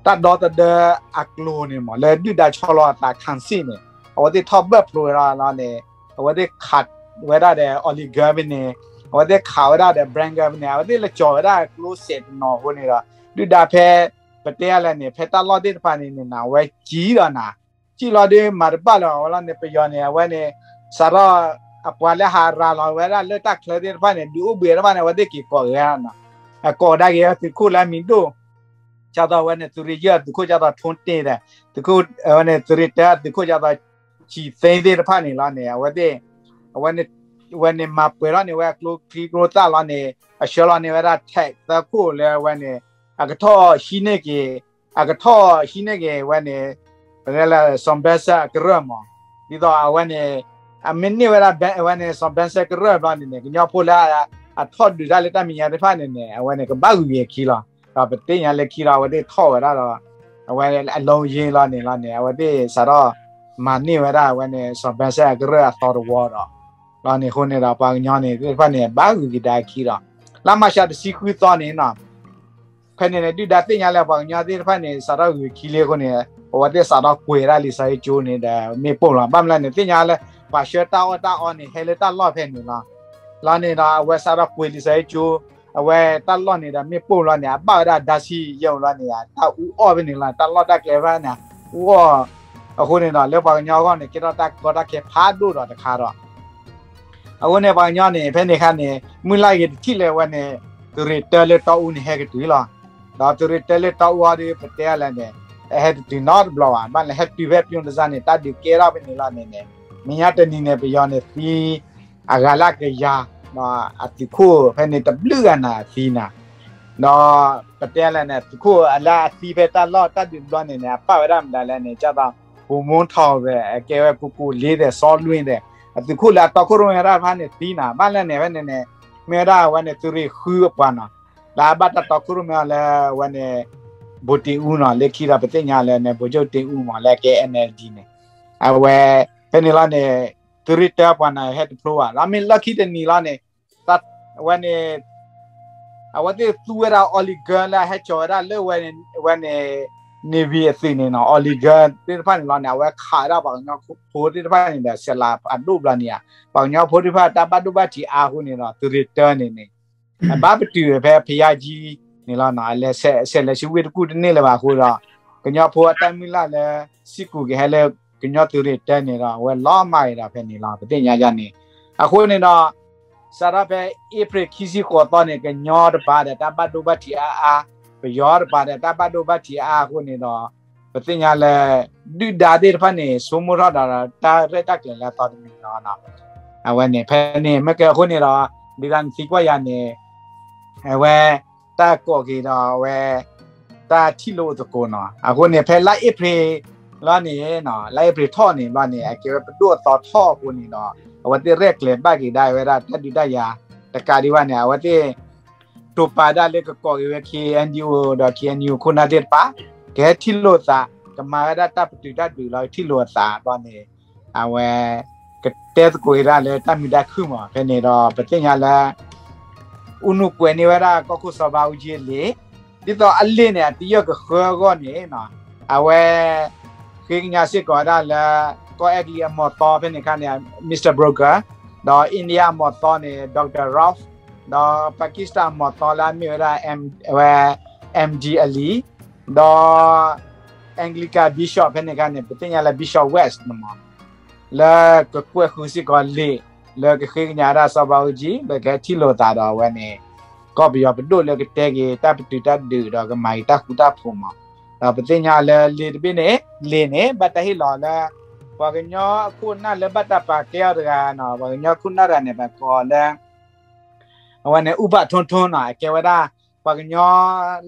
တၢ်ဒီသဒၢအကျိၤန့ၣ်မ့ၢ် လၢဒုၣ်ဒါဆီလီၤအသး ခၣ်စ့ၣ်န့ၣ် အဝဲသ့ၣ်ထီၣ်ဘၢၣ်ဖျိဝဲဒၣ်လီၤန့ၣ် အဝဲသ့ၣ်ခးဝဲဒၣ်ဒီး Oregon ဖဲန့ၣ် အဝဲသ့ၣ်ခးဝဲဒၣ်ဒီး Brandon ဖဲန့ၣ် အဝဲသ့ၣ်လဲၤကၠီၤဝဲဒၣ်ကျိစဲးတနီၤအဃိန့ၣ်ဒီး ဒုၣ်ဒါဖဲ ပတဲလဲၣ်န့ၣ် ဖဲတၢ်လီၢ်သ့ၣ်တဖၣ်န့ၣ်န့ၣ် အဝဲကံဒီးနၤ ထံၣ်လီၤဒုးမၤတဘၣ်လၢၤဝဲလီၤန့ၣ် ပယီၤန့ၣ် အဝဲန့ၣ် စးထီၣ် အပှၤလၢဟးရၤလီၤဝဲဒၣ်လၢတၢ်ချၢသ့ၣ်တဖၣ်န့ၣ် ဒုးအိၣ်ဘှံးတဖၣ်န့ၣ် အဝဲသ့ၣ်က့ၤကိးဂၤနီၤ, အကိးဒၣ်က့ၤသုးခိၣ်လၢအမံၤဒိၣ် ဒ်သိးအဝဲန့ၣ် သုးရ့ၣ်ယဲၢ်အသုးခိၣ်ဒ်သိး ထိၣ်တ့ၢ်ဒီး သုးခိၣ် အဝဲန့ၣ် သုးရ့ၣ်တၢအသုးခိၣ်ဒ်သိး ကၠံၤသ့သ့ၣ်တဖၣ်န့ၣ်လီၤန့ၣ် အဝဲသ့ၣ် အဝဲန့ၣ် ဝဲန့ၣ်မၤပှဲၤထီၣ်န့ၢ်ဝဲအကျိချံကျိသၣ်လီၤန့ၣ် အဆှၢလီၤန့ၢ်ဝဲဒၣ် tank သၢခိၣ်လၢအဝဲန့ၣ် အကထီၣ်ဟံးန့ၢ်က့ၤ အကထီၣ်ဟံးန့ၢ်က့ၤဝဲန့ၣ် ပတဲလၢ Saint Vincent အကရၢၢ်မး, ဒ်သိးအဝဲန့ၣ် အမ့ၢ်န့ၢ်ဝဲဒၣ် အဝဲန့ၣ် Saint Vincent ကရၢၢ်ဘျီန့ၣ်န့ၣ် ကညီဖိလၢ အထီၣ်ဒုးတၢ်လၢတၢ်မဲာ်ညါသ့ၣ်တဖၣ်န့ၣ်န့ၣ် အဝဲန့ၣ်ကဘၣ်ဂုၤက့ၤခံလီၤ. ဒီးပသ့ၣ်ညါလၢခံလီၤ အဝဲသ့ၣ်ထီၣ်ဝဲဒၣ်ဒီး အဝဲအလုံးအရင်းလီၤန့ၣ်လီၤန့ၣ် အဝဲသ့ၣ်စးထီၣ်မၤန့ၢ်ဝဲဒၣ်အဝဲန့ၣ် Saint Vincent အကရၢၢ်အသီတဝီဒီး လီၤန့ၣ်အဃိန့ၣ်ဒီး ပှၤကညီန့ၣ်သ့ၣ်တဖၣ်န့ၣ် ဘၣ်ဂုၤက့ၤဒါခံဒီး လါမၤရှးတဆံဃုသီန့ၣ်နီၤ ဖဲန့ၣ်န့ၣ် ဒုၣ်ဒါသ့ၣ်ညါလၢပှၤကညီသ့ၣ်တဖၣ်န့ၣ် စးထီၣ်ဂုၤခံလံအဃိန့ၣ် အဝဲသ့ၣ်စးထီၣ်ကွံာ်ဝဲဒၣ်လံာ်စီဆှံကၠိန့ၣ်ဒီး မ့ၣ်ပိၢ်လီၤ. ဘၣ်မနုၤလဲၣ်န့ၣ် သ့ၣ်ညါလၢ ပှၤဆှၢတၢ်အီၣ်တၢ်အီန့ၣ် ဟဲလၢတၢ်လီၢ်ဖဲန့ၣ်လီၤ. လီၤန့ၣ်ဒီး အဝဲစးထီၣ်ကွံာ်လံာ်စီဆှံကၠိ အဝဲတၢ်လီၢ်န့ၣ်ဒီးမ့ၣ်ပိၢ်လီၤန့ၣ် အဘၣ်ဝဲဒၣ်ဒါဆံယဲၢ်လီၤန့ၣ် တၢ်အူအီၣ်ဖဲန့ၣ်လီၤ. တၢ်လီၢ်တၢ်ကျဲဖဲန့ၣ် အူအီၣ် အဃိန့ၣ်ဒီး လၢပှၤကညီအဂီၢ်န့ၣ် ကဲထီၣ်တၢ်ကီတၢ်ခဲဖးဒိၣ်ဒီးတခါဒီး အဃိန့ၣ် ပှၤကညီန့ၣ် ဖဲန့ၣ်အခါန့ၣ် မုၢ်လၢ်ဂ့ၤတထံၣ်လၢအဝဲန့ၣ် သုးရ့ၣ်တၢလၢတီအူန့ၣ် ဟဲကတုၤလီၤ. ဒီးသုးရ့ၣ်တၢလၢတီအူအံၤဒီး ပတဲလဲၣ်န့ၣ် အဟဲတတုၤနီတဘျီဘၣ်. ဘၣ်လဲၣ်ဟဲတုၤဖဲပၠိတစါန့ၣ် တၢ်ဒုးကဲထီၣ်ဖဲန့ၣ်လီၤန့ၣ်န့ၣ် မဲာ်ညါတနံၤန့ၣ် ပယီၤန့ၣ်သံ အဂၤလၢအကယၤ ဒီးအသုးခိၣ်ဖဲန့ၣ်တဘျုးဂၤနၤသံနၤ ဒီးပတဲလဲၣ်န့ၣ် သုးခိၣ်လၢအသံဖဲတၢ်လီၢ်တၢ်ဒုးတဘျီန့ၣ်န့ၣ် အပာ်ဝဲဒၣ်မတၤလဲၣ်န့ၣ် ဒ်သိး ပိၤမူထီၣ်ဝဲ အကဲဝဲကိကိးလ့ဒီး စီလွံၢ်ဒီး အသုးခိၣ်လၢအတီခိၣ်ရိၣ်မဲတၢ်တဖၣ်န့ၣ်သံနၤ. ဘၣ်လဲၣ်န့ၣ် ဖဲန့ၣ်န့ၣ် မ့ၢ်ဝဲဒၣ်အဝဲန့ၣ် သုးရ့ၣ်ဃုအပှၤနီၤ လၢအဘၣ်တၢ်တီခိၣ်ရိၣ်မဲအီၤလၢအဝဲန့ၣ် ဘိၣ်တ့ၢ်အူနီၤ လၢခံဒီးပသ့ၣ်ညါလၢန့ၣ် ဘိၣ်ကၠိၣ်တ့ၢ်အူမး လၢအကဲ NLD န့ၣ် အဝဲ ဖဲန့ၣ်လီၤန့ၣ် သုးရ့ၣ်တၢပှၤန့ၣ် ဟဲတဖျိဘၣ်. လီၤမ့ၢ်လီၢ်ခံတနံၤလီၤန့ၣ် အဝဲန့ၣ် အဝဲသ့ၣ်သူဝဲဒၣ် Oregon လၢအဟဲကၠီၤဝဲဒၣ်လၢဝဲန့ၣ် ဝဲန့ၣ် Navy အသုးန့ၣ်နီၤ Oregon သ့ၣ်တဖၣ်န့ၣ်လီၤန့ၣ် အဝဲခးဝဲဒၣ်ပှၤကညီဖိသ့ၣ်တဖၣ်န့ၣ်ဒီး ဆဲးလၤအဒိၣ်ဘျီန့ၣ်ဧါ ပှၤကညီဖိသ့ၣ်တဖၣ်တၢ်ဘၣ်ဒိဘၣ်ထံးအါအဃိန့ၣ်ဒီး သုးရ့ၣ်တၢန့ၣ်န့ၣ် အဘၣ်ပတုာ်ဖဲဖယါကၠံန့ၣ်လီၤနီၤ အလဲၤဆဲးလဲၤဆူဝ့ၢ်တကူၣ်တန့ၢ်လၢၤဘၣ်အဃိဒီး ကညီဖိအတၢ်မုၢ်လၢ်လၢ စံၣ်ကူၤက့ၤဟဲလၢ ကညီသုးရ့ၣ်တၢန့ၣ်ဒီး အဝဲလီၤမၢ်အံၤဒီးဖဲန့ၣ်လီၤ ပသ့ၣ်ညါယါန့ၣ် အဃိန့ၣ်ဒီး စးထီၣ်ဖဲ April ခံဆံဃိးသီန့ၣ် ကညီတပၤဒီးတၢ်ဘၣ်ဒိဘၣ်ထံးအါအါ, ပယီၤတပၤဒီးတၢ်ဘၣ်ဒိဘၣ်ထံးအါအါအဃိန့ၣ်ဒီး ပသ့ၣ်ညါလၢ ဒုၣ်ဒါသ့ၣ်တဖၣ်န့ၣ် ဆိကမိၣ်ထီၣ်ဒီးတၢ်ရဲၣ်တၢ်ကျဲၤလၢအသီတမံၤလီၤ. အဝဲန့ၣ်ဖဲန့ၣ် မ့ၢ်ကဲအဃိန့ၣ်ဒီး ဒုၣ်ဒါန့ၣ်သံကွၢ်ယၤန့ၣ် အဝဲ တၢ်ကိးက့ၤဒီးအဝဲ တၢ်ထံၣ်လိာ်သကိးနီၤ. အဃိန့ၣ် ဖဲလါ April လီၤန့ၣ် လါ April ထီၣ်န့ၣ်ဘျီန့ၣ် အကဲဝဲပဒိၣ်အသီထီၣ်အဃိန့ၣ်ဒီး အဝဲသ့ၣ်ရဲၣ်ကျဲၤဘၣ်က့ၤဒၣ်ဝဲဒၣ်တၢ်ဒုးတၢ်ယၤ တကးဒံးဘၣ်န့ၣ် အဝဲသ့ၣ် တိာ်ပာ်ဒၣ်လၢကကိးက့ၤဝဲ KNDO ဒီး KNU ခိၣ်နၢ်သ့ၣ်တဖၣ် ကဟဲထံၣ်လိာ်သး ကမၤဝဲဒၣ်တၢ်ပတုာ်တၢ်ဒုးလီၤ ထံၣ်လိာ်အသးဘျီန့ၣ် အဝဲ ကတဲသကိးက့ၤဒၣ်လၢတၢ်မုာ်တၢ်ခုၣ်မး ဖဲန့ၣ်ဒီး ပသ့ၣ်ညါလၢ ဦးနု ကွဲးန့ၢ်ဝဲဒၣ်ကီၢ်ခိၣ်စီၤဘးအူကၠံအလံာ်, ဒ်သိးအလံာ်န့ၣ် အတယၢၢ်ကဃၢအဂီၢ်န့ၣ် အဝဲ ဃ့ကညးစ့ၢ်ကီးဝဲဒၣ်လၢ ကီၢ်အဲကလံးအမီၢ်သီဖဲန့ၣ်အခါန့ၣ် Mister Brogan, ဒီး India အမီၢ်သီန့ၣ် Doctor Ralph, ဒီး Pakistan အမီၢ်သီလၢအမ့ၢ်ဝဲဒၣ် ဝဲ M D အလံာ်, ဒီး Anglican Bishop ဖဲန့ၣ်အခါန့ၣ် ပသ့ၣ်ညါလၢ Bishop West န့ၣ်မး လၢကကွဲးဃုာ်စ့ၢ်ကီးလံာ် လၢကဃ့ကညးဒၣ်စီၤဘးအူကၠံ လၢကဟဲထံၣ်လိာ်သးဒီးအဝဲန့ၣ် ကီၢ်ပယီၤပဒိၣ်လၢကတဲက့ၤတၢ်ပတုာ်တၢ်ဒုးဒီးကမၤက့ၤတၢ်ဃူတၢ်ဖိးမး, ဒီးပသ့ၣ်ညါလၢလံာ်တဘ့ၣ်န့ၣ် လံာ်န့ၣ် ဘၣ်တၢ်ဟ့ၣ်လီၤလၢ ပှၤကညီအခိၣ်နၢ်လၢဘၣ်တၢ်ပာ်ကဲအီၤတဂၤနီၤ, ပှၤကညီခိၣ်နၢ်တဂၤန့ၣ် ပကိးလၢ အဝဲန့ၣ် ဦးဘထွန်းထွန်းနီၤ, အကဲဝဲဒၣ် ပှၤကညီ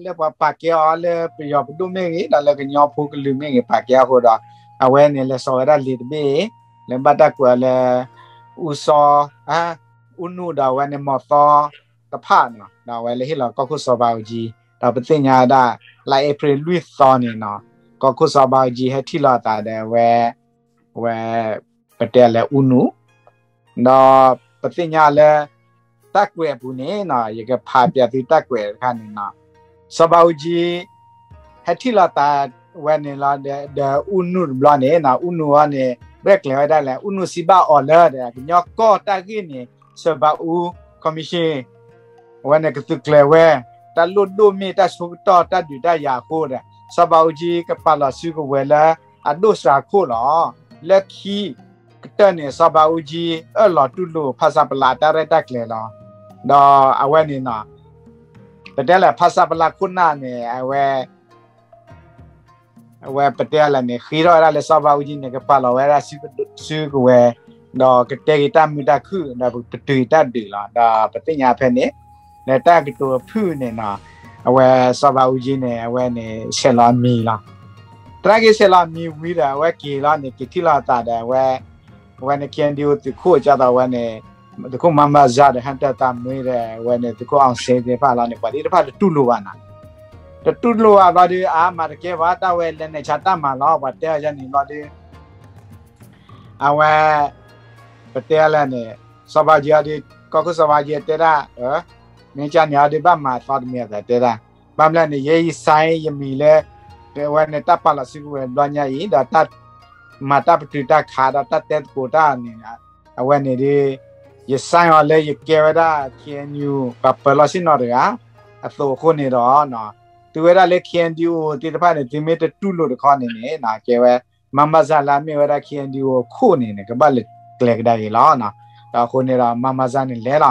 လၢပှၤပာ်ကဲအီၤလၢပယီၤပဒိၣ်မ့ၢ်ဂ့ၤ ဒီးလၢကညီဖိကလုာ်မ့ၢ်ဂ့ၤ ပာ်ကဲအီၤအဃိဒီး အဝဲန့ၣ်လဲၤစိာ်ဝဲဒၣ်လံာ်တဘ့ၣ် လၢဘၣ်တၢ်ကွဲးအီၤလၢ ဦးစော ဦးနု ဒီးအဝဲန့ၣ် မီၢ်သီတဖၣ်နီၤ, ဒီးအဝဲလဲၤဟ့ၣ်လီၤကီၢ်ခိၣ်စီၤဘးအူကၠံ, ဒီးပသ့ၣ်ညါဒၣ် လါအ့ဖြ့ၣ်လွံၢ်သီန့ၣ်နီၤ, ကီၢ်ခိၣ်စီၤဘးအူကၠံဟဲထံၣ်လိာ်အသးဒီးအဝဲ ဝဲ ပတဲလၢ ဦးနု ဒီးပသ့ၣ်ညါလၢ တၢ်ကွဲးအပူၤန့ၣ်နီၤ ယကဖးပျးသုတၢ်ကွဲးတခါန့ၣ်နီၤ, စီၤဘးအူကၠံ ဟဲထံၣ်လိာ်သးဝဲန့ၣ်လီၤ, ဒီး ဦးနု တဘျီန့ၣ်နီၤ, ဦးနု အီၤန့ၣ် ရဲၣ်ကျဲၤဝဲဒၣ်လဲၣ်, ဦးနု စံးဘၣ်အီၤလၢ ဒီးကညီကီၢ်တၢ်ဂ့ၢ်န့ၣ် စီၤဘးအူ commission အဝဲန့ၣ်ကသုးကျဲၤဝဲ တၢ်လိၣ်ဒိၣ်မ့ၢ်တၢ်ဆိကတီၢ်တၢ်ဒုးတၢ်ယၤအဃိဒီး စီၤဘးအူကၠံကပာ်လီၤစုကဝဲၤလၢ အဒိၣ်စှၤခိၣ်လီၤ. လၢခံကတၢၢ်န့ၣ် စီၤဘးအူကၠံ အၢၣ်လီၤတူၢ်လိာ် ဖဆပလ အတၢ်ရဲၣ်တၢ်ကျဲၤလီၤ. ဒီးအဝဲန့ၣ်နီၤ ပတဲလၢ ဖဆပလ ခိၣ်နၢ်န့ၣ် အဝဲ အဝဲပတဲလၢန့ၣ် ဃ့ထီၣ်ဝဲဒၣ်လၢစီၤဘးအူကၠံန့ၣ် ကပာ်လီၤဝဲဒၣ်စုကဝဲၤ, ဒီးကတဲက့ၤတၢ်မုာ်တၢ်ခုၣ် ဒီးပတုာ်တၢ်ဒုးလီၤ. ဒီးပသ့ၣ်ညါဖဲန့ၣ် လၢတၢ်ကတိၤအဖုၣ်န့ၣ်နီၤ အဝဲစီၤဘးအူကၠံန့ၣ် အဝဲန့ၣ်ဆဲးလီၤအမံၤလီၤ. သနာ်က့ဆဲးလီၤအမံၤဝံၤဒီး အဝဲက့ၤလီၤန့ၣ် က့ၤထံၣ်လိာ်သးဒီး အဝဲ အဝဲန့ၣ် KNDO သုးခိၣ် ကၢ်သိး အဝဲန့ၣ် သုးခိၣ်မၤမၤစၢ်ဒီး ဟၢတၢ်သးမွ့ဒီး အဝဲန့ၣ် သုးခိၣ်အီၣ်စ့သ့ၣ်တဖၣ်လီၤန့ၣ် ပှၤသ့ၣ်တဖၣ်တတူၢ်လိာ်ဘၣ်နီၤ. တတူၢ်လိာ်ဘၣ်ဘျီဒီး အါမးတကဲဘၣ် တၢ်ဝဲလဲၤနုာ်ဆါတၢ်မၤလီၤ ပှၤတဲအီၤန့ၣ်ဘျီဒီး အဝဲ ပတဲလၢန့ၣ် စီၤဘးကၠံအီၤဒီး ကီၢ်ခိၣ်စီၤဘးကၠံတဲဒၣ် မ့ၢ်ကန့ၣ်အီၤဒီး ဘၣ်မၤသီတမံၤအသးတဲဒၣ် ဘၣ်မနုၤလဲၣ်န့ၣ် ယဲယ sign ယမံၤလၢ အဝဲန့ၣ်တၢ်ပာ်လီၤစုကဝဲၤဘျီညါအံၤ ဒီးတၢ်မၤတၢ်ပတုာ်တၢ်ခးဒီးတၢ်တဲသကိးတၢ်န့ၣ် အဝဲန့ၣ်ဒီး ယ sign အီၤလၢယကဲဝဲဒၣ် KNU ပှၤပၢၤလီၢ်ဆ့ၣ်နီၤတဂၤ အသိးအဃိန့ၣ်ဒီး သုဝဲဒၣ်လၢ KNDO သ့ၣ်တဖၣ်န့ၣ် သုမ့ၢ်တတူၢ်လိာ်တခီန့ၣ်န့ၣ် ကဲဝဲ မၤမၤစၢ်လၢအမ့ၢ်ဝဲဒၣ် KNDO အခိၣ်န့ၣ်န့ၣ် ကဘၣ်လဲၤကျဲၤကဒါက့ၤလီၤ. ဒီးအဃိန့ၣ်ဒီး မၤမၤစၢ်န့ၣ်လဲၤလီ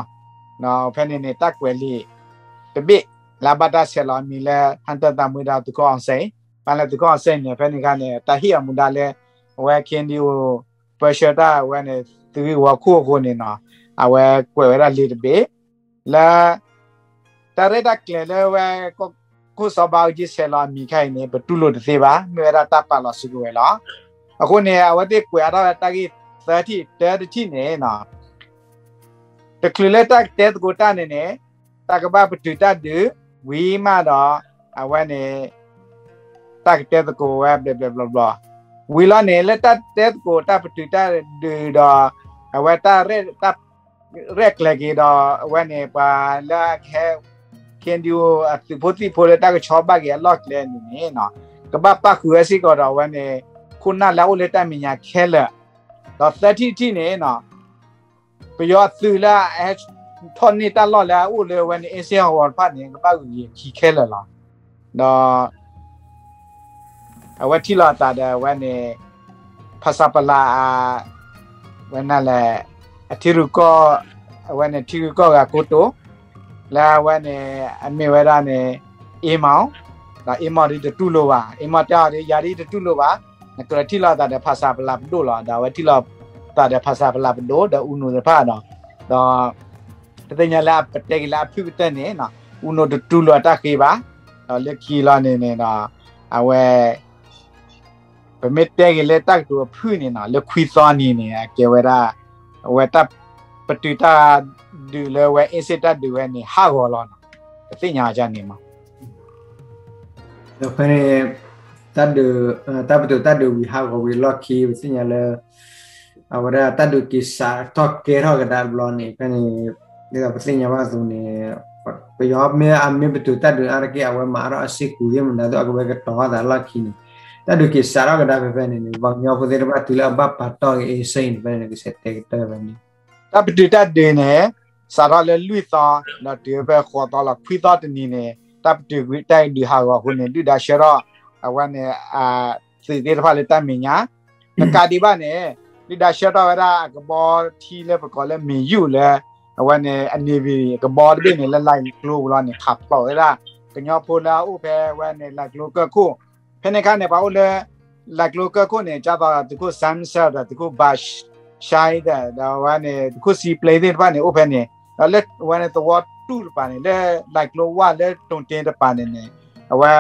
ၤ. ဖဲန့ၣ်န့ၣ် တၢ်ကွဲးလံာ်တဘ့ၣ် လၢအဘၣ်တၢ်ဆဲးလီၤအမံၤလၢ ဟၢတၢ်သးမွ့ဒီးသုးခိၣ်အီၣ်စ့ ဘၣ်လၢသုးခိၣ်အီၣ်စ့န့ၣ် ဖဲန့ၣ်အခါန့ၣ် တၢ်ဟ့ၣ်အီၤမူဒါလၢ အဝဲ KNDO ပၢဆှၢတၢ်အဝဲန့ၣ် သုးဂ့ၢ်ဝီခိၣ်အဃိန့ၣ်နီၤ အဝဲကွဲးဝဲဒၣ်လံာ်တဘ့ၣ် လၢ တၢ်ရဲၣ်တၢ်ကျဲၤလၢဝဲ ကီၢ်ခိၣ်စီၤဘးအူကၠံဆဲးလီၤအမံၤခါအံၤန့ၣ် ပတူၢ်လိာ်တသ့ဘၣ် မ့ၢ်ဝဲဒၣ်တၢ်ပာ်လီၤစုကဝဲၤလီၤ. အဃိန့ၣ် အဝဲသ့ၣ်ကွဲးအါထီၣ်ဝဲတၢ်ဂ့ၢ်သၢထံၣ် တၢတထံၣ်န့ၣ်နီၤ တချုးလၢတၢ်ကတဲသကိးတၢ်န့ၣ်န့ၣ် တၢ်ကဘၣ်ပတုာ်တၢ်ဒုး ဝံၤမးဒီး အဝဲန့ၣ် တၢ်ကတဲသကိးဝဲဘျဲးဘျဲးဘျီဘျီ ဝံၤလီၤန့ၣ် လၢတၢ်တဲသကိးတၢ်ပတုာ်တၢ်ဒုးဒီး အဝဲတၢ်ရဲၣ် တၢ်ရဲၣ်ကျဲၤက့ၤဒီး အဝဲန့ၣ် ပှၤလၢအကဟဲ KNDO အသုးဖိသံၣ်ဖိလၢတၢ်ကဆီဘၣ်က့ၤအလီၢ်ကျဲန့ၣ်န့ၣ် ကဘၣ်ပၣ်ဃုာ်ဝဲစ့ၢ်ကီးဒီး အဝဲန့ၣ် ခိၣ်နၢ်လၢအအိၣ်လၢတၢ်မဲာ်ညါခဲလၢာ် ဒီးသၢထံၣ်တထံၣ်န့ၣ် ပယီၤသုးလၢအဟဲထီၣ်န့ၢ်တၢ်လီၢ်လၢအအိၣ်လၢအဝဲန့ၣ် အ့စ့ၣ်ဟီၣ်ကဝီၤတဖၣ်န့ၣ် ကဘၣ်ဂုာ်က့ၤခံခဲလၢာ်လီၤ. ဒီး အဝဲထံၣ်လိာ်အသးဒီးအဝဲန့ၣ် ဖဆပလ ဝဲန့ၣ်လဲၣ် အထံရူၢ်ကီၢ် အဝဲန့ၣ်ထံရူၢ်ကီၢ်ဂၤကိတိာ် လၢအဝဲန့ၣ် အမ့ၢ်ဝဲဒၣ်န့ၣ် အ့မီၣ် ဒီးအ့မီၣ်ဒ်တတူၢ်လိာ်ဘၣ် အ့မီၣ်တဲအီၤဒ် ယၤဒ်တတူၢ်လိာ်ဘၣ် နကြၢးထံၣ်လိာ်သးဒီးဖဆပလပဒိၣ်လီၤ ဒီးအဝဲထံၣ်လိာ်သးဒီးဖဆပလပဒိၣ် ဒီးအူနိသ့ၣ်တဖၣ်ဒီး ဒီး ပသ့ၣ်ညါလၢပတဲက့ၤလၢအဖုၣ်ကတၢၢ်န့ၣ် အူနိတတူၢ်လိာ်အတၢ်ဃ့ဘၣ် ဒီးလၢခံလီၤန့ၣ်န့ၣ်ဒီး အဝဲ ပမ့ၢ်တဲက့ၤလၢတၢ်ကတိၤအဖုၣ်န့ၣ်နီၤ လၢခွံသီနံၤန့ၣ် အကဲဝဲဒၣ် အဝဲတၢ်ပတုာ်တၢ်ဒုးလၢဝဲအ့စ့ၣ်တၢ်ဒုးဝဲန့ၣ် ဟးဂီၤလီၤနီၤ ပသ့ၣ်ညါကန့ၣ်မး ဒီးဖဲန့ၣ် တၢ်ဒုး တၢ်ပတုာ်တၢ်ဒုးဝံၤဟးဂီၤဝံၤအလီၢ်ခံ ပသ့ၣ်ညါလၢ အဝဲဒၣ်တၢ်ဒုးက့ၤစးထီၣ်ကဲထီၣ်ကဒါတဘျီန့ၣ် ဖဲန့ၣ် ဒ်သိးပသ့ၣ်ညါဘၣ်အသိးန့ၣ် ပယီၤမ့ၢ်အမ့ၢ်ပတုာ်တၢ်ဒုးအါတက့ၢ် အဝဲမၤအါထီၣ်အစ့ၢ်ကီးသ့ၣ်မတၤဒ်သိးအကဝဲကတီၤထီၣ်သးလီၢ်ခံန့ၣ် တၢ်ဒုးက့ၤစးထီၣ်ကဒါဖဲဖဲန့ၣ်န့ၣ် ပှၤကညီဖိသ့ၣ်တဖၣ်တုၤလၢအဘၣ်ပာ်တီၢ်က့ၤအ့စ့ၣ်န့ၣ် ဖဲန့ၣ် ကဆဲးတဲကတၢၢ်ဖဲန့ၣ် တၢ်ပတုာ်တၢ်ဒုးန့ၣ် စးထီၣ်လၢလွံၢ်သီ ဒီးတုၤဖဲဃိးသီလီၤ ခွံသီတနံၤန့ၣ် တၢ်ပတုာ်တၢ်ဒုးဟးဂီၤအဃိန့ၣ် ဒုၣ်ဒါဆှၢထီၣ် အဝဲန့ၣ် သုးသ့ၣ်တဖၣ်လၢတၢ်မဲာ်ညါ တကးဒံးဘၣ်န့ၣ် ဒုၣ်ဒါဆှၢထီၣ်ဝဲဒၣ်အကဘီထံလၢပကိးလၢမ့ၢ်ယူၢ်လၢ အဝဲန့ၣ် အနံၤဘံၣ်ကဘီတဘ့ၣ်န့ၣ် လၢလၢၢ်ကျိၤပူၤလီၤန့ၣ် ခးဖျိးဝဲဒၣ် ကညီဖိလၢအအိၣ်ဖဲဝဲန့ၣ် လၢၢ်ကျိၤကၢၢ်ခိၣ် ဖဲန့ၣ်အခါန့ၣ် ပှၤအိၣ်လၢ လၢၢ်ကျိၤကၢၢ်ခိၣ်န့ၣ် ကၢ်သိးသုးခိၣ် Samson ဒီးသုးခိၣ် ဘၣ်ရှါဒီး ဒီးအဝဲန့ၣ် သုးခိၣ်စံပျ့သ့ၣ်တဖၣ်န့ၣ် အိၣ်ဖဲန့ၣ် ဒီးလၢအဝဲန့ၣ်သဝီတူၢ်တပၤန့ၣ် လၢလၢၢ်ကျိၤဝၢ်လၢတိၤတ့တပၤန့ၣ်န့ၣ် အဝဲ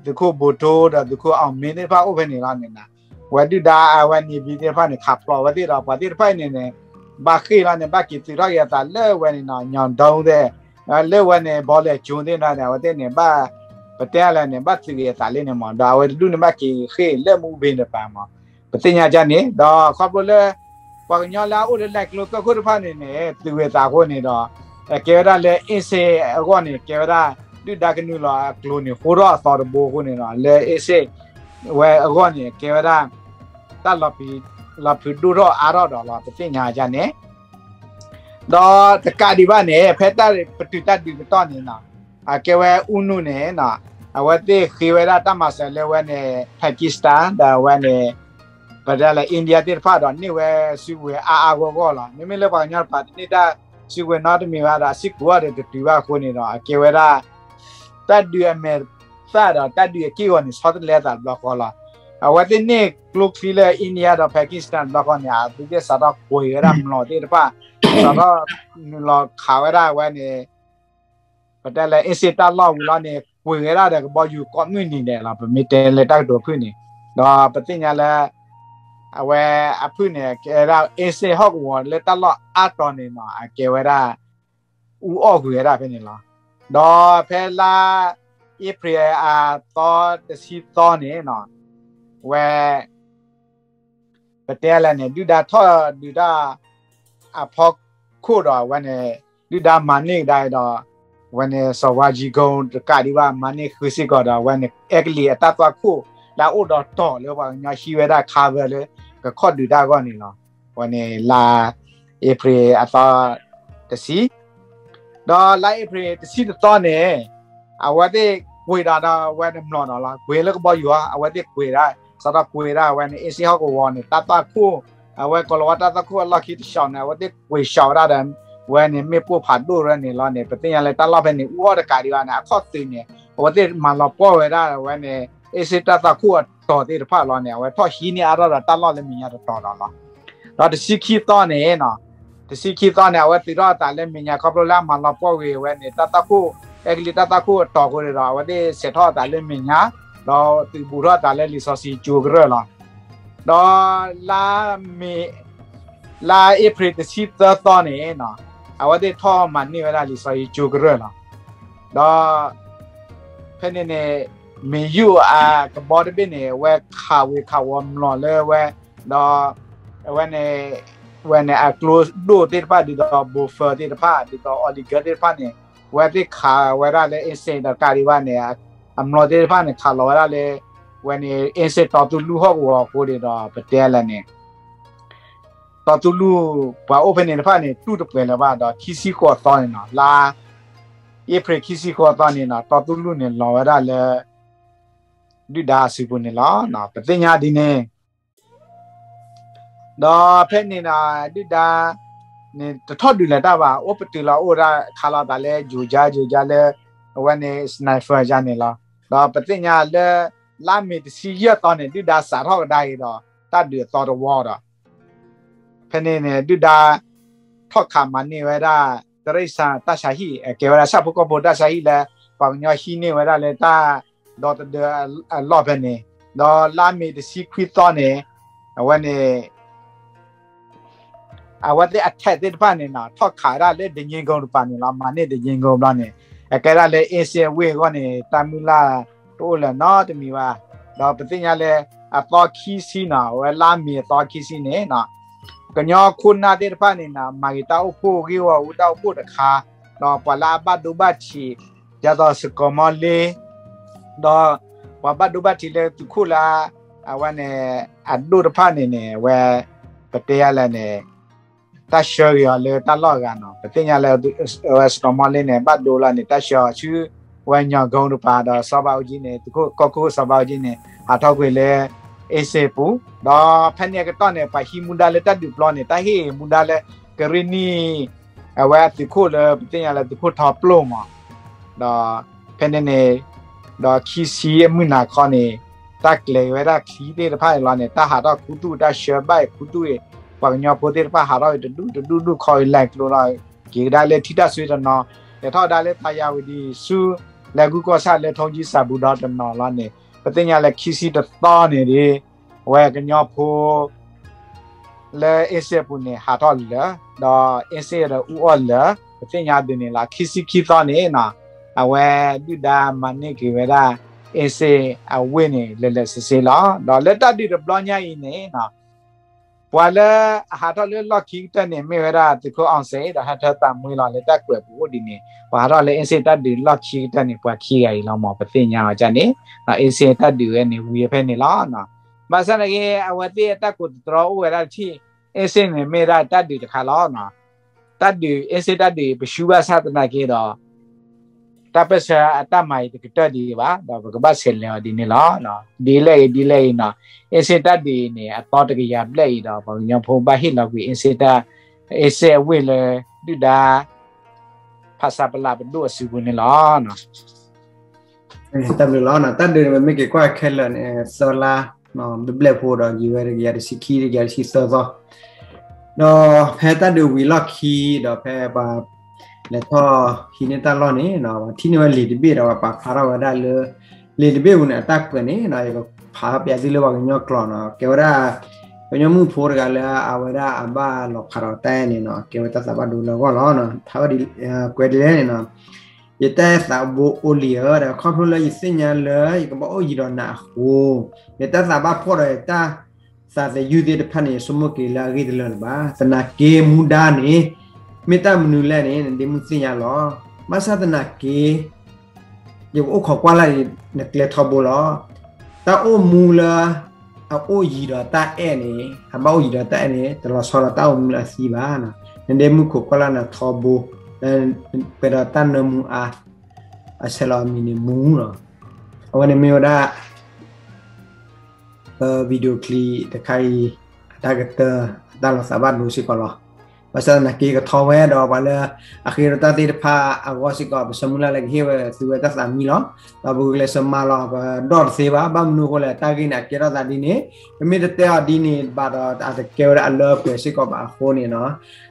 သုးခိၣ်ဘိၣ်ထိဒီးသုးခိၣ်အီၣ်မ့သ့ၣ်တဖၣ်အိၣ်ဖဲန့ၣ်လီၤန့ၣ် အဝဲဒုၣ်ဒါအဝဲန့ၣ်ဘံၣ်သ့ၣ်တဖၣ်န့ၣ် ခးဖျိးဝဲသ့ၣ်ဒီး ပှၤသ့ၣ်တဖၣ်အံၤန့ၣ်န့ၣ် ဘၣ်ဃ့ၢ်လီၤန့ၣ် ဘၣ်က့ၤသုးထီၣ်က့ၤအသးလၢအဝဲန့ၣ်နီၤ ညီၣ်ဒိသ့ၣ် လၢအဝဲန့ၣ် ဘီလဲၣ်ကၠိသ့ၣ်န့ၣ် အဝဲသ့ၣ်န့ၣ် ဘၣ် ပတဲလဲၣ်န့ၣ် ဘၣ်သုးက့ၤအသးလံန့ၣ်မး ဒီးအဝဲတဒူၣ်န့ၣ်ဘၣ်က့ၤဃ့ၢ်လၢမူဘ့ၣ်တပၤမး ပသ့ၣ်ညါကန့ၣ် ဒီးခီဖျိလၢ ပှၤကညီလၢအအိၣ်လၢလၢၢ်ကျိၤကၢၢ်ခိၣ်တဖၣ်န့ၣ်န့ၣ် သုးဝဲသးအဃိန့ၣ်ဒီး ကဲဝဲဒၣ်လၢအ့စ့ၣ်အဂီၢ်န့ၣ် ကဲဝဲဒၣ် ဒုၣ်ဒါကနုာ်လီၤအကျိၤန့ၣ် ဃိထီၣ်အသီတဘိအဃိန့ၣ်ဒီး လၢအ့စ့ၣ်ဝဲအဂီၢ်န့ၣ် ကဲဝဲဒၣ် တၢ်လီၤဖုးဒိၣ်ထီၣ်အါထီၣ်ဒီးလီၤ ပသ့ၣ်ညါကန့ၣ် ဒီးတကးဒံးဘၣ်န့ၣ် ဖဲတၢ်ပတုာ်တၢ်ဒုးပတီၢ်န့ၣ်နီၤ အကဲဝဲအူနူၢ်န့ၣ်နီၤ အဝဲသ့ၣ်ဃ့ဝဲဒၣ်တၢ်မၤစၢၤလၢဝဲန့ၣ် Pakistan ဒီးဝဲန့ၣ် ပတဲလၢ India သ့ၣ်တဖၣ်ဒီးန့ၢ်ဝဲစုကဝဲၤအါအါဂီၢ်ဂီၢ်လီၤ. မ့မ့ၢ်လၢပှၤကညီတပၤတန့ၢ်တၢ်စုကဝဲၤနီတမံၤဘၣ်ဒီး အစုကဝဲၤဒီးတတုၤဘၣ်အဃိန့ၣ်ဒီး အကဲဝဲဒၣ် တၢ်ဒုးအမဲာ်သၣ်ဒီးတၢ်ဒုးအက့ၢ်အဂီၤန့ၣ် ဆီတလဲသးတဘျီဃီလီၤ. အဝဲသ့ၣ်န့ၢ်ကျိချံလၢ India ဒီး Pakistan တဘျီဃီန့ၣ် အသုသ့ၣ်စးထီၣ်ကွံာ်ဝဲဒၣ်မျိာ်သ့ၣ်တဖၣ် စးထီၣ်နုာ်လီၤခးဝဲဒၣ်ဝဲန့ၣ် ပတဲလၢ အ့စ့ၣ်တၢ်လီၢ်ဝံၤလီၤန့ၣ် ကွံာ်ဝဲဒၣ်ဒီးကဘီယူၤကိးမုၢ်နံၤဒဲးလီၤ. ပမ့ၢ်တဲလၢတၢ်ကတိၤဖုၣ်န့ၣ် ဒီးပသ့ၣ်ညါလၢ အဝဲအဖုၣ်န့ၣ် ကဲဒၣ်အ့စ့ၣ်ဟီၣ်ကဝီၤလၢတၢ်လီၢ်အါတီၤန့ၣ်နီၤ အကဲဝဲဒၣ် အူအီၣ်ကွံာ်ဝဲဒၣ်ဖဲန့ၣ်လီၤ. ဒီးဖဲလါအ့ဖြ့ၣ်အသီတဆံသီန့ၣ်နီၤ ဝဲ ပတဲလဲၣ်န့ၣ် ဒုၣ်ဒါထီၣ်ဒုးတၢ်အဖီခိၣ်ဒီး အဝဲန့ၣ် ဒုၣ်ဒါမၤန့ၢ်ကဒါဒီး အဝဲန့ၣ် စီၤဝါယံကိတကးဒံးဘၣ် မၤန့ၢ်ဃုာ်စ့ၢ်ကီးဒီး အဝဲန့ၣ် အဲကလံးအတၢ်သွၣ်ခိၣ် လၢအအိၣ်ဒီးတီၤလၢပှၤကညီဟံးဝဲဒၣ် cover လၢကခီၣ်ဒုးတၢ်အဂီၢ်န့ၣ်လီၤ. အဝဲန့ၣ်လါအ့ဖြ့ၣ်အသီ တဆံ ဒီးလါအ့ဖြ့ၣ်တဆံတသီန့ၣ် အဝဲသ့ၣ်ကွံာ်ဒၣ်ဒီးအဝဲန့ၣ်မျိာ်ဒီးလီၤ. ကွံာ်လၢကဘီယူၤဧါ အဝဲသ့ၣ်ကွံာ်ဒၣ် စးထီၣ်ကွံာ်ဒၣ်အဝဲန့ၣ် အ့စ့ၣ်ဟီၣ်ကဝီၤန့ၣ် တၢ်သွၣ်ခိၣ် အဝဲကီၤလၤဝါတၢ်သွၣ်ခိၣ်အလီၢ်ခံတဆှီန့ၣ် အဝဲသ့ၣ်ကွံာ်ဆှီဝဲဒၣ်ဒီး အဝဲန့ၣ်မ့ၣ်ပိၢ်ဖးဒိၣ်ရၢန့ၣ်လီၤန့ၣ် ပသ့ၣ်ညါလၢတၢ်လီၢ်ဖဲန့ၣ် အူအီၣ်တကးဒံးဘၣ်န့ၣ် အခီၣ်သုးန့ၣ် အဝဲသ့ၣ်မၤလီၤပှီၢ်ဝဲဒၣ်အဝဲန့ၣ် အ့စ့ၣ်တၢ်သွၣ်ခိၣ်အတီၤသ့ၣ်တဖၣ်လီၤန့ၣ် အဝဲထီၣ်ဟံးန့ၢ်အါထီၣ်ဒီးတၢ်လီၢ်လၢမဲာ်ညါတတီၤဒီးလီၤ. ဒီးတဆံခံသီန့ၣ် တဆံခံသီန့ၣ် အဝဲသုးထီၣ်အသးလၢမဲာ်ညါခီဖျိလၢအမၤလီၤပှီၢ်ဝဲန့ၣ် တၢ်သွၣ်ခိၣ် အဲကလံးတၢ်သွၣ်ခိၣ်အတီၤအဃိန့ၣ်ဒီး အဝဲသ့ၣ်ဆဲးထီၣ်အသးလၢမဲာ်ညါ ဒီးသုးဘူးထီၣ်အသးလၢလံာ်စီဆှံကၠိကရၢၢ်လီၤ. ဒီးလါမ့ၤ လါအ့ဖြ့ၣ်တဆံသၢသီန့ၣ် အဝဲသ့ၣ်ထီၣ်မၤန့ၢ်ဝဲဒၣ်လံာ်စီဆှံကၠိကရၢၢ်လီၤ. ဒီး ဖဲန့ၣ်န့ၣ် မ့ၢ်ယုၢ်အကဘီတဘ့ၣ်န့ၣ် အဝဲခးဝ့ၤခးဝီၤမျိာ်လၢဝဲ ဒီး အဝဲန့ၣ် ဝဲန့ၣ်အကျိဒိၣ်သ့ၣ်တဖၣ် ဒ်သိး ဘိဖၢသ့ၣ်တဖၣ် ဒ်သိး အီလံၤကၢသ့ၣ်တဖၣ်န့ၣ် အဝဲသ့ၣ်ခးဝဲဒၣ်လၢအ့စ့ၣ်ဒီးတကးဒံးဘၣ်န့ၣ် အမျိာ်သ့ၣ်တဖၣ်န့ၣ် ခးလီၤဝဲဒၣ်လၢ ဝဲန့ၣ် အ့စ့ၣ်တီၤသူလူၢ်ဟီၣ်ကဝီၤအဃိန့ၣ်ဒီး ပတဲလဲၣ်န့ၣ် တီၤသူလူၢ် ပှၤအိၣ်ဖဲန့ၣ်တဖၣ်န့ၣ် တူၢ်တပှဲၤလၢၤဘၣ်ဒီး ခံဆံဃိးသီန့ၣ်နီၤ လါအ့ဖြ့ၣ်ခံဆံဃိးသီန့ၣ်နီၤ တီၤသူလူၢ်န့ၣ် လီၤဝဲဒၣ်လၢ ဒုၣ်ဒါအစုပူၤန့ၣ်လီၤ. ပသ့ၣ်ညါဒ်န့ၣ် ဒီးဖဲန့ၣ်ဒီး ဒုၣ်ဒါန့ၣ် တထီၣ်ဒုးလၢၤတၢ်ဘၣ် အိၣ်ပတုာ်လီၤအိၣ်ဒၣ်ခးလီၤသးလၢ ယိၤကၠါ ယိၤကၠါလၢ အဝဲန့ၣ် sniper ယါန့ၣ်လီၤ. ဒီးပသ့ၣ်ညါလၢ လါမ့ၤတဆံယဲၢ်သီန့ၣ် ဒုၣ်ဒါစးထီၣ်ကဒါက့ၤဒီး တၢ်ဒုးအသီတဝီဒီး ဖဲန့ၣ်န့ၣ် ဒုၣ်ဒါ ထီၣ်ခးမၤန့ၢ်ဝဲဒၣ် တရ့ၣ်စၣ်တၢ်ဆါဟံၣ် အကဲဝဲဒၣ်ဆၣ်ဖိကီၢ်ဖိတၢ်ဆါဟံၣ်လၢ ပှၤကညီဟံးန့ၢ်ဝဲဒၣ်လၢတၢ်ဒီသဒၢအလီၢ်ဖဲန့ၣ် ဒီးလါမ့ၤတဆံခွံသီန့ၣ် အဝဲန့ၣ် အဝဲသ့ၣ်အ tank သ့ၣ်တဖၣ်န့ၣ်နီၤ ထီၣ်ခးဝဲဒၣ်လၢဒည့ကိတပၤန့ၣ်လီၤ. မၤန့ၢ်ဒည့ကိဘျီန့ၣ် အကဲဒၣ်လၢအ့စ့ၣ်ဝ့ၢ်အဂီၢ်န့ၣ် တၢ်မုၢ်လၢ်တအိၣ်လၢၤနီတမံၤဘၣ်. ဒီးပသ့ၣ်ညါလၢ အသီခံဆံနီၤ အဝဲလါမ့ၤအသီခံဆံန့ၣ်နီၤ ကညီခိၣ်နၢ်သ့ၣ်တဖၣ်န့ၣ်နီၤ မၤဂ့ၤတၢ်အိၣ်ဖှိၣ်ဂ့ၢ်ဝီအူတၢ်အိၣ်ဖှိၣ်တခါ ဒီးပှၤလၢအဘၣ်ဒိဘၣ်ထံး ဒ်သိးစကီၤမီလ့ ဒီးပှၤဘၣ်ဒိဘၣ်ထံးလၢသုးခိၣ်လၢ အဝဲန့ၣ် အဒိၣ်တဖၣ်န့ၣ်န့ၣ် အဝဲ ပတဲယါလဲၣ်န့ၣ် တၢ်ဆှၢက့ၤအီၤလၢတၢ်လီၢ်အဂၤနီၤ ပသ့ၣ်ညါလၢ အဝဲစကီၤမီလ့န့ၣ် ဘၣ်ဒိလီၤန့ၣ် တၢ်ဆှၢအီၤဆူ ဝဲညီကိတပၤဒီးစီၤဘးအူကၠံန့ၣ် သုးခိၣ်ကီၢ်ခိၣ်စီၤဘးအူကၠံန့ၣ် ဟးထီၣ်ကွံာ်လၢ အ့စ့ၣ်ပူၤ ဒီးဖဲန့ၣ်အကတီၢ်န့ၣ် ပှၤဟံးမူဒါလၢတၢ်ဒုးပျီန့ၣ် တၢ်ဟ့ၣ်မူဒါလၢ ကရ့ၣ်နံၣ် အဝဲအသုးခိၣ်လၢ ပသ့ၣ်ညါလၢသုးခိၣ်ထီပျိၢ်မး ဒီးဖဲန့ၣ်န့ၣ် ဒီးခံဆံအမုၢ်နၤခီန့ၣ် တၢ်ကျဲၤဝဲဒၣ်ချံသ့ၣ်တဖၣ်န့ၣ်လီၤန့ၣ် တၢ်ဟးထီၣ်ခူသူၣ် တၢ်ဆှၢဘၣ်ခူသူၣ်အံၤ ပှၤကညီဖိသ့ၣ်တဖၣ်ဟးထီၣ်အံၤတဒူၣ်တဒူၣ်ဒူၣ်ခီအံၤလဲၤကျိလီၤ က့ၤကဒါလၢထံတၢ်ဆွ့တနီၤ လဲၤထီၣ်ကဒါလၢသးယၤဝံၤဒံးဆူ လဲၤကူကီၢ်ဆၣ်လၢထိကံစၢ်ဘူဒီတနီၤလီၤန့ၣ် ပသ့ၣ်ညါလၢခံဆံတသီန့ၣ်ဒ် အဝဲကညီဖိ လၢအ့စ့ၣ်ပူၤန့ၣ် ဟးထီၣ်လၢာ် ဒီးအ့စ့ၣ်ဒီးအူအီၣ်လၢာ် ပသ့ၣ်ညါဒ်န့ၣ်လီၤ. ခံဆံခံသီန့ၣ်နီၤ အဝဲဒုၣ်ဒါမၤန့ၢ်က့ၤဝဲဒၣ် အ့စ့ၣ်အဝ့ၢ်န့ၣ် လၢာ်လၢာ်ဆ့ဆ့လီၤ. ဒီးလၢတၢ်ဒုးတဘျီညါအံၤန့ၣ်နီၤ ပှၤလၢအဟးထီၣ်လၢလီၢ်ခံကတၢၢ်န့ၣ် မ့ၢ်ဝဲဒၣ်သုးခိၣ်အီၣ်စ့ၣ် ဒီးဟၢထၢသးမှ့လီၤ. လၢတၢ်ကွဲးပူၤအိၣ်ဒ်န့ၣ် ပှၤဟးထီၣ်လၢအ့စ့ၣ်တၢ်ဒုးလီၢ်ခံကတၢၢ်န့ၣ် ပှၤခံဂၤအံၤလီၤမး ပသ့ၣ်ညါအီၤဒ်န့ၣ် အ့စ့ၣ်တၢ်ဒုးဝဲန့ၣ် ဝံၤဖဲန့ၣ်လီၤ. ဘၣ်ဆၣ်သနာ်က့ အဝဲသ့ၣ်အတၢ်ကိးသတြီအိၣ်ဝဲဒၣ်တထံၣ် အ့စ့ၣ်န့ၣ်မ့ၢ်ဒၣ်တၢ်ဒုးတခါလီၤ. တၢ်ဒုး အ့စ့ၣ်တၢ်ဒုး ပဆူဘၣ်ဆၣ်သနာ်က့ဒီး တၢ်ပၢၢ်ဆၢအတၢ်မၤအံၤတကတၢၢ်ဒံးဘၣ် ဒီးပကဘၣ်ဆဲးလဲၤအီၤဒ်န့ၣ်လီၤ. ဒ်လဲၣ်ဂ့ၤဒ်လဲၣ်ဂ့ၤနီၤ အ့စ့ၣ်တၢ်ဒုးအံၤန့ၣ် အသီတကယၤဘျဲၣ်အံၤဒီး ပှၤကညီဖိဘၣ်ဟ့ၣ်လီၤကွံာ်အ့စ့ၣ်တၢ် အ့စ့ၣ်အဝ့ၢ်လၢ ဒုၣ်ဒါ ဖဆပလ ပဒိၣ်အစုပူၤန့ၣ်လီၤ. တၢ်ဘျုးလီၤ. တၢ်ဒုးန့ၣ် ပမ့ၢ်က့ၤကွၢ်ခဲလၢာ်န့ၣ် သၢလါ ဘျဲၣ်ဘျဲၣ်ဖိဒီး ယံာ်ဝဲတကယၤတဆံခံ တကယၤတဆံသၢသီ ဒီးဖဲတၢ်ဒုးဝံၤလီၢ်ခံ ဒီးဖဲပှၤ လဲၤထီၣ်ဟံးန့ၢ်တၢ်လီၢ်န့ၣ် ပှၤထံၣ်န့ၢ်ဝဲလံာ်တဘ့ၣ်ဒီး ပှၤပာ်ဖျါထီၣ်ဝဲဒၣ်လၢ လံာ်တဘ့ၣ်ပူၤန့ၣ် အတၢ်ကွဲးန့ၣ် ယကဖးထီၣ်ပျးသုလၢပှၤကညီကျိာ်နီၤ ကဲဝဲဒၣ် ကညီမုၣ်ဖိတဂၤလၢအဝဲဒၣ်အဘၣ်လီၤဖးဒီးတၢ်အဲၣ်န့ၣ်နီၤ ကဲဝဲတၢ်သးဘၣ်ဒိလၢအဂီၢ်လီၤ. ဖးဝဲဒ် ကွဲးဒ်လဲၣ်န့ၣ်နီၤ ယတၢ်အဲၣ်သးဘိအိၣ်လံဧၢ ဒီးခီဖျိလၢယသ့ၣ်ညါလၢယကဘၣ်အိၣ်ယံၤဒီးနၤအဃိ ယတၢ်သးဘၣ်ဖှီၣ်ဒီးယတၢ်သးသယုၢ်သ့ၣ်တဖၣ်န့ၣ် ယဆိကမိၣ်က့ၤလၢအဂ့ၢ်တလၢာ်လၢၤဘၣ်. သနာ်က့မူဒါန့ၣ် မ့ၢ်တၢ်မနုၤလဲၣ်န့ၣ် နဒ့မုၣ်သ့ၣ်ညါလီၤ. ဘၣ်ဆၣ်သနာ်က့ ယကအိၣ်ခိးကွၢ်လၢ်နကျဲထီဘိလီၤ. တၢ်အိၣ်မူလၢ အအိၣ်ယံၤဒီးတၢ်အဲၣ်န့ၣ် အဘၣ်အိၣ်ယံၤဒီးတၢ်အဲၣ်န့ၣ် တလီၤဆီဒီးတၢ်အိၣ်မူလၢအသံဘၣ်. နဒ့မုၣ်ခိးကွၢ်လၢ်နထီဘိ လၢ ပှဲၤဒီးတၢ်နၢမူအါ အဆဲးလီၤအမံၤန့ၣ်မူလီၤ. အဝဲန့ၣ်မ့ၢ်ဝဲဒၣ် ပ video clip တခါအံၤ အတၢ်ကတၢၢ် အတၢ်လီၤသးဘၣ်ဒိစ့ၢ်ကီးလီၤ. ဘၣ်ဆၣ်သနာ်က့ကထီဝဲဒီးပှၤလၢ အဃ့ဒီးတၢ်သ့ၣ်တဖၣ်အဂီၢ်စ့ၢ်ကီး ပဆၢမုၢ်လၢ်လၢကဟ့ၣ်ဝဲသုဝဲတၢ်သးမံလီၤ. ဒီးပဂုာ်ကျဲးစၢးမၤလီၤ ပဒီၣ်တသ့ဘၣ်. ဘၣ်မနုၤအဃိလဲၣ် တၢ်ဂ့ၢ်န့ၣ် အကဲထီၣ်သးဒ်န့ၣ် ပမ့ၢ်တတဲအီၤဒ်န့ၣ်ဘၣ်ဒီး အတကဲဝဲဒၣ်အလၢအပှဲၤစ့ၢ်ကီးဘၣ်အဃိန့ၣ်နီၤ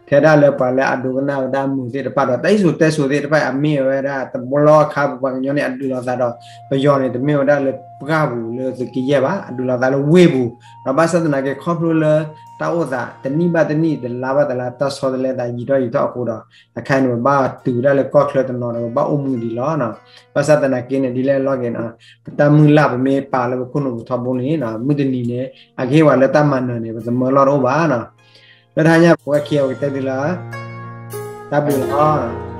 ထဲဒၣ်လၢပှၤလၢအဒိကနၣ်ဝဲဒၣ်မုာ်သ့ၣ်တဖၣ်ဒီး တၢ်စံၣ်စိၤတဲစိၤသ့ၣ်တဖၣ် အမ့ၢ်ဝဲဒၣ်တဘျီအခါ ပပှၤကညီန့ၣ် အဒုးလိာ်သးဒီး ပယီၤန့ၣ် တမ့ၢ်ဝဲဒၣ်လၢပှၢ်ပူၤလၢသုကယဲၢ်ဘၣ် အဒုးလိာ်သးလၢဝ့ၢ်ပူၤ ဒီးဘၣ်ဆၣ်သနာ်က့ခီဖျိလၢ တၢ်အိၣ်သးတနံၣ်ဘၣ်တနံၣ် တလါဘၣ်တလါ တၢ်ဆီတလဲသးယံာ်ထီၣ်ယံာ်ထီၣ်အဃိဒီး အခါန့ၣ် ပဘၣ်တုၤဝဲဒၣ်လၢကီၢ်ချၢတနီၤဒီး ပဘၣ်အိၣ်မူဒံးလီၤ. ဘၣ်ဆၣ်သနာ်က့န့ၣ် ဒ်လဲၣ်လီၤက့ၤနီၤ ပတၢ်မုၢ်လၢ်ပမ့ၢ်ပာ်လၢပခိၣ်နူာ်ပထီဘိန့ၣ် မုၢ်တနံၤန့ၣ် အကဟ့ၣ်ဝဲလၢတၢ်မၤနၢၤန့ၣ် ပသမၢလီၢ်တအိၣ်ဘၣ်နီၤ လၢတဟါညါ ပဝဲခံဂၤပကတဲဒ်လီၤ တၢ်ဘျုးလီၤ.